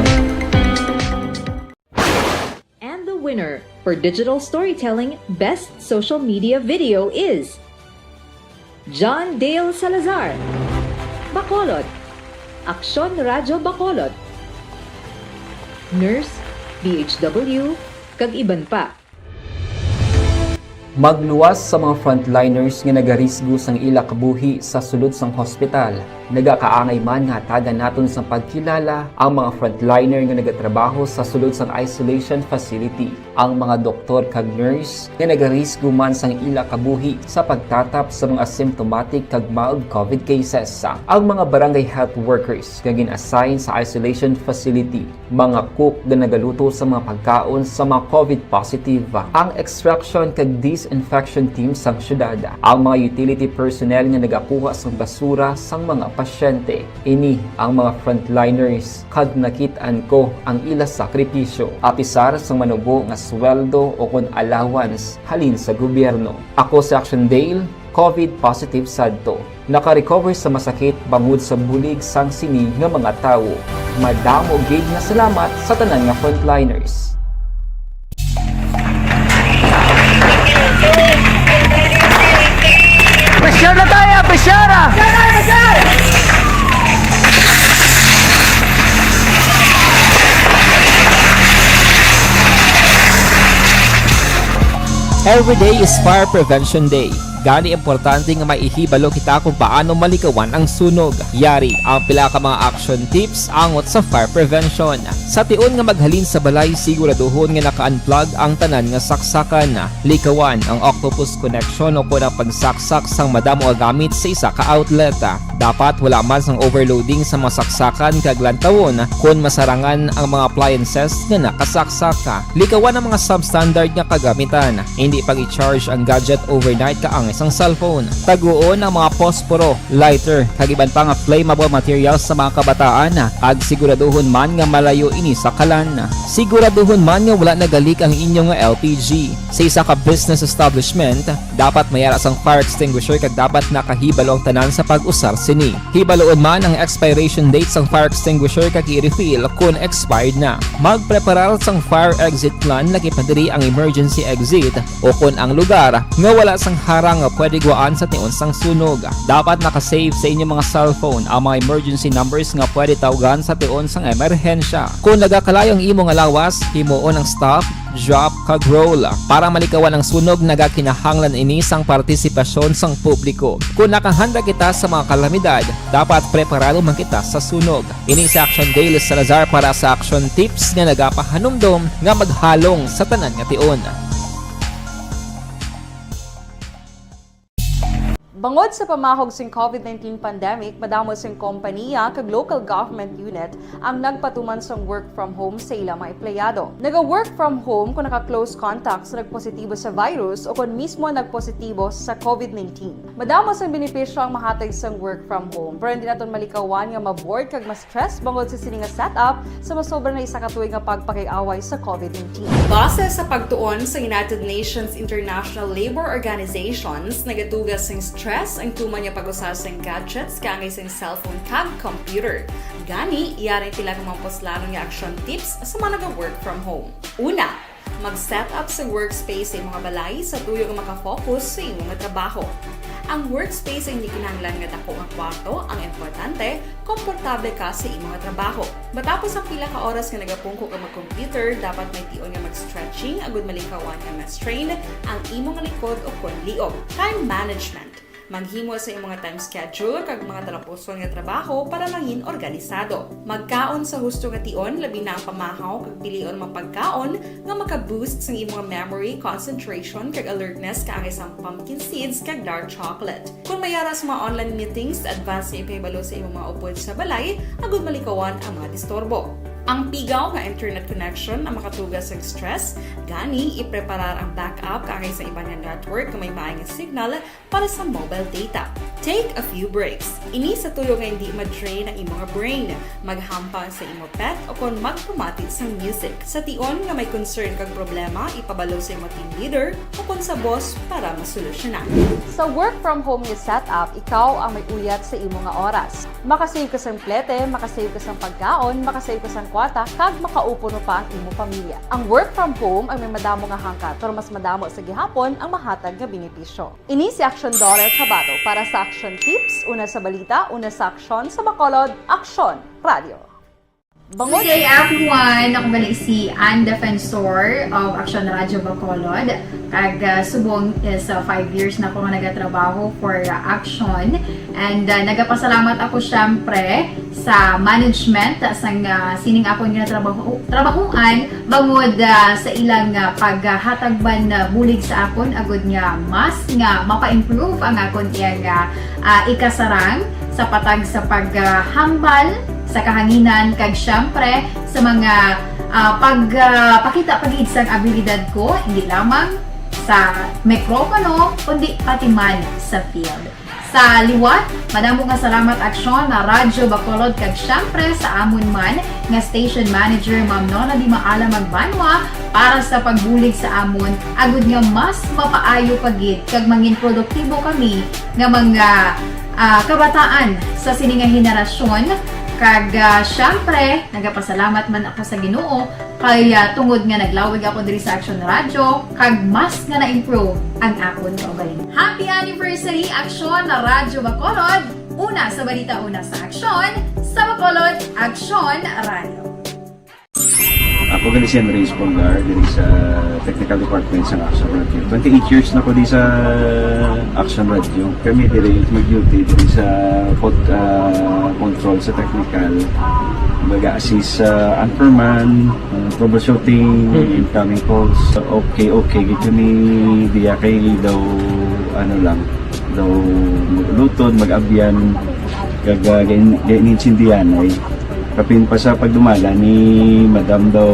And the winner for Digital Storytelling Best Social Media Video is John Dale Salazar, Bacolod, Aksyon Radyo Bacolod, Nurse, B H W, kag iban pa. Magluwas sa mga frontliners nga nagarisgo sang ila kabuhi sa sulod sang hospital. Nagakaangay man nga hatagan naton sang pagkilala ang mga frontliner nga nagatrabaho sa sulod sang isolation facility, ang mga doktor kag nurse nga nagarisgo man sang ila kabuhi sa pagtatap sa mga asymptomatic kag mild covid cases, ang mga barangay health workers nga gin-assign sa isolation facility, mga cook nga nagaluto sa mga pagkaon sa mga covid positive, ang extraction kag disinfection team sang syudad, ang mga utility personnel nga nagakuha sang basura sang mga pasyente. Ini ang mga frontliners, kag nakit-an ko ang ila sakripisyo, apisar sang manubo nga sweldo o kon allowance halin sa gobyerno. Ako si Action Dale, covid positive sadto. Naka-recover sa masakit bangod sa bulig sang sini nga mga tawo. Madamo gid nga salamat sa tanan nga frontliners. Pressure na tayo! Pressure! Every day is Fire Prevention Day. Gani, importante nga maihibalo kita kung paano malikawan ang sunog. Yari ang pila ka mga action tips angot sa fire prevention. Sa tion nga maghalin sa balay, siguraduhon nga naka-unplug ang tanan nga saksakan. Likawan ang octopus connection o kon ang pagsaksak sang madamo nga gamit sa isa ka outlet. Dapat wala man sang overloading sa mga saksakan kag lantawon kon masarangan ang mga appliances nga nakasaksak. Likawan ang mga substandard nga kagamitan. Hindi pag-i-charge ang gadget overnight kaangay sang cellphone. Taguon ang mga posporo, lighter, kag iban pa nga flammable materials sa mga kabataan, kag siguraduhon man nga malayo ini sa kalan. Siguraduhon man nga wala nagalik ang inyo nga L P G. Sa isa ka business establishment, dapat may ara sang fire extinguisher kag dapat nakahibalo ang tanan sa pag-usar sini. Hibaloon man ang expiration date sang fire extinguisher kag i-refill kon expired na. Magpreparar sang fire exit plan, lakip na diri ang emergency exit o kon ang lugar nga wala sang harang nga pwede guwaan sa tion sang sunog. Dapat naka-save sa inyo mga cellphone ang mga emergency numbers nga pwede tawgan sa tion sang emerhensya. Kon nagakalayo ang imo nga lawas, himuon ang stop, drop, kag roll. Para malikawan ang sunog, nagakinahanglan ini sang partisipasyon sang publiko. Kon nakahanda kita sa mga kalamidad, dapat preparado man kita sa sunog. Ini si Action Dale Salazar para sa Action Tips nga nagapahanumdom nga maghalong sa tanan nga tion. Bangod sa pamahog sing covid nineteen pandemic, madamo sing kompaniya kag local government unit ang nagpatuman sang work from home sa ila mga empleyado. Naga-work from home kung naka-close contact sa nagpositibo sa virus o kon mismo nagpositibo sa covid nineteen. Madamo sang benepisyo ang mahatag sang work from home, pero hindi naton malikawan nga ma-bored kag ma-stress bangod sa sini nga setup sa masobra na isa ka tuig nga pagpakig-away sa covid nineteen. Base sa pagtuon sa United Nations International Labour Organizations, nagatuga sing stress ang tuman nga pag-usa sing gadgets kaangay sing cellphone kag computer. Gani, yari pila ka mga puslanon nga action tips sa mga naga-work from home. Una, mag-set up sa workspace sa imong balay sa tuyo nga makafocus sa imong trabaho. Ang workspace hindi kinahanglan nga dako nga kwarto, ang importante, komportable ka sa imong trabaho. Matapos ang pila ka oras nga nagapungko ka mag-computer, dapat may tion nga mag-stretching agud malikawan nga ma-strain ang imong likod o kon liog. Time management. Maghimo sa imong time schedule kag mga talapuson nga trabaho para mangin organisado. Magkaon sa husto nga tion, labi na ang pamahaw kag pilion mga pagkaon nga maka-boost sang imong memory, concentration, kag alertness kaangay sang pumpkin seeds kag dark chocolate. Kung may ara sa mga online meetings, advance nga ipahibalo sa imong mga upod sa balay agud malikawan ang mga disturbo. Ang pigaw nga internet connection ang makatuga sang stress, gani ipreparar ang backup kaangay sa iban nga network nga may maay nga signal para sa mobile data. Take a few breaks. Ini sa tuyo nga hindi ma-drain ang imong brain. Maghampang sa imo pet o kon magpamati sang music. Sa tion nga may concern kag problema, ipabalo sa imo team leader o kon sa boss para masolusyonan. Sa work from home nga setup, ikaw ang may uyat sa imo nga oras. Makasave ka sang plete, makasave ka sang pagkaon, makasave ka sang kwarta, kag makaupuno pa ang imo pamilya. Ang work from home ang may madamo nga hangkat, pero mas madamo sa gihapon ang mahatag nga benepisyo. Ini si Action Daughter Kabato para sa Action Tips, una sa balita, una sa aksyon, sa Bacolod, Aksyon Radio. Good day, everyone! Ako gali si Ann Defensor of Action Radio Bacolod. Kag, ah, subong is, ah, five years na ko nga nagatrabaho for, ah, Action. And, ah, nagapasalamat ako, syempre, sa management sang, ah, sining akon nga trabaho, trabahuan bangod, ah, sa ilang, ah, paghatag man, ah, bulig sa akon agud nga mas nga mapa-improve ang akon iyang, ah, ah, ikasarang sa patag sa paghambal sa kahanginan, kag syempre sa mga, ah, pag, ah, pakita pa gid sang abilidad ko, hindi lamang sa mikropono, kundi pati man sa field. Sa liwat, madamo nga salamat, Aksyon, na Radyo Bacolod, kag syempre sa amon man nga station manager, Ma'am Nona Di Maala Magbanwa, para sa pagbulig sa amon, agud nga mas mapaayo pa gid kag mangin produktibo kami nga mga, ah, kabataan sa sini nga henerasyon. Kag, ah, syempre, nagapasalamat man ako sa Ginoo kay, ah, tungod nga naglawig ako diri sa Action Radio, kag mas nga na-improve ang akon kaugalingon. Happy anniversary, Action Radyo Bacolod! Una sa balita, una sa aksyon, sa Bacolod, Action Radio. Ako gali si Henry Espolgar, diri sa Technical Department sa Action Radio. Twenty-eight years na ko di sa Action Radio. Kami diri mag-duty diri sa pod-, ah, control sa technical. Mag-assist sa anchorman, ah, troubleshooting, Mm. incoming calls. Okay, okay, gid kami diya kay daw, ano lang, daw mag-ulutod, mag-abyan, kag, ah, gain-, gain-, insindihan ay. Kapin pa sa pagdumala ni Madam daw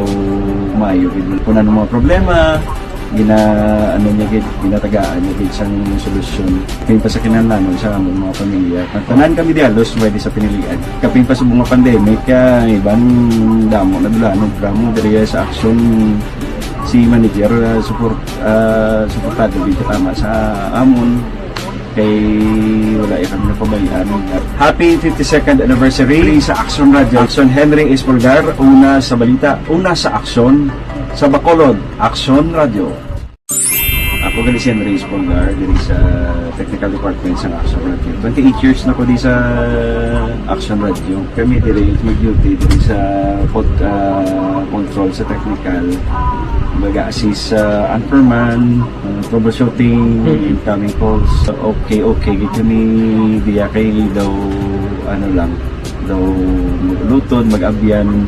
maayo gid. Kung ano mga problema, gina-, ano niya gid, ginatagaan niya gid sang solusyon. Kapin pa sa kinahanglanon sa among mga pamilya. Tanan kami di halos pwede sa pinilian. Kapin pa sa mga pandemic, ah, iban damo na dula, ano, drama diri sa aksyon si manager, ah, support, ah, suportado gid tama sa amon. Kay wala ya kami napabayaan. Happy fifty-second anniversary sa Action Radio. Action Henry Espolgar, una sa balita, una sa aksyon, sa Bacolod, Action Radio. Ako gali si Henry Espolgar, diri sa Technical Department sa Action Radio. Twenty-eight years na ko di sa Action Radio. Kami diri mag-duty diri sa pod-, ah, control sa technical. Mag-assist sa anchorman, ah, troubleshooting, Mm. incoming calls. Okay, okay, gid kami diya kay daw, ano lang, daw mag-ulutod, mag-abyan,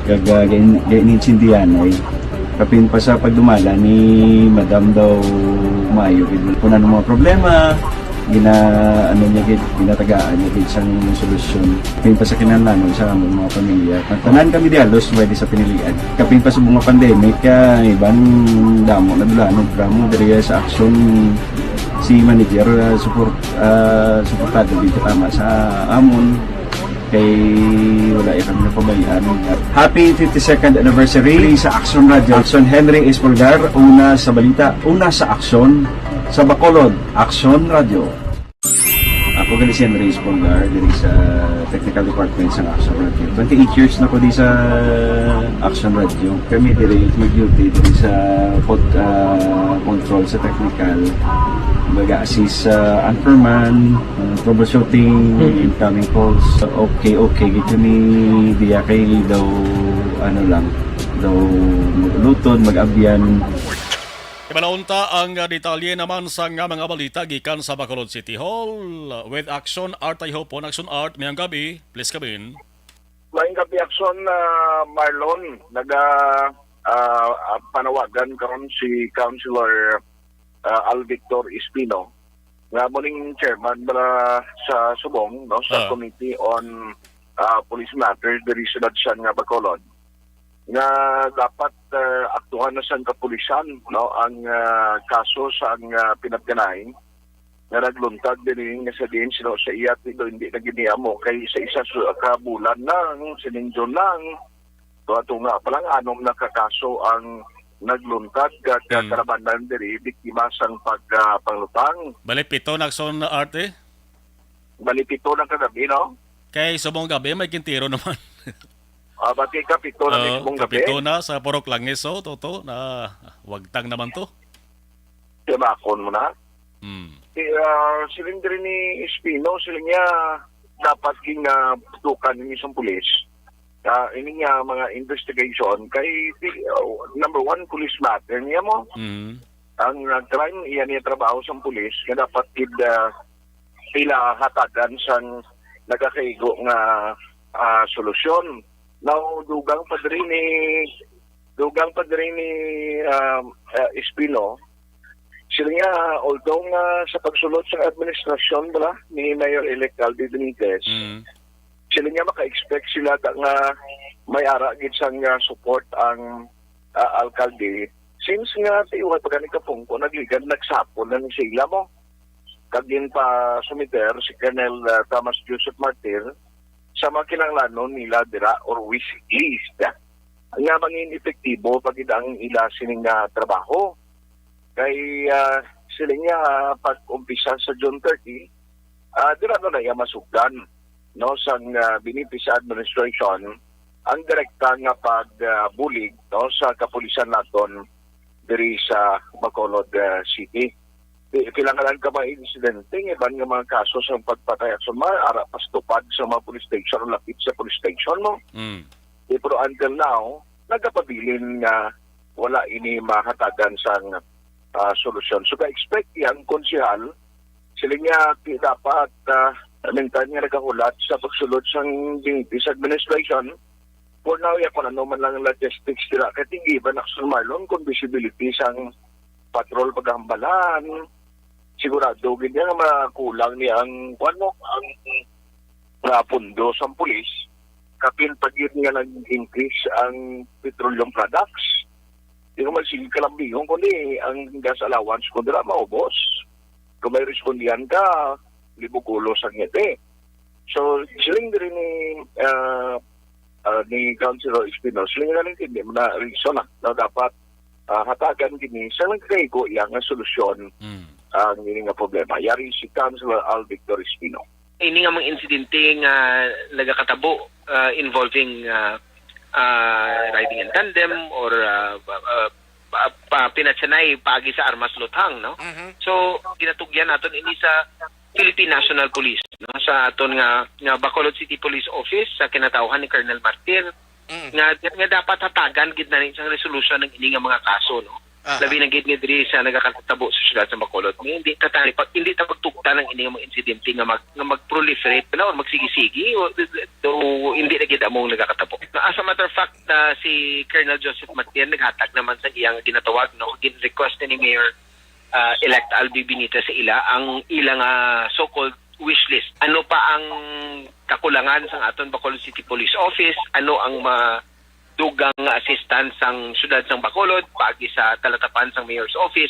kag, ah, gain-, gain-, insindihan ay. Kapin pa sa pagdumala ni Madam daw maayo gid. Kung ano mga problema, gina-, ano niya gid, ginatagaan niya gid sang solusyon. Kapin pa sa kinahanglanon sa among mga pamilya. Tanan kami di halos pwede sa pinilian. Kapin pa sa mga pandemic, ah, iban damo na dula, ano, drama diri sa aksyon si manager, ah, support, ah, suportado gid tama sa amon. Kay wala ya kami napabayaan. Happy fifty-second anniversary sa Action Radio. Action Henry Espolgar, una sa balita, una sa aksyon, sa Bacolod, Action Radio. Ako gali si Henry Espolgar, diri sa Technical Department sa Action Radio. Twenty-eight years na ko di sa Action Radio. Kami diri mag-duty diri sa pod-, ah, control sa technical. Mag-assist sa anchorman, ah, troubleshooting, Mm. incoming calls. Okay, okay, gid kami diya kay daw, ano lang, daw mag-ulutod, mag-abyan. Ibalon ta ang, ah, detalye naman sa nga mga balita gikan sa Bacolod City Hall. With Action Art, I hope on Action Art, mayong gabi, please come in. Maayong gabi, Action, ah, Marlon. Naga, ah, ah, panawagan karon si Councilor, ah, Al Victor Espino, nga mo ning chairman bala sa subong, no, sa Ah. Committee on, ah, Police Matters diri sa Dadsan nga Bacolod, nga dapat, ah, aktuhan na sang kapulisan, no, ang, ah, kaso sang, ah, pinatganay nga nagluntad diri nga sa diin sino sa iya, pero hindi na gid niya mo kay sa isa su-, ka bulan lang, sining June lang. Tunga-tunga pa lang, anom na ka kaso ang nagluntad ka, ka Mm. kalabanan diri, biktima sang pag, ah, panglutang. Bali, pito na, Action Art, eh. Bali, pito na kagabi, no? Kay subong gabi, may kintiro naman. Ah, bati ka, pito na Oo, mismong gabi. Kapito na sa Purok Langis, oh, Toto, na wagtang naman to. Tiyabakon mo na? Hmm. Eh, ah, siling diri ni Espino, siling niya, dapat king, ah, tukan ni isang pulis. ah, ini nga mga investigation kay di, uh, number one, police matter niya mo. Mm. Ang uh, crime, iya niya trabaho sa police nga dapat gid uh, ila hatagan sang nagakaigo nga ah, solusyon. Now, dugang pa diri ni dugang pa diri ni um, uh, Espino, sila nga, although nga sa pagsulod sa administrasyon bala ni Mayor-elect Albi Benitez, Mm. sila nga maka-expect sila ta nga may ara gid sang uh, support ang uh, alkalde, since nga tiwag pa gani kapungko nagligad nagsapol na ni sila mo kag ginpasumiter si Colonel uh, Thomas Joseph Martir sa mga kinahanglanon nila dira or wish list nga mangin epektibo pa gid ang ila sining nga trabaho. Kay ah, sila nga pag-umpisa sa June thirty, ah, dira na na iya masugdan no sang ah, Benitez administration ang direkta nga pagbulig no sa kapulisan naton diri sa Bacolod ah, City. Di, kailangan ka mga insidente, nga iban nga mga kaso sa pagpatay at sumar, ara pastupad sa mga police station, lapit sa police station mo. Mm. Di, pero until now, nagapabilin nga wala ini mahatagan sang ah, solusyon. So, ka-expect yang konsehal, sila nga ti dapat uh, meantime nga nagahulat sa pagsulod sang Benitez administration, for now, ya kung ano man lang logistics dira, kay tingiban na sa Marlon kung visibility sang patrol paghambalan, sigurado gid nga makulang ni ang kuan mo, ang nga pundo sang pulis, kapin pa gid nga nag-increase ang petroleum products. Di ko man sige kalambingon kundi ang gas allowance ko dira maubos. Kung may respondihan ka, libog ulo sa ngiti. So, siling diri ni ah, ah, ni Councilor Espino, siling nga lang hindi mo na reason na, na dapat ah, hatagan gini sa nagkaigo iya nga solusyon Mm. ang ini nga problema. Yari si Councilor Al Victor Espino. Ini nga mga insidente nga nagakatabo ah, involving ah, ah, riding in tandem or ah, ah, ah, pa, pinatsanay paagi sa armas luthang, no? Mhm. So, ginatugyan naton ini sa Philippine National Police, no? Sa aton nga nga Bacolod City Police Office sa kinatawhan ni Colonel Martir Mm. nga nga dapat hatagan gid na ni sang resolusyon ng ini nga mga kaso, no? Aha. Labi na gid nga diri sa nagakatabo sa siyudad sa Bacolod. Nga hindi ta tani pag hindi ta pagtugtan ang ini nga mga insidente nga mag nga mag-proliferate na or magsigi-sigi o, o hindi na gid among nagakatabo. As a matter of fact, na si Colonel Joseph Martir naghatag naman sa iyang ginatawag, no, gin-request ni Mayor ah, elect Albi Benitez sa ila ang ilang ah, so-called wish list. Ano pa ang kakulangan sa aton Bacolod City Police Office? Ano ang madugang nga assistance sang siyudad sang Bacolod paagi sa talatapan sang Mayor's Office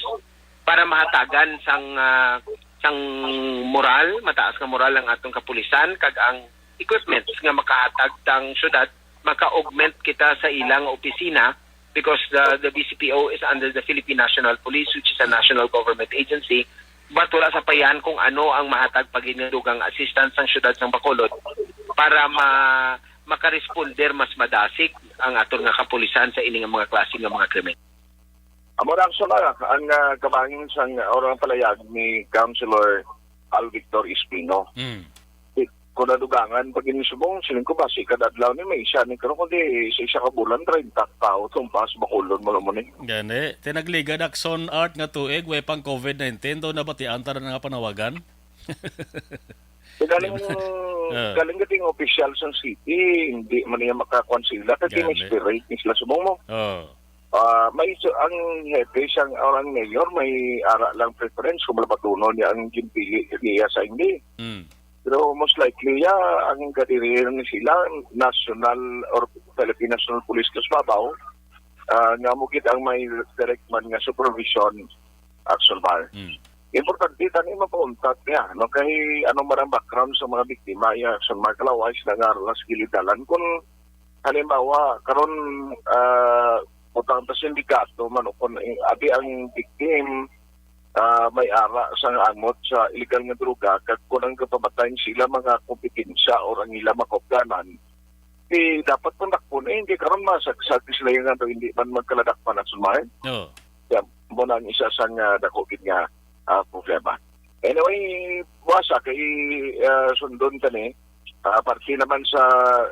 para mahatagan sang ah, sang moral, mataas nga moral ang atong kapulisan kag ang equipments nga makahatag sang siyudad, maka-augment kita sa ilang opisina because the, the B C P O is under the Philippine National Police, which is a national government agency, but wala sa payan kung ano ang mahatag pa gid nga dugang assistance sang siyudad sang Bacolod para ma makaresponder mas madasig ang aton nga kapulisan sa ini nga mga klase nga mga krimen. Amo na ang sala, ang ah, kabahin sang orang palayag ni Councilor Al Victor Espino. Mm. Kung nadugangan pag inisubong, siling ko basi kada adlaw ni may isa ni karon kundi sa isa ka bulan treinta ka tao tumpas Bacolod mo mo ni. Gani, tinagligad akson art nga tuig, way pang COVID nineteen, daw nabatian ta na nga panawagan. So, galing Ah. galing gating official sa city, hindi man niya makakuan sila kasi may Gani. spirit ni sila subong mo. Oh. Ah, may isu- ang hepe siyang or ang mayor may ara lang preference kung malabatunon niya ang ginpili niya sa hindi. Mm. Pero most likely ya ang kadirihan ni sila national or Philippine National Police Kasbabaw ah, nga mo gid ang may direct man nga supervision action bar. Mm. Importante tani mapauntat niya no kay ano man ang background sa mga biktima ya action bar kalaway sila nga aras gilidalan kung halimbawa karon ah, butang ta sindikato man o kung eh, abi ang victim ah, may ara sa angot sa illegal nga droga kag kung ang kapamatay sila mga kompetensya or ang ila makopdanan di dapat pun dakpon eh hindi karon masagsag sila yung ano hindi man magkaladak pa na sumay Oh. Kaya mo na ang isa sa nga dako gid nga ah, problema. Anyway, buwasa kay ah, sundon ta ni Ah, parte naman sa,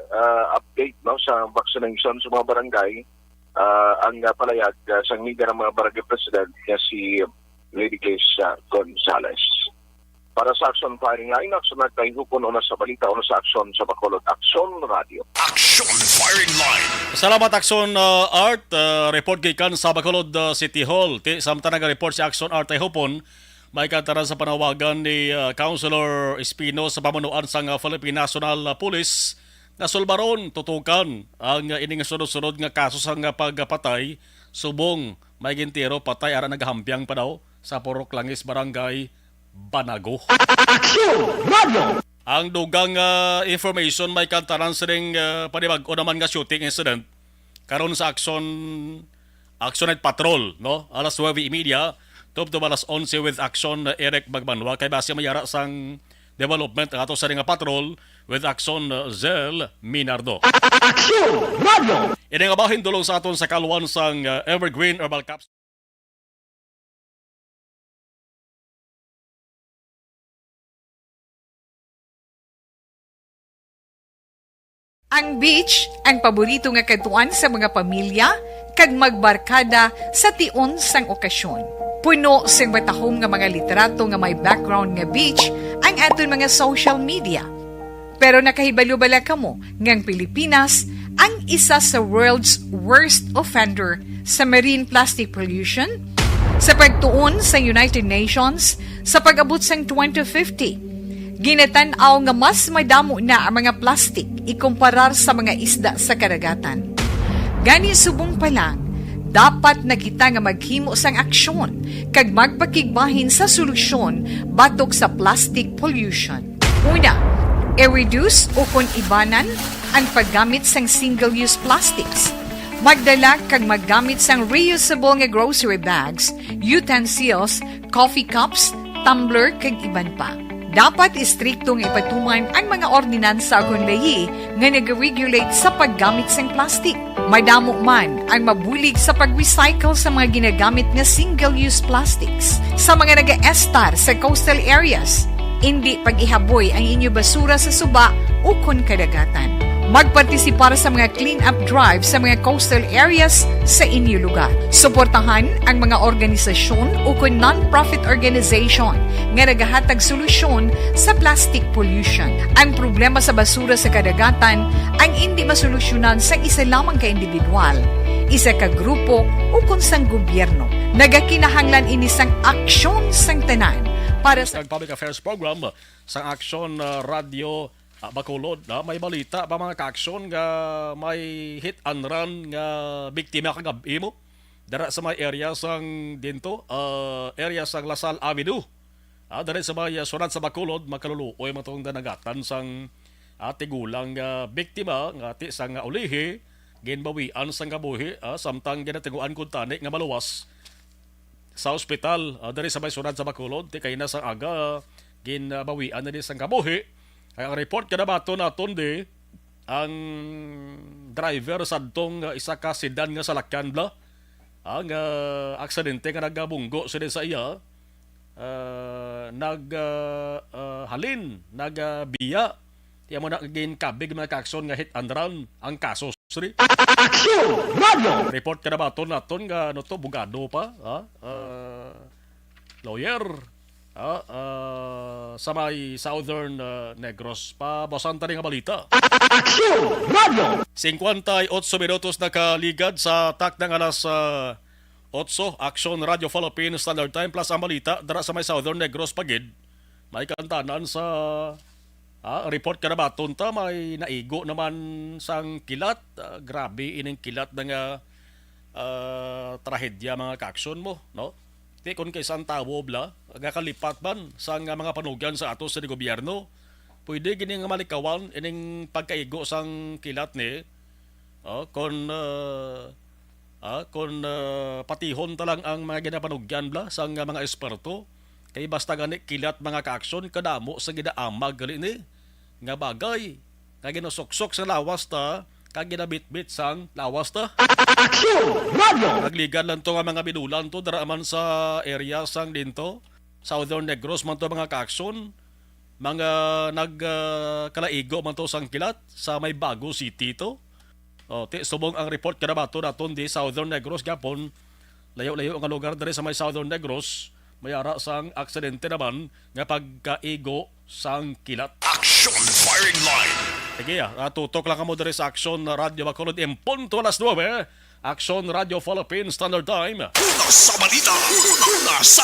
ah, update, no, sa vaccination sa mga barangay, ah, ang, ah, palayag, ah, sang liga ng mga barangay president nga si Lady Grace, ah, Gonzales. Para sa Action Firing Line, Action Nagkahigupon, una sa balita, una sa aksyon sa Bacolod, Action Radio. Action Firing Line. Salamat, Action, uh, Art. Uh, report gikan sa Bacolod, uh, City Hall. Ti, samtang naga-report si Action Art Hopon, may kantaran sa panawagan ni, uh, Councilor Espino sa pamunuan sang, uh, Philippine National, uh, Police nga sulbaron, tutukan ang, uh, ining sunod-sunod nga kaso sang, uh, pagpatay subong may gintiro patay ara nagahampiang pa daw sa Purok Langis, Barangay Banago. Action Radio! Ang dugang, ah, information may kantaran sining, ah, panibag-o naman nga shooting incident karon sa Action, Action Night Patrol, no? Alas nuebe y media, tubtob alas onse with Action, ah, Eric Magbanwa. Kay base mayara sang development ang ato sa nga patrol with Action, ah, Zel Minardo. Action Radio! Ini nga bahin dulong sa aton sa kaluan sang, ah, Evergreen Herbal Capsule. Ang beach, ang paborito nga kadtuan sa mga pamilya kag magbarkada sa tion sang okasyon. Puno sing matahom nga mga litrato nga may background nga beach ang aton mga social media. Pero nakahibalo bala kamo nga ang Pilipinas ang isa sa world's worst offender sa marine plastic pollution? Sa pagtuon sa United Nations, sa pag-abot sang twenty fifty, ginatan-aw nga mas madamo na ang mga plastic ikumparar sa mga isda sa kadagatan. Gani, subong pa lang, dapat na kita nga maghimo sang aksyon kag magpakigbahin sa solusyon batok sa plastic pollution. Una, i-reduce ukon ibanan ang paggamit sang single-use plastics. Magdala kag maggamit sang reusable nga grocery bags, utensils, coffee cups, tumbler, kag iban pa. Dapat istrikto nga ipatuman ang mga ordinansa ukon layi nga nag-regulate sa paggamit sang plastic. Madamo man ang mabulig sa pag-recycle sa mga ginagamit nga single-use plastics. Sa mga nagaestar sa coastal areas, indi pag-ihaboy ang inyo basura sa suba ukon kadagatan. Magpartisipar sa mga clean-up drive sa mga coastal areas sa inyo lugar. Suportahan ang mga organisasyon ukon non-profit organization nga nagahatag solusyon sa plastic pollution. Ang problema sa basura sa kadagatan ang indi masolusyonan sang isa lamang ka individual, isa ka grupo, ukon sang gobyerno. Nagakinahanglan ini sang aksyon sang tanan para sa Kag Public Affairs Program sang Action, uh, Radio, uh, Bacolod, uh, may balita pa, mga ka-aksyon, nga may hit and run nga biktima kagab-i mo dara sa may area sang dinto, uh, area sang Lasal Avenue. Ah, diri sa may, ah, syudad sa Bacolod, makaluluoy man tong danagatan sang, ah, tigulang, ah, biktima nga ti sang, ah, ulihi, ginbawian sang kabuhi, ah, samtang ginatigoan kuntani nga maluwas sa ospital, ah, diri sa may syudad sa Bacolod. Ti kaina sang aga, ginbawian na ni sang kabuhi. Ay, ang report nga nabaton naton di, ang driver sadtong, ah, isa ka sedan nga salakyan bala, ah, nga aksidente nga nagabunggo sini sa iya, ah, nag, ah, ah, halin, nag, ah, biya. Ti amo na ginkabig, mga ka-aksyon, nga hit and run ang kaso, sir. Action Radio! Report ka na ba aton, naton nga, ano to, bugado pa, ha? Ah, lawyer, ah, ah, sa may Southern, ah, Negros. Pabasan tani nga balita. Action Radio! Singkwenta y otso minutos nakaligad sa takna nga alas, ah, otso, Action Radio Philippines Standard Time plus ang balita dira sa may Southern Negros pa gid. May kantanan sa, ah, report ka na ba aton ta, may naigo naman sang kilat. Ah, grabe ining kilat na nga, ah, trahedya, mga ka-aksyon mo, no? Ti kon kay sang tawo bala, gakalipat man sang mga panugyan sa ato sa gobyerno, pwede gini nga malikawan ining pagkaigo sang kilat ni, oh, kon, ah, ah, kon, ah, patihon ta lang ang mga ginapanugyan bala sang mga eksperto, kay basta gani kilat, mga ka-aksyon, kadamo sa ginaamag gali ni nga bagay nga ginasuksok sa lawas ta kag ginabitbit sang lawas ta. Action Radio! Nagligad lang to nga mga binulan to, dara man sa area sang dinto, Southern Negros man to, mga ka-aksyon. Mga nag, ah, kalaigo man to sang kilat sa may Bago City to. Oh, ti subong ang report kanabato naton di Southern Negros gapon. Layo-layo nga lugar diri sa may Southern Negros, may ara sang aksidente naman nga pagkaigo sang kilat. Action Firing Line. Sige, ah, ah, tutok lang kamo diri sa Action Radio Bacolod in punto alas nuebe. Action Radio Philippine Standard Time. Una sa balita, una sa